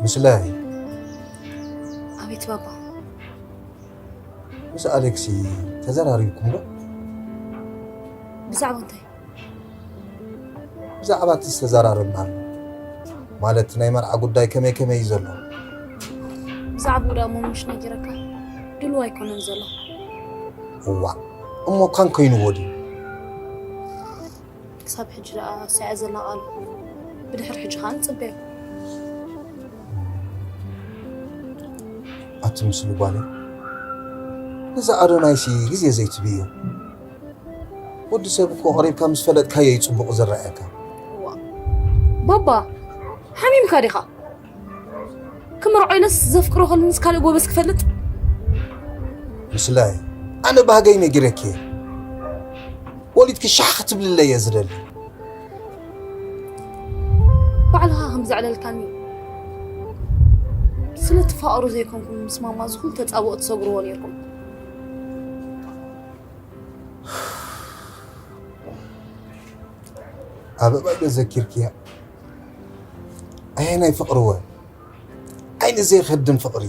ምስላይ። ኣቤት ባባ። ምስ ኣሌክሲ ተዘራሪብኩም ዶ? ብዛዕባ እንታይ? ብዛዕባ እቲ ዝተዘራረብናሉ፣ ማለት ናይ መርዓ ጉዳይ ከመይ ከመይ እዩ ዘሎ? ብዛዕባኡ ደኣ እሞ ምሽ ነጊረካ? ድሉው ኣይኮነን ዘሎ። እዋ፣ እሞ ካን ኮይንዎ ድዩ? ክሳብ ሕጂ ደኣ ኣሳያ ዘላ ቃል፣ ብድሕሪ ሕጂ ከኣ ንጽበዮ። ኣቲ ምስሉ ጓለይ፣ ነዚ ኣዶናይሲ ግዜ ዘይትብዮ። ወዲ ሰብ እኮ ቀሪብካ ምስ ፈለጥካዮ እዩ ጽቡቕ ዝረኣየካ። እዋ። ባባ፣ ሓሚምካ ዲኻ? ክምርዖ ኢለስ ዘፍቅሮ ከልንስ ካልእ ጎበዝ ክፈልጥ? ምስላይ፣ ኣነ ባህገይ ነጊረኪ እየ። ወሊድኪ ሻሕ ክትብልለይ እየ ዝደሊ። ባዕልኻ ከም ዘዕለልካኒ፣ ስለ ትፋቐሩ ዘይኮንኩም ምስ ማማ ዝኹሉ ተጻብኦ ትሰግርዎ ነይርኩም። ኣበባ ዶ ዘኪርክያ? ኣየናይ ፍቕሪ ወ? ዓይኒ ዘይኸድም ፍቕሪ።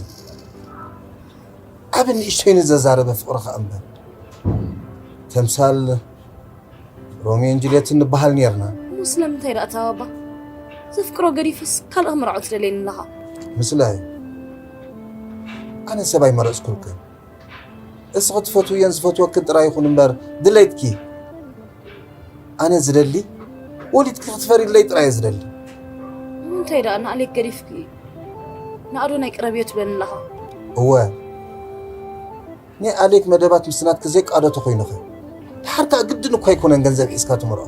ኣብ ንእሽተይ ንዘዛረበ ፍቕሪ ኸኣ እምበር። ተምሳል ሮሚዮን ጁልየትን ንበሃል ኔርና። እሞ ስለምንታይ ደኣ እታ ባባ? ዘፍቅሮ ገዲፈስ ካልእ ክምርዖ ትደልየኒ ኣለኻ? ምስላይ፣ ኣነ ሰብ ኣይመረጽኩልክን። እስኺ ትፈትውየን ዝፈትወክን ጥራይ ይኹን እምበር ድሌትኪ። ኣነ ዝደሊ ወሊድኪ ክትፈርይለይ ጥራይ እየ ዝደሊ። ንምንታይ ደኣ ንኣሌክ ገዲፍኪ ንኣዶናይ ቅረብዮ ትብለኒ ኣለኻ? እወ፣ ናይ ኣሌክ መደባት ምስ ናትኪ ዘይቃዶ ተኾይኑኸ? ድሓር ከኣ ግድን እኳ ኣይኮነን ገንዘብ ሒዝካ ትምርዖ።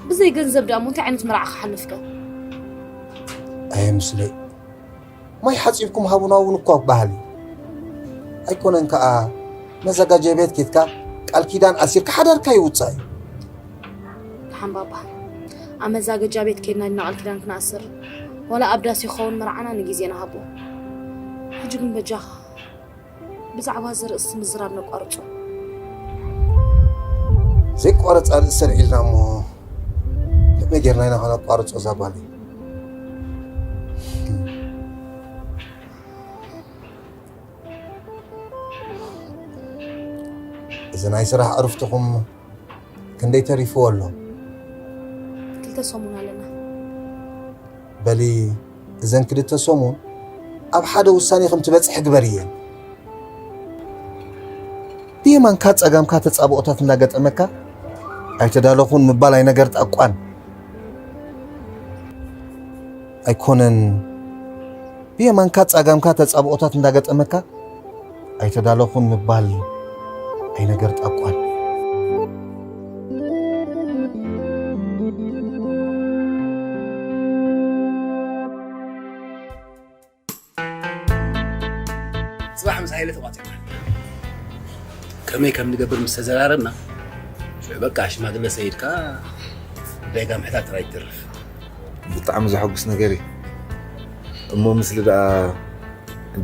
ብዘይ ገንዘብ ደኣ እሞ እንታይ ዓይነት መርዓ ክሓልፍከ? ኣየ ምስለይ፣ ማይ ሓጺብኩም ሃቡና እውን እኳ በሃሊ። ኣይኮነን ከኣ መዘጋጀ ቤት ኬድካ ቃል ኪዳን ኣሲርካ ሓዳርካ ይውጻእ እዩ። ደሓን ባባ፣ ኣብ መዛገጃ ቤት ኬድና ዲና ቃል ኪዳን ክንኣስር? ዋላ ኣብ ዳስ ይኸውን መርዓና ንግዜ ንሃቦ። ሕጂ ግን በጃኻ፣ ብዛዕባ እዚ ርእሲ ምዝራብ ነቋርጾ። ዘይቋረጽ ኣርእስቲ ኣልዒልና እሞ ከመይ ጌርና ኢና ከነቋርጾ እዛ ጓለይ? እዚ ናይ ስራሕ ዕርፍትኹም ክንደይ ተሪፍዎ ኣሎ? ክልተ ሰሙን ኣለና። በሊ፣ እዘን ክልተ ሰሙን ኣብ ሓደ ውሳኔ ከም ትበጽሕ ግበርየን። ብየማንካ ጸጋምካ ተጻብኦታት እንዳገጠመካ፣ ኣይተዳለኹን ምባል ኣይነገር ጣቋን ኣይኮነን። ብየማንካ ጸጋምካ ተጻብኦታት እንዳገጠመካ፣ ኣይተዳለኹን ምባል ኣይነገር ጣቋን። ጽባሕ ምስ ሃይለ ተቋጺርና ከመይ ከም ንገብር ምስ ተዘራረብና፣ ሽዑ በቃ ሽማግለ ሰይድካ ጉዳይካ ምሕታት ጥራይ ይትርፍ። ብጣዕሚ ዘሐጉስ ነገር እዩ። እሞ ምስሊ ደኣ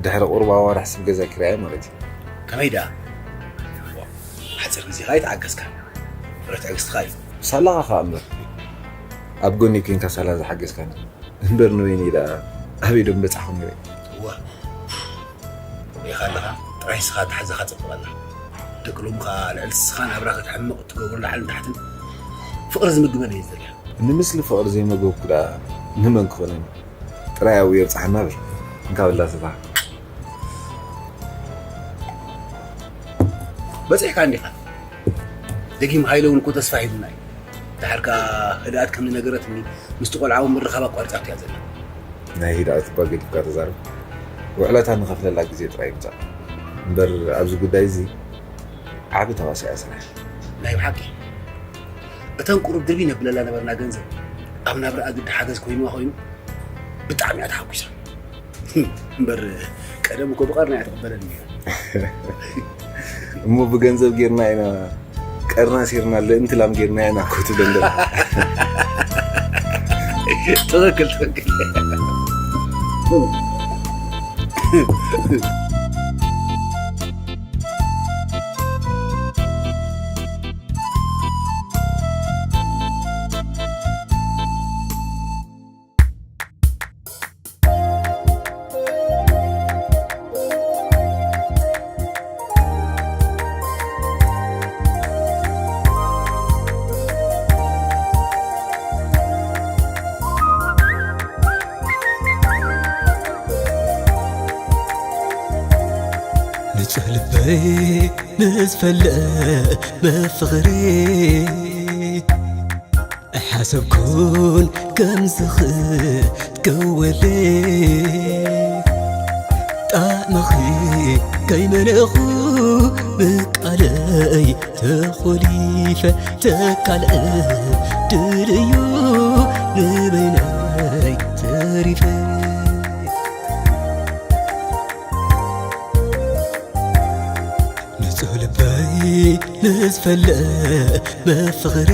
ድሕሪ ቁሩብ ኣዋርሕ ስብ ገዛ ኪራይ ማለት እዩ። ከመይ ደኣ ሓፂር ግዜኻ ኣይተዓገስካ፣ ፍረ ትዕግስትኻ እዩ። ሳላኻ ኸኣ እምበር ኣብ ጎኒ ኮንካ ሳላ ዝሓገዝካኒ እምበር ንበይነይ ደኣ ኣበይ ዶ ምበጻሕኹ ነይረ። እወ ሪኢኻ ኣለኻ፣ ጥራይ ንስኻ ተሓዛኻ ጽብቕ ኣላ። ደቂ ሎሚ ኸኣ ልዕሊ ንስኻ ናብራ ከተሕምቕ እትገብሮ ላዕልን ታሕትን ፍቕሪ ዝምግበን እየ ዝደልያ። ንምስሊ ፍቕሪ ዘይመገብኩ ደኣ ንመን ክኾነኒ? ጥራይ ኣብኡ የብጽሓና በል። እንካ በላ ሰታ። በጺሕካ እንዲኻ። ደጊም ሃይለ እውን እኮ ተስፋ ሂቡና እዩ። ድሓር ከኣ ህድኣት ከም ዝነገረትኒ ምስቲ ቆልዓ እውን ምርኻብ ኣቋሪጻቶ እያ ዘላ። ናይ ህድኣት እባ ገዲፍካ ተዛረብ። ውዕለታ ንኸፍለላ ግዜ ጥራይ ይምጻእ እምበር ኣብዚ ጉዳይ እዚ ዓቢ ተዋሳኢ እያ ስራሕ። ናይ ብሓቂ እተን ቁሩብ ድርቢ ነብለላ ነበርና ገንዘብ ኣብ ናብራ ኣግዲ ሓገዝ ኮይኑዋ ኮይኑ ብጣዕሚ እያ ተሓጒሳ። እምበር ቀደም እኮ ብቐርና እያ ትቕበለኒ ነይራ። እሞ ብገንዘብ ጌርና ኢና ቀርና ሴርና ልእንቲ ላም ጌርና ኢና ኮቱ ደንደል። ትኽክል ትኽክል። ንጹህ ልበይ ንዝፈልእ ብፍቕሪ ኣይሓሰብኩን ከም ዝኽትከወለይ ጣዕምኺ ከይመነኹ ብቃለይ ተኾሊፈ ተካልእ ድልዩ ንበይነይ ተሪፈ ንጹህ ልበይ ንዝፈልእ ብፍቕሪ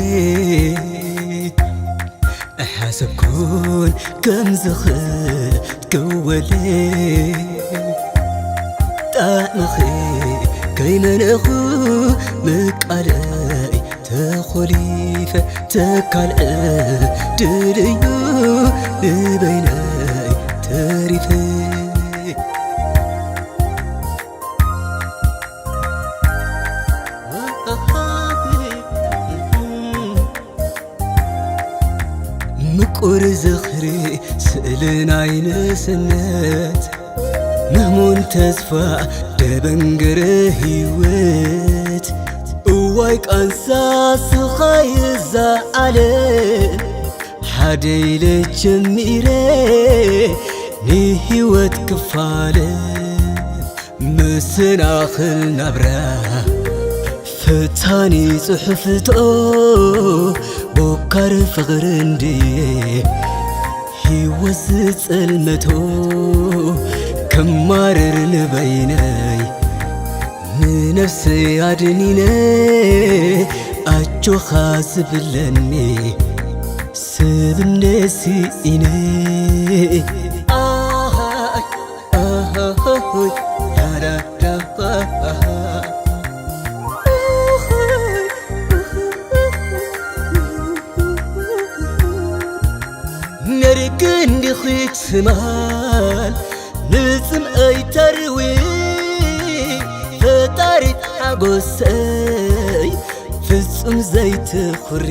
ኣይሓሰብኩን ከም ዝኽትከወለይ ጣዕምኺ ከይመነኹ ምቃለይ ተኾሊፈ ተካልእ ድልዩ ንበይነይ ተሪፈ ምቁር ዝኽሪ ስእሊ ናይ ንእስነት ምህሙን ተስፋ ደበንገረ ህይወት እዋይ ቃንሳ ስኻይ እዛ ዓለም ሓደ ኢለ ጀሚረ ንህይወት ክፋለ መሰናኽል ናብራ ፈታኒ ጽሑፍቶ ቦካር ፍቕሪ እንድየ ህይወት ዝጸልመቶ ከማርር ንበይነይ ንነፍሰይ ኣድኒነ ኣጆኻ ዝብለኒ ስብነሲ ኢነ ነርክ እንዲኺ ትማል ንጽምኣይ ተርዊ ፈጣሪት ሓጎሰይ ፍጹም ዘይትኹሪ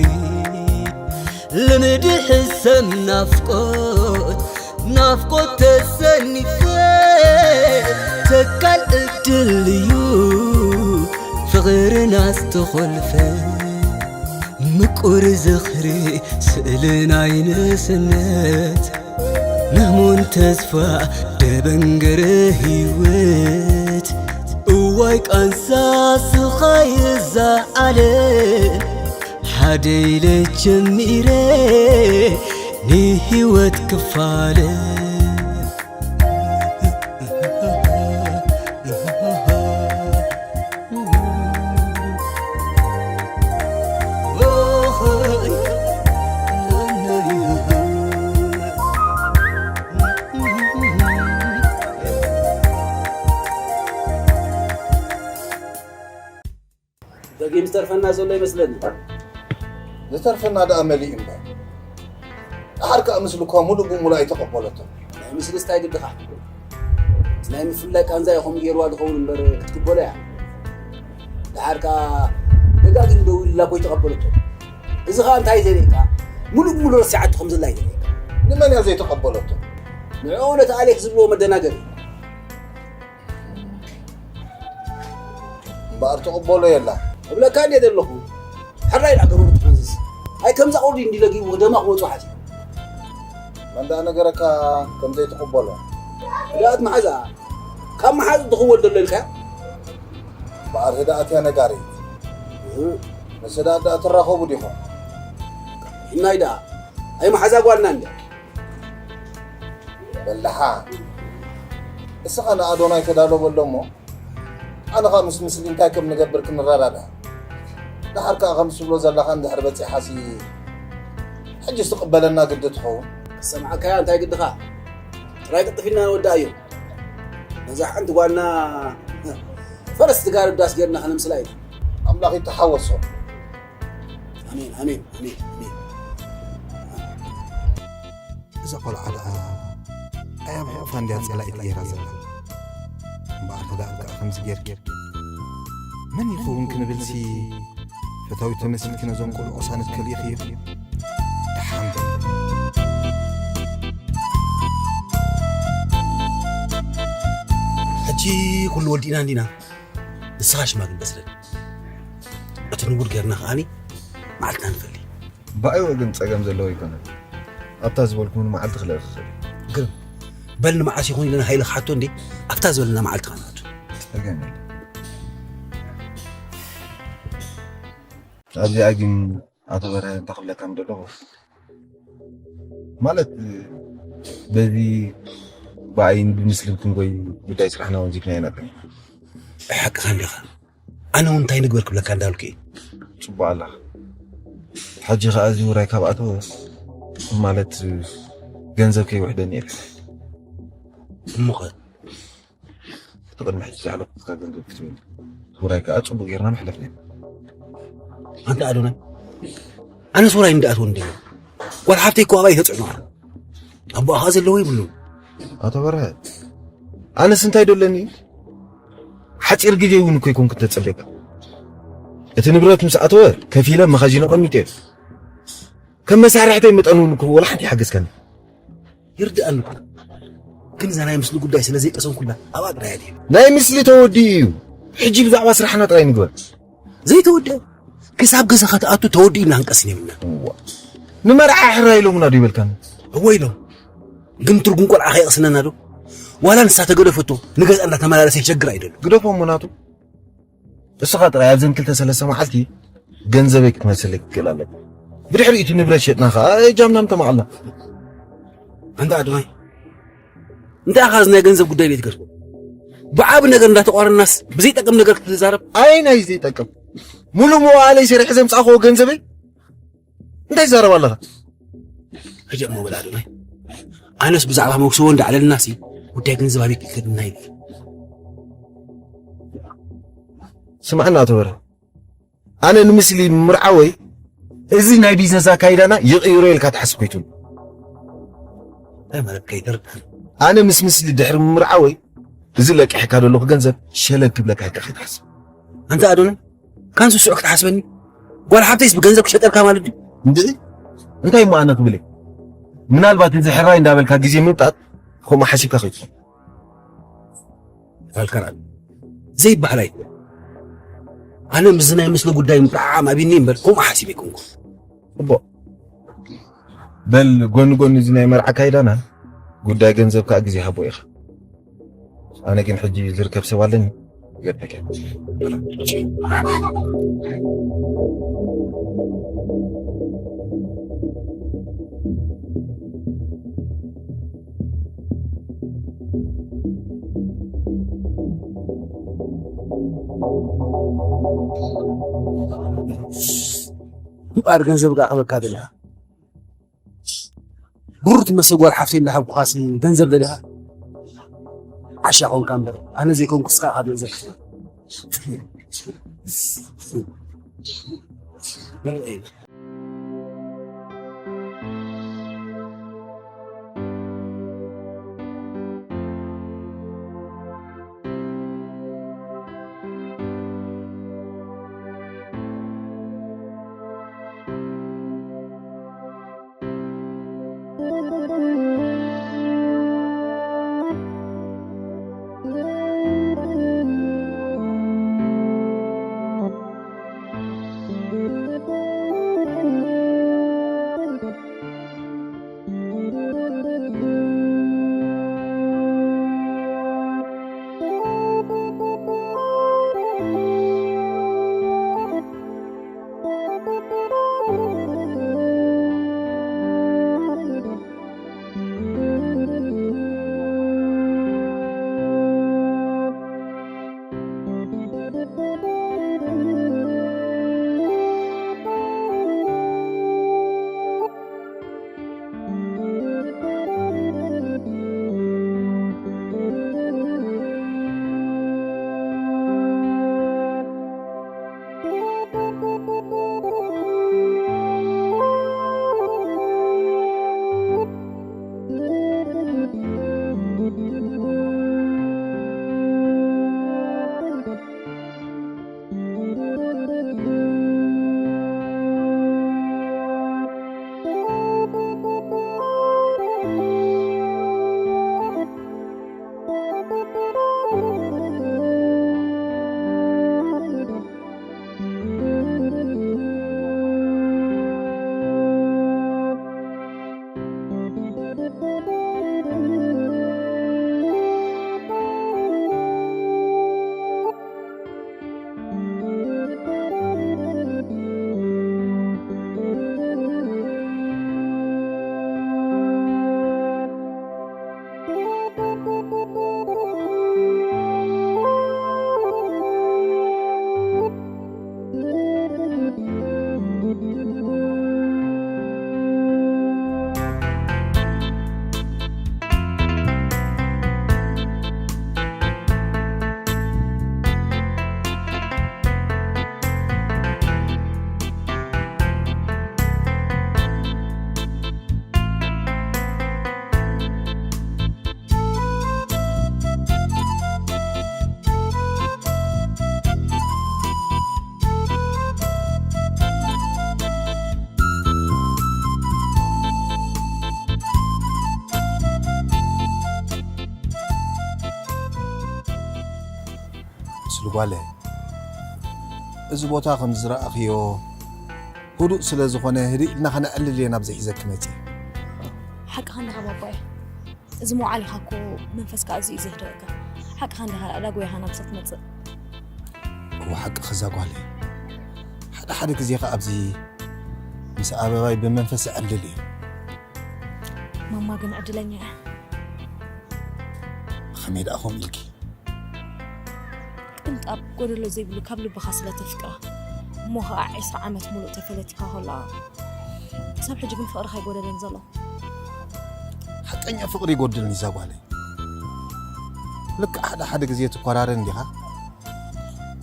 ልምዲ ሕሰም ናፍቆት ናፍቆት ተሰኒፈ ተካል እድል እዩ ፍቕርና ዝተኾልፈ ምቁር ዝኽሪ ስእሊ ናይ ንእስነት ምህሙን ተስፋ ደበንገረ ህይወት ዋይ ቃንሳ ስቓይ እዛ ዓለም ሓደ ኢለ ጀሚረ ንህይወት ክፋለ። ደጊም ዝተርፈና ዘሎ ይመስለኒ። ዝተርፈና ደኣ መሊኡ እምበር። ደሓር ከኣ ምስልኳ ሙሉእ ብሙሉእ ኣይተቐበለቶን። ናይ ምስልስ እንታይ ግድኻ? እቲ ናይ ምፍልላይ ቃንዛ ኢኹም ገይርዋ ዝኸውን እምበር ክትቅበሎ እያ። ደሓር ከኣ ደጋጊሙ ደዊሉላ እኮ ኣይተቐበለቶን። እዚ ኸኣ እንታይ ዘርእየካ? ሙሉእ ብሙሉእ ረሲዓቶ ከም ዘላ እዩ ዘርእየካ። ንመን እያ ዘይተቐበለቶ? ንዕኡ ነቲ ኣሌክ ዝብልዎ መደናገሪ። እምበኣር ትቕበሎ የላ። እብለካ እንዴ ዘለኹ። ሕራይ ደኣ ገበሩ ትኾንዝስ። ኣይ ከምዛ ቁርዲ እንዲ ለጊቡ ደማ ክወጹ ሓዚ። መን ደኣ ነገረካ ከም ዘይትቕበሎ? ህድኣት መሓዛ። ካብ መሓዙ ትኽወል ዘሎ ኢልካ? እምበኣር ህድኣት እያ ነጋሪት። እህ። ምስ ህድኣት ደኣ ትራኸቡ ዲኹም? እናይ ደኣ። ኣይ መሓዛ ጓልና እንድያ። በላሓ። እስኻ ንኣዶናይ ተዳሎ በሎ እሞ፣ ኣነ ኸኣ ምስ ምስሊ እንታይ ከም ንገብር ክንረዳዳእ። ደሓር ከኣ ከም ትብሎ ዘለኻ እንድሕር በጺሓሲ፣ ሕጅስ ትቕበለና ግዲ ትኸውን። ክሰምዓካያ እንታይ ግድኻ? ጥራይ ቅልጥፍ ኢልና ንወድኣዮ። ነዛ ሓንቲ ጓልና ፈረስ ትጋልብ ዳስ ጌርና ከነምስላ ኢና። ኣምላኽ ይተሓወሶ። ኣሜን፣ ኣሜን፣ ኣሜን፣ ኣሜን። እዛ ቆልዓ ደኣ ኣይ ኣብ ሕቑፋ እንድያ ጸላኢት ገይራ ዘላ። እምበኣር ደኣ ከኣ ከምዚ ጌርኪ መን ይኸውን ክንብልሲ፣ ፈታዊት ተመሲልኪ ነዞም ቆልዑ ቅሳነት ከሊእኽዮ። ደሓን በል። ሕጂ ኩሉ ወዲእና እንዲና። ንስኻ ሽማግለ ስለኒ። እቲ ንቡር ጌርና ከኣኒ መዓልትና ንፈሊ። ብኣይወ ግን ጸገም ዘለዎ ኣይኮነን። ኣብታ ዝበልኩ እውን መዓልቲ ክልእኽ ይኽእል እዩ። ግርም። በል ንመዓስ ይኹን ኢልና ሃይለ ክሓቶ እንዴ? ኣብታ ዝበለና መዓልቲ ኸንኣቱ። ጸገም የለን። ኣብዚኣ ግን ኣቶ በርሀ እንታይ ክብለካ ምደለኹ? ማለት በዚ ብኣይን ብምስልን ክንጎይ ጉዳይ ስራሕና ወንዚፍና ኢና። ሓቅኻ እንዲኻ። ኣነ እውን እንታይ ንግበር ክብለካ እንዳልኩ እየ። ጽቡቕ ኣለኻ። ሕጂ ኸኣ እዚ ውራይ ካብ ኣተወ ማለት ገንዘብ ከይውሕደኒ እየ። እሞ ኸ? እቲ ቅድሚ ሕጂ ዝሓለፍኩትካ ገንዘብ ክትበኒ። ውራይ ከኣ ጽቡቕ ጌርና መሕለፍና። ኣንታ ኣዶናይ፣ ኣነስ ውራይ እንዳኣትወ እንደ ጓል ሓፍተይ እኮ ኣባይ ተጽዕኖ ኣላ። ኣቦኣ ኸኣ ዘለዎ ይብሉ። ኣቶ በርሀ፣ ኣነስ እንታይ ደለኒ? ሓጺር ግዜ እውን እኮ ይኮንኩ ተጸበየካ። እቲ ንብረት ምስ ኣተወ ከፊለ መኻዚኖ ቀሚጠ። ከም መሳርሕተይ መጠን እውን እኮ ወላ ሓንቲ ይሓገዝካኒ። ይርድኣኒ እኮ። ግን እዛ ናይ ምስሊ ጉዳይ ስለ ዘይቀሰንኩላ ኣብኣ ጥራይ እያ ድያ። ናይ ምስሊ ተወዲኡ እዩ። ሕጂ ብዛዕባ ስራሕና ጥራይ ንግበር። ዘይተወድአ ክሳብ ገዛኻ ትኣቱ ተወዲኡ ኢልና ክንቀስን የብልና። እዋ። ንመርዓ ሕራይ ኢሎምና ዶ ይበልካኒ? እወ ኢሎም። ግን ትርጉም ቆልዓ ከየቕስነና ዶ? ዋላ ንሳ ተገደፈቶ ንገዛ እንዳተመላለሰ ይሸግር ኣይደሉ። ግደፎ እሞ ናቱ። እስኻ ጥራይ ኣብዘን ክልተ ሰለስተ መዓልቲ ገንዘበይ ክትመልሰለይ ክትክእል ኣለካ። ብድሕሪኡ እቲ ንብረት ሸጥና ኸኣ እጃምና ምተማቐልና። ኣንታ ኣዶናይ፣ እንታይ ኢኻ እዚ ናይ ገንዘብ ጉዳይ ዘይትገድፎ? ብዓቢ ነገር እንዳተቋረናስ ብዘይጠቅም ነገር ክትዛረብ? ኣይ ናይ ዘይጠቅም። ሙሉእ መዋእለይ ሰሪሐ ዘምጻእክዎ ገንዘበይ እንታይ ትዛረብ ኣለኻ? ሕጂ እሞ በል ኣዶናይ፣ ኣነስ ብዛዕባ መውስቦ እንዳዕለልናሲ ጉዳይ ገንዘብ ኣበይ ክእከልና ኢለ። ስምዓና ኣቶ በርሀ፣ ኣነ ንምስሊ ምርዓወይ እዚ ናይ ቢዝነስ ኣካይዳና ይቕይሮ ኢልካ ትሓስብ ከይትብሉ። እንታይ ማለት ከይተርድኣኒ? ኣነ ምስ ምስሊ ድሕሪ ምርዓወይ እዚ ለቂሕካ ዘለኹ ገንዘብ ሸለል ክብለካ ኢልካ ከይትሓስብ። ኣንታ ኣዶናይ፣ ካን ስሱዕ ክትሓስበኒ? ጓል ሓብተይስ ብገንዘብ ክሸጠልካ ማለት ድዩ? እንድዒ፣ እንታይ እሞ ኣነ ክብል እየ? ምናልባት እዚ ሕራይ እንዳበልካ ግዜ ምምጣጥ ከምኡ ሓሲብካ ከይትኾን። ኣልካን ኣለ ዘይበሃል ኣይኮን። ኣነ ምስዚ ናይ ምስሊ ጉዳይ ምጥዓዓም ኣብኒ እምበር ከምኡ ሓሲበ ኣይኮንኩ። እቦ፣ በል ጎኒ ጎኒ እዚ ናይ መርዓ ካይዳና ጉዳይ ገንዘብ ከዓ ግዜ ሃቦ ኢኻ። ኣነ ግን ሕጂ ዝርከብ ሰብ ኣለኒ። ገደከ እምበኣር ገንዘብ ከኣ ክበካ ደሊኻ። ብሩር ትመስል ጓል ሓፍተይ እንዳሃብኩኻሲ ገንዘብ ደሊኻ? ዓሻ ኾንካ እምበር፣ ኣነ ዘይኮንኩ ንስኻ ኢኻ ገንዘብ ክትህብ። ስልጓለ፣ እዚ ቦታ ከም ዝረኣኽዮ ህዱእ ስለ ዝኾነ፣ ህድእ ኢልና ከነዕልል እየ ናብዚ ሒዘኪ መጺአ። ሓቅኻ እንዲኻ ባባየ። እዚ መውዓሊኻ እኮ መንፈስካ ኣዝዩ እዩ ዘህድኣካ። ሓቅኻ እንዲኻ፣ ዳኣ ጎይኻ ናብ ሰብ ትመጽእ። እወ፣ ሓቅኺ እዛ ጓለይ። ሓደ ሓደ ግዜ ኸኣ ኣብዚ ምስ ኣበባይ ብመንፈስ እዕልል እየ። ማማ ግን ዕድለኛ እያ። ከመይ ደኣ ከምኡ ኢልኪ? ቅንጣብ ጎደሎ ዘይብሉ ካብ ልብኻ ስለ ተፍቅራ እሞ ኸኣ ዕስራ ዓመት ሙሉእ ተፈለቲካ ከላ ክሳብ ሕጂ ግን ፍቕርኻ ኣይጎደለን ዘሎ። ሓቀኛ ፍቕሪ ይጎድልኒ እዛ ጓለይ። ልክዕ ሓደ ሓደ ግዜ ትኮራረን ዲኻ?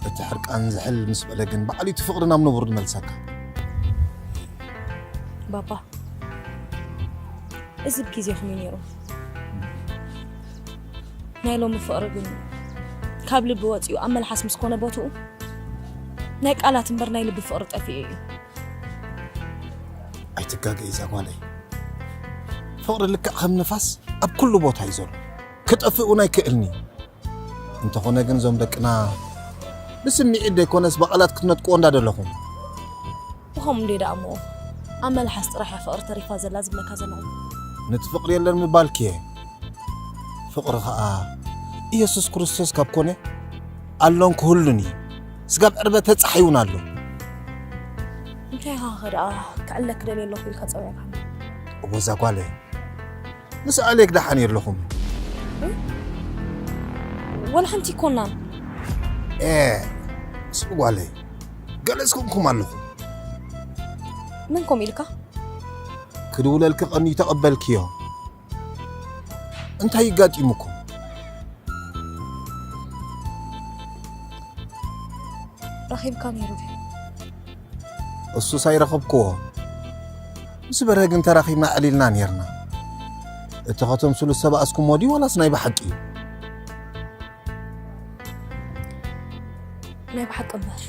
እቲ ሕርቃን ዝሕል ምስ በለ ግን ባዕሉ እቲ ፍቕሪ ናብ ንቡር ዝመልሰካ። ባባ፣ እዚ ብግዜኹም እዩ ነይሩ። ናይ ሎሚ ፍቕሪ ግን ካብ ልቢ ወጺኡ ኣብ መልሓስ ምስ ኮነ ቦትኡ ናይ ቃላት እምበር ናይ ልቢ ፍቕሪ ጠፊኡ እዩ። ኣይትጋገ እዛ ጓለይ። ፍቕሪ ልክዕ ከም ንፋስ ኣብ ኩሉ ቦታ እዩ ዘሎ። ክጠፍእ እውን ኣይክእልን እዩ። እንተኾነ ግን እዞም ደቅና ብስምዒት ዘይኮነስ ብቓላት ክትነጥቅዎ እንዳደለኹም። ብኸምኡ እንደ ደኣ እሞ ኣብ መልሓስ ጥራሕ እያ ፍቕሪ ተሪፋ ዘላ ዝብለካ ዘለኹ። ነቲ ፍቕሪ የለን ምባልኪ እየ። ፍቕሪ ኸኣ ኢየሱስ ክርስቶስ ካብ ኮነ ኣሎን ክህሉን እዩ። ስጋብ ዕርበት ተጻሓይ እውን ኣሎ። እንታይ ኢኻ ኸ ደኣ ክዕለክ ደልየ ኣለኹ ኢልካ ጸዊዕካኒ? እወ እዛ ጓለይ፣ ምስ ኣሌክ ደሓን የለኹም። ወላ ሓንቲ ይኮናን። ኤ ስብ ጓለይ፣ ገለ ስኹምኩም ኣለኹም። መን ኮም ኢልካ? ክድውለልኪ ቀንዩ ተቐበልክዮ። እንታይ ይጋጢሙኩም? ረኺብካ ነይሩ ድዩ? እሱስ ኣይረኸብክዎ። ምስ በርሀ ግን ተራኺብና ዕሊልና ነይርና። እቲ ከተምስሉ ዝተባእስኩሞ ድዩ ዋላስ ናይ ብሓቂ እዩ? ናይ ብሓቂ እምበር።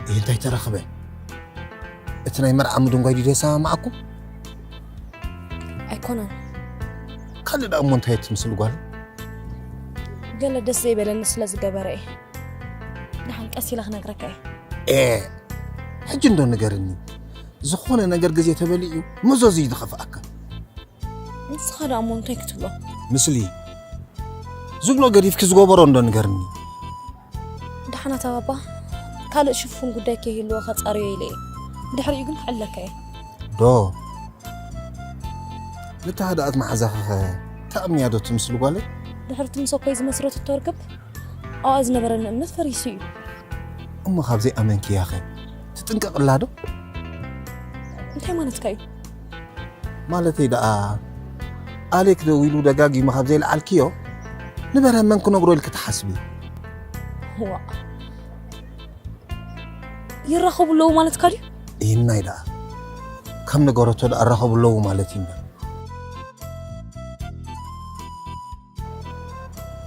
ይህ እንታይ ተረኽበ? እቲ ናይ መርዓ ምድንጓይ ድዩ ዘሰማማዓኩም? ኣይኮነን። ካልእ ደኣ እሞ እንታይ ትምስል ጓል? ገለ ደስ ዘይበለኒ ስለ ዝገበረ እየ። ደሓን ቀስ ኢለ ክነግረካ እየ። ኤ ሕጂ እንዶ ንገርኒ። ዝኾነ ነገር ግዜ ተበሊዑ መዘዙ እዩ ዝኸፍኣካ። ንስኻ ደኣ እሞ እንታይ ክትብሎ? ምስሊ ዝብሎ ገዲፍኪ ዝገበሮ እንዶ ንገርኒ። ደሓናት ኣባባ ካልእ ሽፉን ጉዳይ ከይህልዎ ከጻርዮ ኢለ እየ። ድሕሪኡ ግን ክዕለካ እየ። ዶ ነታ ህድኣት መሓዛኺኸ ተኣምንያ ዶ ትምስል ጓለይ? ድሕርቲ ምስ ኣኮይ ዝመስረትቶ ርክብ ኣብኣ ዝነበረኒ እምነት ፈሪሱ እዩ። እሞ ካብ ዘይኣመንክያኸ ትጥንቀቕላ ዶ? እንታይ ማለትካ እዩ? ማለተይ ደኣ ኣሌክ ደዊሉ ደጋጊሙ ካብ ዘይለዓልክዮ ንበርሀ መን ክነግሮ ኢልኪ ትሓስቢ? ዋ ይራኸቡ ኣለዉ ማለትካ ድዩ? ይህናይ ደኣ ከም ነገረቶ ደኣ ኣራኸቡ ኣለዉ ማለት እዩ እምበር።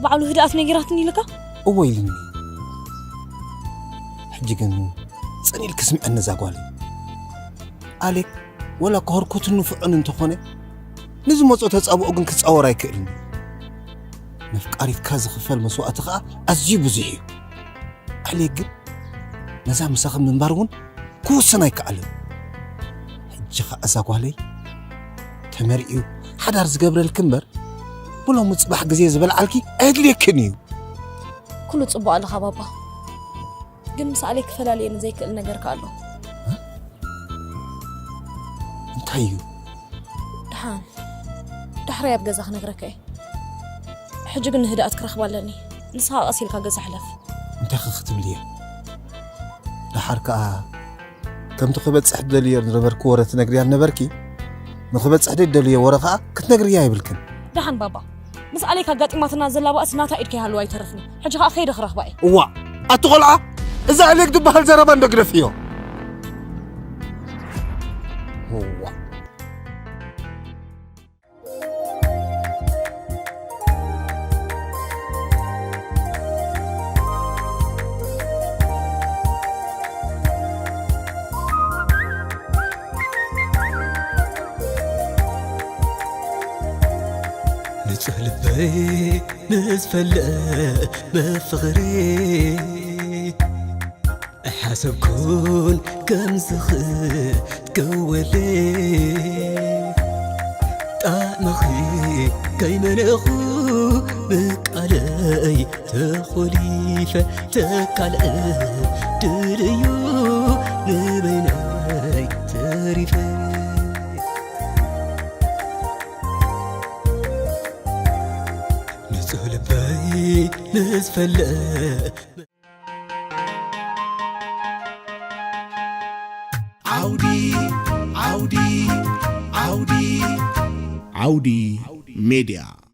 ባዕሉ ህድኣት ነጊራትኒ ኢልካ? እወ ኢልኒ። ሕጂ ግን ጽን ኢልኪ ስምዐኒ እዛ ጓለይ። ኣሌክ ወላ እኳ ህርኩትን ንፉዕን እንተኾነ ንዝመጾ ተጻብኦ ግን ክጻወር ኣይክእልን እዩ። ነፍቃሪትካ ዝኽፈል መስዋእቲ ኸኣ ኣዝዩ ብዙሕ እዩ። ኣሌክ ግን ነዛ ምሳኺ ምንባር እውን ክውስን ኣይከኣልን። ሕጂ ኸኣ እዛ ጓለይ ተመርዕዩ ሓዳር ዝገብረልኪ እምበር ብሎሚ ጽባሕ ግዜ ዝበልዓልኪ ኣየድልየክን እዩ። ኩሉ ጽቡቕ ኣለኻ ባባ፣ ግን ምስ ኣሌክ ክፈላልየኒ ዘይክእል ነገር ከኣ ኣሎ። እንታይ እዩ? ደሓን ዳሕራይ ኣብ ገዛ ክነግረካ እየ። ሕጂ ግን ንህድኣት ክረኽባ ኣለኒ። ንስኻ ቀስ ኢልካ ገዛ ሕለፍ። እንታይ ኸ ክትብሊ እየ? ደሓር ከኣ ከምቲ ክበጽሕ ትደልዮ ዝነበርኪ ወረ ትነግርያ ነበርኪ። ንኽበጽሕ ደደልዮ ወረ ኸኣ ክትነግርያ የብልክን። ደሓን ባባ፣ ምስ ኣሌክ ኣጋጢማትና ዘላ ባእሲ ናታ ኢድ ከይሃለዋ ኣይተርፍን። ሕጂ ኸኣ ከይደ ክረኽባ እየ። እዋ፣ ኣቲ ቖልዓ፣ እዛ ኣሌክ ዝበሃል ዘረባ እንዶ ግደፍዮ። እዋ። ንጹህ ልበይ ምስ ፈለመ ፍቕሪ ኣይሓሰብኩን ከምዚ ክትከወለይ ጣዕምኺ ከይመነኹ ብቃለይ ተኾሊፈ ተቃልዐ ድልዩ ንበይነይ ተሪፈ ንጹህ ልበይ ምስ ፈለ ዓውዲ ዓውዲ ዓውዲ ዓውዲ ሜድያ